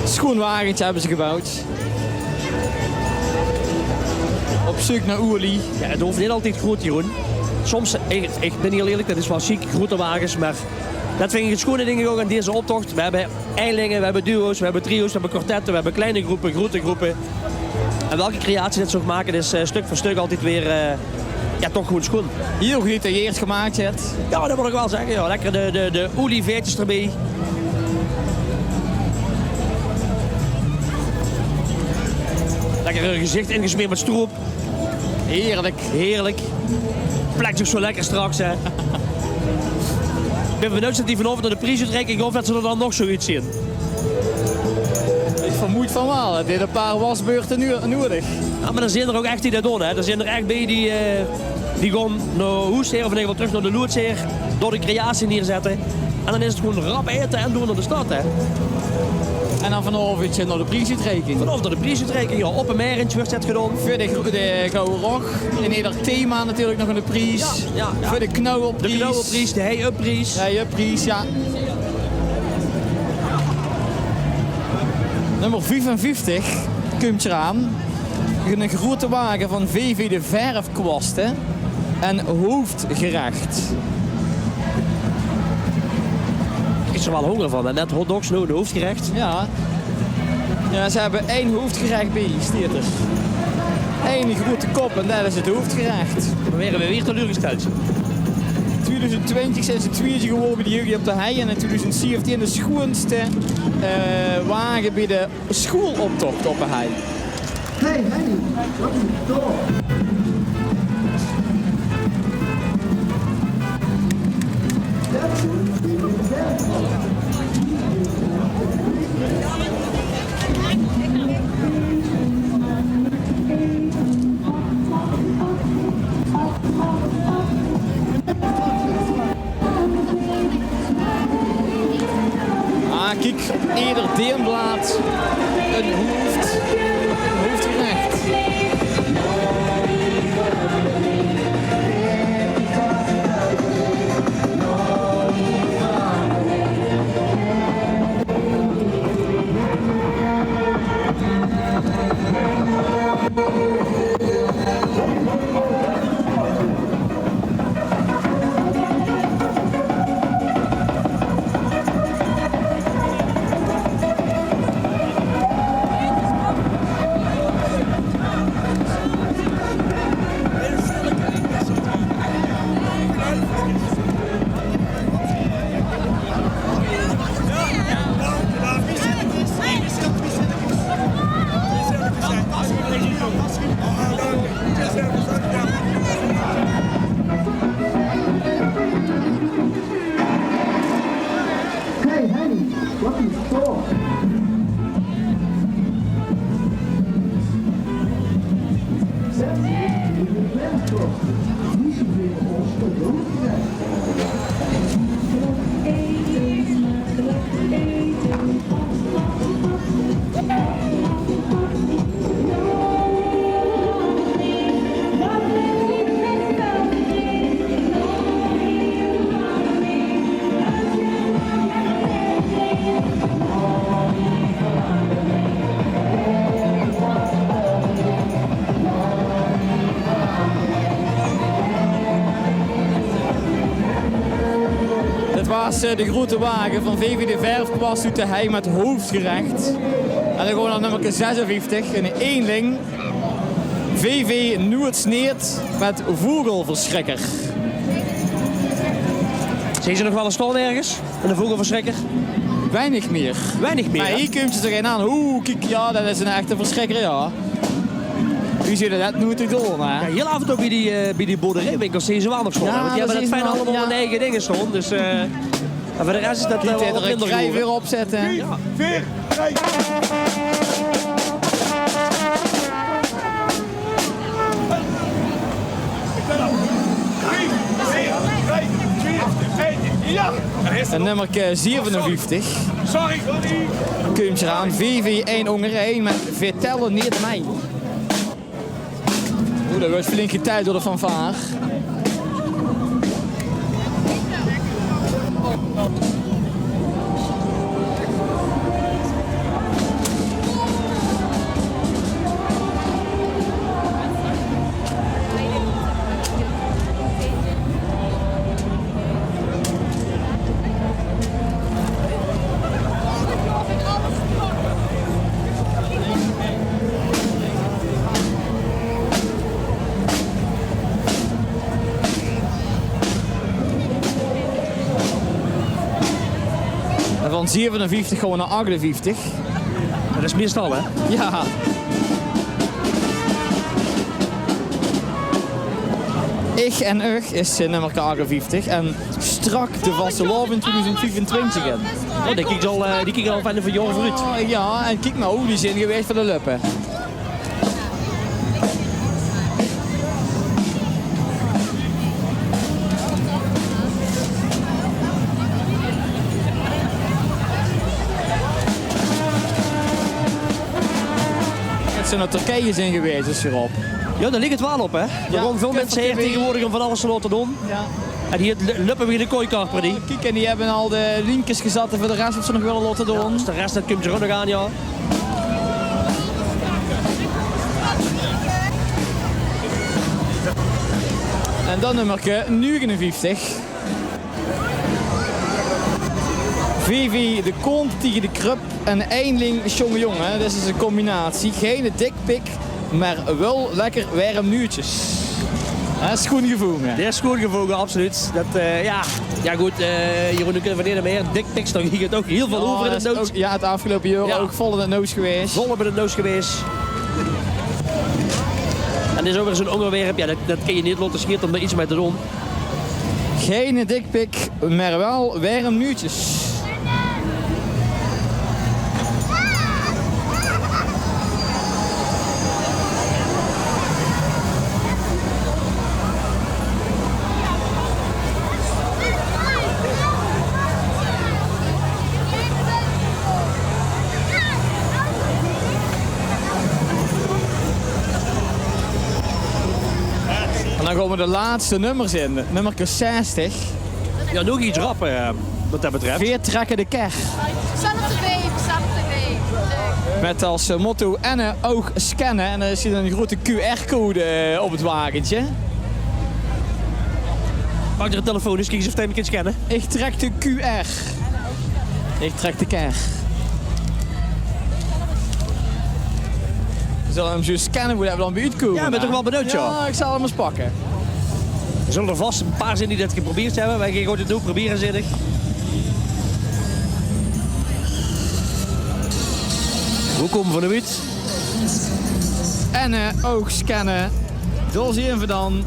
Sjoen wagentje höbbe ze geboewd. Op zeuk nao oelie. Jao, 't hoof neet altied groet, Jeroen. Soms, ich, ich bin hieël ierlik, det is waal sjiek, groete wages, mer det vinj ich 't sjoene dink ouch aan deze optoch. V'r höbbe einlinge, v'r höbbe duo's, v'r höbbe trio's, v'r höbbe kwartette, v'r höbbe kleine gróppe, groete gróppe. En welke creatie det ze ouch make, is, eh, stök veur stök altied weer, eh, jao, toch gewoen sjoen. Hieël gedetailleerd gemaak, Jet. Jao, det mót ich waal zègke, jao. Lekker de, de, de oelieveertjes d'rbie. Lekker gezicht ingesmeerd mit stroop. Heerlik. Heerlik. Plek zich zo lekker straks, hè. Ich bin benuujd det die vanaovend nao de priesoetreiking of det ze d'r dan nog zoiets zeen. Ich vermoed van waal. Het haet ein paar wasbeurte nu-, nudig. Jao, mer d'r zeen d'r ouch ech die det doon, hè. D'r zeen d'r ech bie die, eh, die gaon nao hoes haer, of in eder geval trök nao de loods haer, dao de creatie neerzètte. En dan is 't gewoen rap aete en door nao de stad, hè. En dan vanaovend nao de priesoetreiking. Vanaovend nao de priesoetreiking, jao. Op ein merentje wuuert det gedaon. Veur de gro-, de Gouwe Rog. In eder thema natuurlik nog ein pries. Jao, jao. Veur de Knauwelpries. De Knauwelpries, de Hei-up-pries. Hei-up-pries, jao. Nummer viefenvieftig kump d'r aan. Ein groete wage van V V de Verfkwaste en hoofdgerecht. Ich krieg d'r waal hónger van, hè? Net hotdogs, noe ein hoofdgerecht. Jao. Jao, ze höbbe ein hoofdgerecht bie, steit d'r. Ein groete kop en det is 't hoofdgerecht. Dan waere v'r weer teleurgesteld. Twieëdoezend twintig zeen ze twieëde gewore bie de jeugd op de Hei en in twieëdoezend zeventien de sjoenste, eh, wage bie de sjoeloptoch op de Hei. Hey, hey, wat is dat? Ah, kiek, op eder deemblaad ein hoofd-, ein hoofdgerecht. As, eh, de groete wage van V V de Verfkwast oet de Hei mèt hoofdgerecht. En dan goon v'r nao nummerke zesenvieftig, 'n eenling. V V Noe 't sneet mèt Vogelverschrikker. Zeen ze nog waal 'ns staon örges? 'ne Vogelverschrikker? Weinig mie. Weinig mie, hè? Meh hie kump ze toch in aan. Oeh, kiek, jao, dat is 'nen echte verschrikker, jao. Wie zeen ze dat noe te doon, hè? Jao, hiel aaf en touw bie die, eh, bie die boerderijwinkels zeen ze waal nog staon, hè? Want die höbbe dat fijn allemaol hun eige dinger staon, dus, eh, en veur de res is dat, eh, waal wat minder. Kiek, d'r kriej weer opzètte. Jao. En nummerke zevenenvieftig. Kump 'r aan, V V ein ónger ein, meh veer tèlle neet mei. Oeh, dat weurt flink geteld door de fanfaar. En van zevenenvieftig goon v'r nao achtenvieftig. Dat is meistal, hè? Jao. Ich en Uch is, eh, nummerke achtenvieftig. En Strak de vastelaovend twieëdoezend viefentwintig in. Oh, die kiek al, eh, die kiek al fijn veur jaore veuroet. Oh, jao, en kiek mer wie die zeen gewaes veur de löppe. Het zeen nao Turkije zeen gewaes, is hie op. Jao, dao liek 't waal op, hè? D'r goon väöl minse heen tegenwoordig óm van alles te laote doon. Jao. En hie löp weer de kooikarper, die. Kiek, en die höbbe al de lienkes gezatte veur de res wat ze nog wille laote doon. Jao, dus de res, dat kump d'r ouch nog aan, jao. En dan nummerke negenenvieftig. V V de kont tiege de kröp en einling sjonge jong, hè. Dat is 'n combinatie. Geine dikpik, mer waal lekker werm nuutsjes. Hè, sjoen gevónge. Jao, sjoen gevónge, absoluut. Dat, eh, jao. Jao, good, eh, Jeroen, noe kinne v'r neet mie. Dikpiks, dao góng 't ouch hiel väöl euver in 't nuuts. Jao, 't aafgeloupe jaor ouch vol in 't nuuts gewaes. Vol in 't nuuts gewaes. En dit is ouch weer zoe'n óngerwerp, jao, dat, dat kins se neet laote schiete óm dao get mei te doon. Geine dikpik, mer waal werm nuutsjes. En dan gaon v'r de laatste nummers in. Nummerke zestig. Jao, noe get rap, eh, wat dat betröf. Veer trèkke de kar. Zelfde week, zelfde week. Leuk. Mèt es, eh, motto: Enne, oug, scanne. En d'r zit 'n groete Q R-code, eh, op 't wagentje. Pak d'r 'n telefoon ins, kiek ins of 'r 'm kint scanne. Ich trèk de Q R. Ich trèk de kar. V'r zölle 'm ins scanne, wie dat v'r dan bie oetkómme. Jao, ich bön toch waal benuujd, jao. Jao, ich zal 'm ins pakke. D'r zölle d'r vas 'n paar zeen die dat geprobeerd höbbe. Veer gaon 't noe probere, zègk ich. Wie kómme v'r d'r oet? Enne, eh, oug, scanne. Dao zeen v'r dan.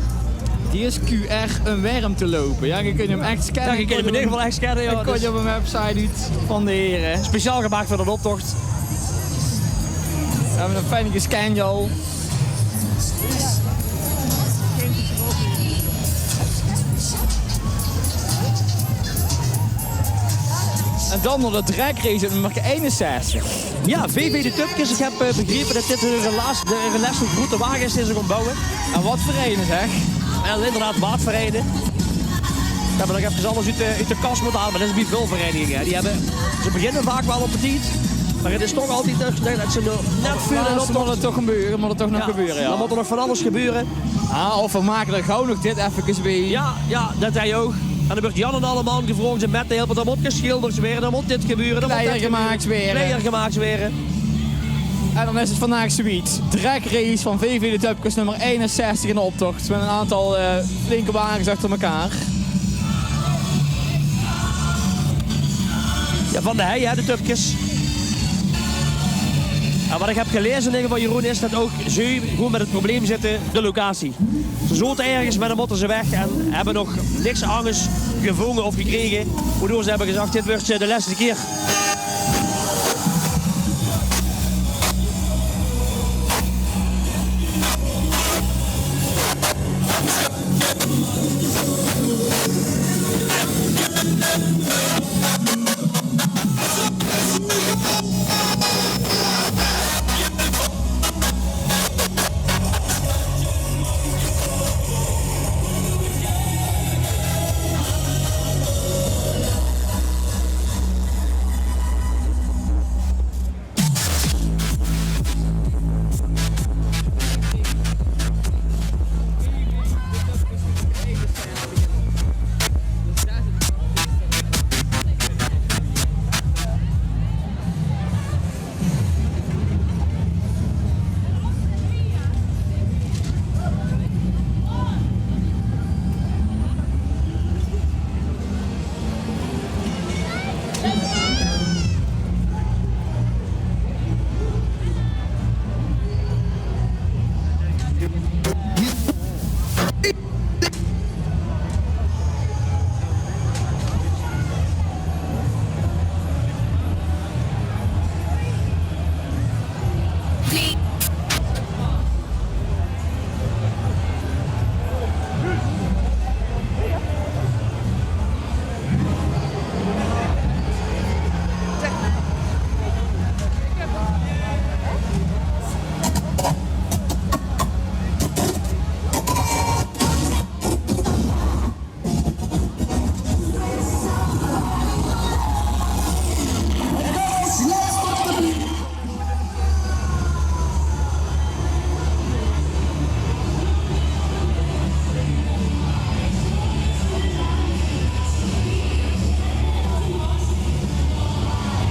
Die is Q R óm werm te loupe. Jao, ge kint 'm ech scanne. Jao, ge kint 'm in eder geval ech scanne, jao. Dan kóms se op 'n website oet van de here. Speciaal gemaak veur d'n optoch. V'r höbbe 'm fijn gescand al. En dan nao de drag race op nummer einenzestig. Jao, V V de Tupkes. Ich höb, eh, begrepe det dit de relaas-, de relaas groete wage is die ze gaon bouwe. En waat veur eine, zeg. Jao, inderdaad, waat veur eine. Jao, mer dan höbs se alles oet de, oet de kas mótte haole, mer det is bie väöl vereiniginge, hè. Die höbbe, ze beginne vaak waal op tied, mer 't is toch altied det, det ze nog net veur de optoch... Laatste mót 't toch gebeure, mót 't toch nog gebeure, jao. Dan mót d'r nog van alles gebeure. Ah, of v'r make d'r gewoon nog dit effekes bie. Jao, jao, det höbs se ouch. En dan wuuert Jan en alleman gevraog um mit te helpe. Dan mót gesjilderd waere, dan mót dit gebeure, dan mót det gebeure. Kleier gemaak waere. En dan is 't vandaag zoewied. Drag race van V V de Tupkes, nummer einenzestig in de optoch. Mit 'n aantal, eh, flinke wages achter mekaar. Jao, van de hei, hè, de Tupkes. En wat ich höb gelaeze in eder geval, Jeroen, is det ouch ze gewoen mit 't probleem zitte, de locatie. Ze zote örges, mer dan mótte ze weg en höbbe nog niks angers gevónje of gekrege, wodoor ze höbbe gezag: dit wuuert, eh, de lèste kier.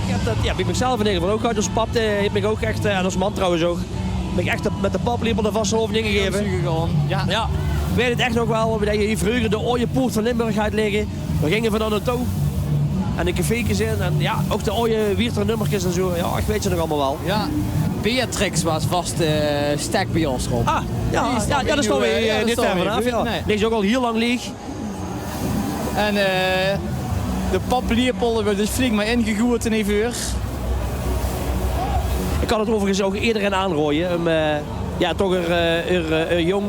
Ich höb det, jao, bie mich zelf in eder geval ouch gehad. Ós pap, eh, haet mich ouch ech, eh, en ós mam trouwens ouch, mich ech de, mit de paplepel de vastelaovend ingegaeve. Jao. Jao. Ich weit 't ech nog waal, wie det se hie vreuger de aoje poort van Limburg hads ligke. Veer ginge veur dan nao toe. En de cafeekes in. En jao, ouch de aoje Wieërter nummerkes en zoe. Jao, ich weit ze nog allemaol waal. Jao. Beatrix waas vas, eh, stek bie ós, Rob. Ah, jao, jao, det is dan weer, eh, neet wied vanaaf, jao. Nae. Ligk ouch al hieël lang leeg. En, eh, de paplepel wuuert dus flink mer ingegoejd in eder geval. Ich kan 't euverigens ouch ederein aanraoje um, eh, jao, toch eur, eh, eur, eh, eur jóng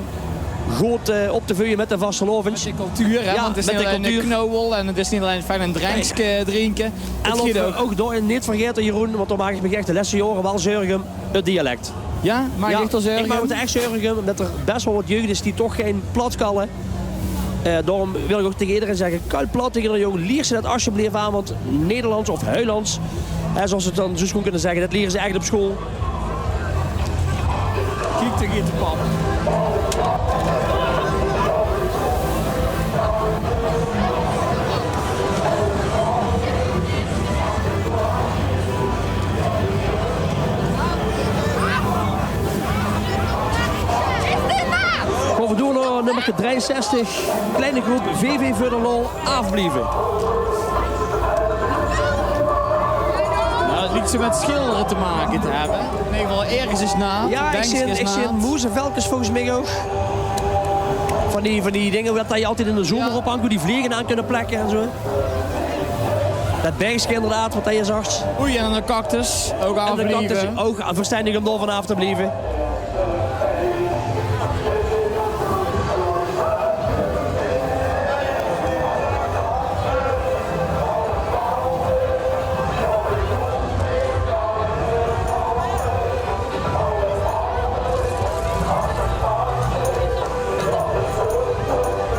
good, eh, op te veuje mit de vastelaovend. Mit de cultuur, hè? Jao, want 't is neet allein de knauwel en 't is neet allein fijn ein drenkske drinke. En laote v'r ouch dao-in neet vergaete, Jeroen, want dao maak ich mich ech de lèste jaore waal zörg um: 't dialek. Jao, maak dich dao zörg um? Ich maak mich dao ech zörg um, umdet d'r bès waal get jeugd is die toch gein plat kalle. Eh, daorum wil ich ouch taenge ederein zègke: kal plat taenge de jóng, lier ze det alsjeblieft aan, want Nederlands of Huilands, hè, zoeas ze 't dan zoe schoen kinne zègke, det liere ze ech op school. Kiek, dao geit de pap. Gaon v'r door nao nummerke drieënzestig. Kleine groep, V V veur de lol, aafblieve. Nou, 't liek zoe mit sjildere te make te höbbe. In eder geval, örges is naat. Jao, ich zeen, ich zeen moezevelkes volges mich ouch. Van die, van die dinger wat se altied in de zomer ophangs, wo die vlege aan kinne plekke en zoe. Det benkske inderdaad, wat se zags. Oei, en 'ne cactus. Ouch aafblieve. En de cactus, ouch verstenjig um dao vanaaf te blieve.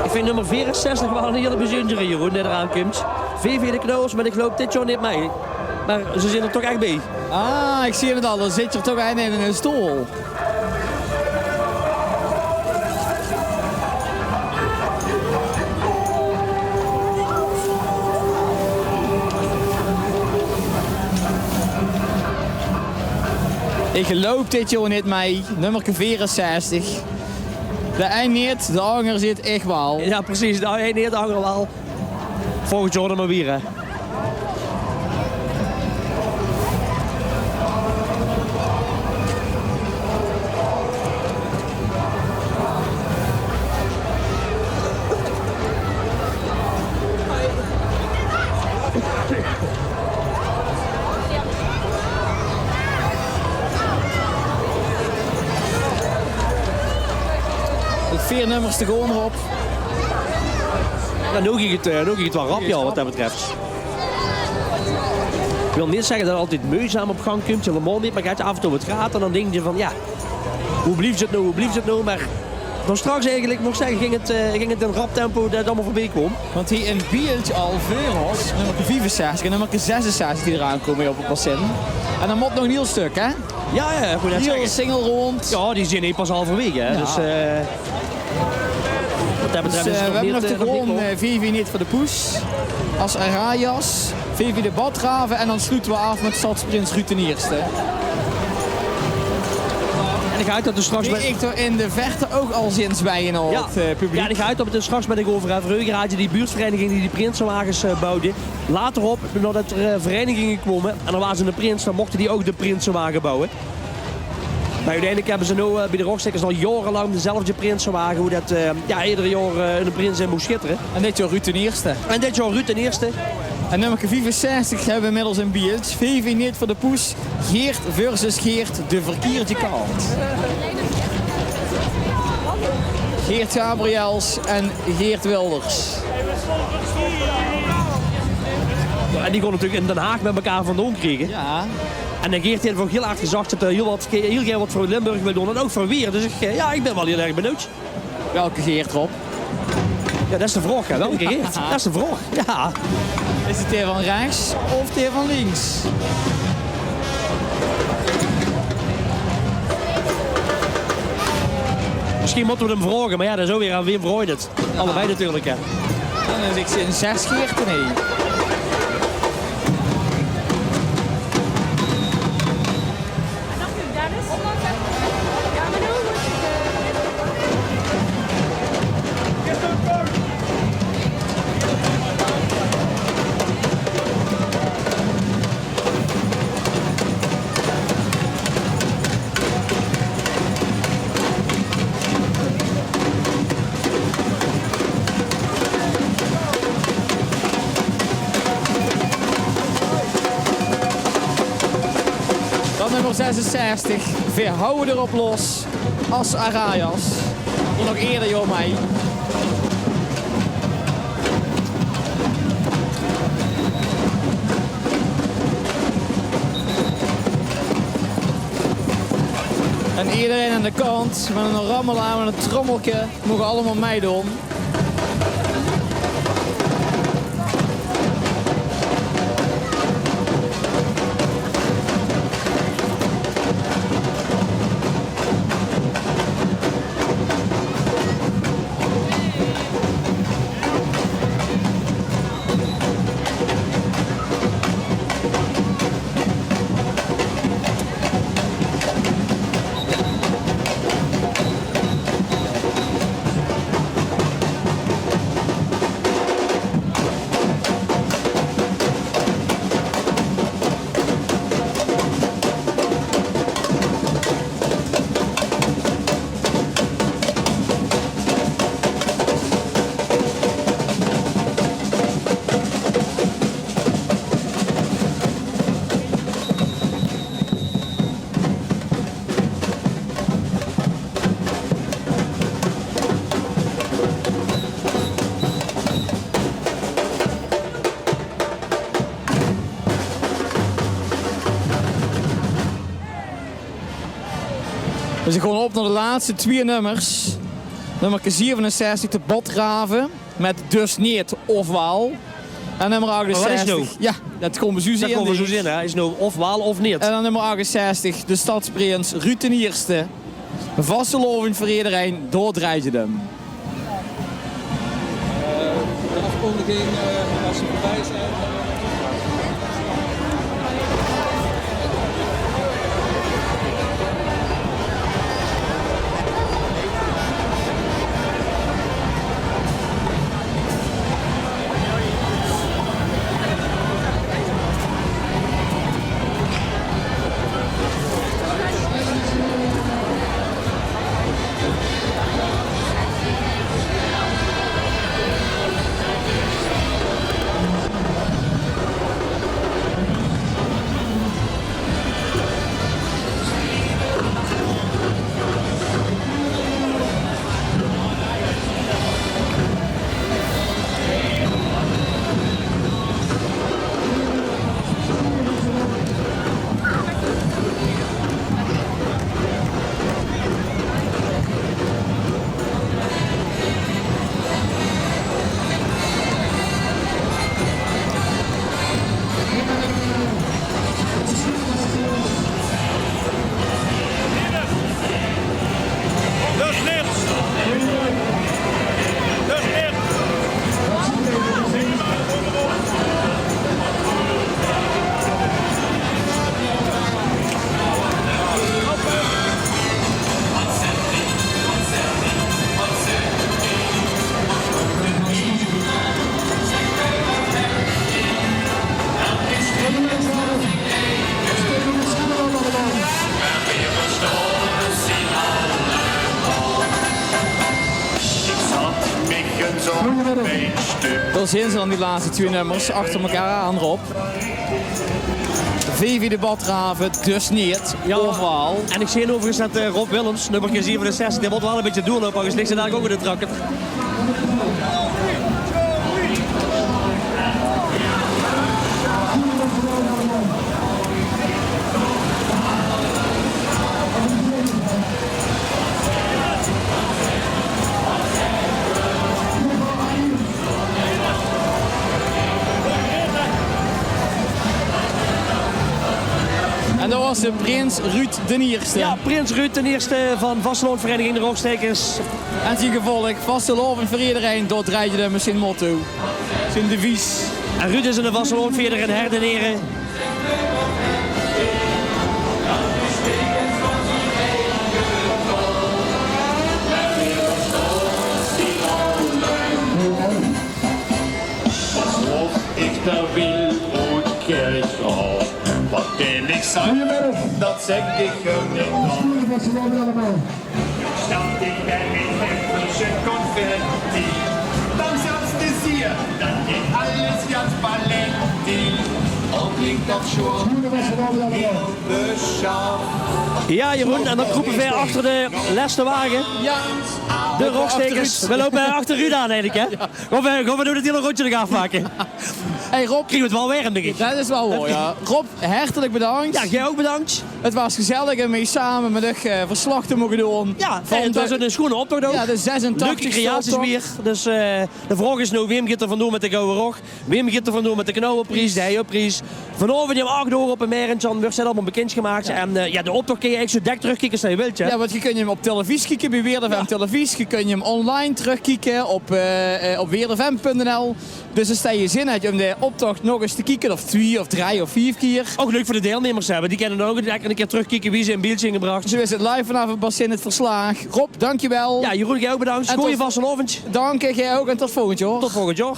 Ich vinj nummer veerenzestig waal 'ne hieële bezunjere, Jeroen, dae d'raan kump. V V de Knauwels, mer ich loup dit jaor neet mei. Mer ze zeen d'r toch ech bie. Ah, ich zeen 't al. D'r zit d'r toch eine in 'ne stool. Ich geloup dit jaor neet mei, nummerke veerenzestig. De ein neet, de anger zit ech waal. Jao, precies, de ein neet, de anger waal. Volgend jaor dan mer weer, hè. Nog veer nummers te gaon, Rob. Jao, noe góng 't, eh, noe góng 't waal rap, jao, wat det betröf. Ich wil neet zègke det 't altied meujzaam op gang kump, hielemaol neet. Mer 't geit aaf en toe get gaar en dan dinks se van, jao, wie blief 't noe, wie blief 't noe? Mer dan straks eigelik, mót ich zègke, góng 't, eh, góng 't in rap tempo det 't allemaol veurbie kwaam. Want hie in beeld al veur ós, nummerke viefenzestig en nummerke zesenzestig die d'raan kómme op 't bassin. En dan mót nog 'n hiel stök, hè? Jao, jao, ich wou net zègke. Hiel singelround. Jao, die zeen hie pas halverwaege, hè. Jao. Dus, eh, wat det betröf is 't nog neet, eh, nog neet klaor. Dus, eh, v'r höbbe nog te gaon, eh, Vivi Neet veur de Poes, As Arajas, Vivi de Badrave en dan sloete v'r aaf mit Stadsprins Ruud d'n Ierste. En ich haop det 'r straks bie... Die ich d'r in de verte ouch al zins bie in haw, eh, publiek. Jao, en ich haop det 'r straks bie de... Euver, hè, vreuger haaj se die buurtvereiniging die die prinsewages, eh, bouwde. Later op, naodet d'r, eh, vereiniginge kwome en d'r waas 'ne prins, dan mochte die ouch de prinsewage bouwe. Mer oeteindelik höbbe ze noe, eh, bie de Rogstaekers al jaorelang dezelfde prinsewage, wo det, eh, jao, eder jaor, eh, 'ne prins in mót schittere. En dit jaor Ruud d'n Ierste. En dit jaor Ruud d'n Ierste. En nummerke viefenzestig höbbe v'r inmiddels in beeld. Vivi Neet veur de Poes. Geert versus Geert, de verkierdje kant. Geert Gabriëls en Geert Wilders. Jao, en die gaon natuurlik in Den Haag mit mekaar van doon kriege. Jao. En, eh, Geert haet ouch hiel hard gezag det 'r hiel wat, hiel gaer wat veur Limburg wil doon en ouch veur Wieërt. Dus ich, eh, jao, ich bön waal hiel erg benuujd. Welke Geert, Rob? Jao, det is de vraog, hè. Welke Geert? Det is de vraog, jao. Is 't dae van rechs of dae van links? Mesjien mótte v'r 't 'm vraoge, mer jao, det is ouch weer aan wae vraog je 't. Allebei natuurlik, hè. Dan is 't 'n zes Geert, nae. Dan nummer zesenzestig, Veer houwe d'r op los, As Arajas. Nog eder jaor mei. En ederein aan de kant mit 'ne rammelaar, mit 'n trommelke, moge allemaol meidoon. Dus v'r gaon op nao de laatste twieë nummers. Nummerke zevenenzestig, de Badrave, mit Dus Neet of Waal. En nummer achtenzestig. Mer wat is noe? Jao, det kómme v'r zoe zeen. Det kómme v'r zoe zeen, hè. Is noe of waal of neet. En dan nummer achtenzestig, de Stadsprins Ruud d'n Ierste. Vastelaovend veur ederein, dao drejt 't óm. Eh, de afkondiging, eh, als ze voorbij zijn. Dao zeen ze dan, die lèste twie nummers achter mekaar aan, Rob. Vivi de Badrave, dus neet. Jao. Euveral. En ich zeen euverigens det, eh, Rob Willems, nummerke zevenenzestig, dae mót waal ein bietje doorloupe, angers ligk 'r dalik ouch in de trakker. En det waas de prins Ruud d'n Ierste. Jao, prins Ruud d'n Ierste van vastelaovendjsvereiniging De Rogstaekers. En zien gevolg, vastelaovend veur ederein, dao drejtj 't um, zien motto, zien devies. En Ruud is 'ne vastelaovendjsvierder in hert en niere. Waas ich d'r wiel oet Kirchroa, waat deen ich zang, det zègk ich uch neet nao. Stap ich bie mien hemdje confetti, dan zalste zeen, det geit alles ganz paletti. Ouch klinktj det sjoon, besjaaf. Jao, Jeroen, en dan krópe veer achter de lèste wage. Jao. De Rogstaekers. Veer loupe achter Ruud aan, eigelik, hè? Gaon veer, gaon veer noe 't hiele róndje nog aafmake? Hey Rob. Kriege veer 't waal werm, dink ich. Det is waal mooi, jao. Rob, hertelik bedank. Jao, dich ouch bedank. 't Waas gezellig um hie same mit dich, eh, verslag te moge doon. Jao, en 't waas ein sjoene optoch ouch. Jao, de zesentachtigste optoch. Leuke creaties weer. Dus, eh, de vraog is noe, wae geit d'r vandoor mit de gouwe rog? Wae geit d'r vandoor mit de knauwepries, de heiepries? Vanaovendj um ach oor op 't Merentje wuuertj 't allemaol bekindj gemaak. Jao. En, eh, jao, de optoch kins se eigelik zo dèk trökkieke es se wils, hè? Jao, want ge kintj 'm op televisie kieke, bie Weert FM Televisie. Ge kintj 'm online trökkieke op, eh, eh, op weertfm punt nl. Dus es se zin höbs um de optoch nog ins te kieke, of twie of drie of veer kier. Ouch leuk veur de deilnummers, hè, want die kinne dan ouch lekker ein kier trökkieke wie ze in beeld zeen gebrach. Zo is 't live vanaaf 't bassin, 't verslaag. Rob, dankjewel. Jao, Jeroen, dich ouch bedank. En sjoeën vastelaovendj. Dank, dich ouch en tot volgendj jaor. Tot volgendj jaor.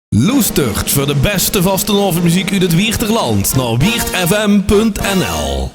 Loestert veur de bèste vastelaovesmeziek oet 't Wieërterlandj nao wieërtfm punt nl.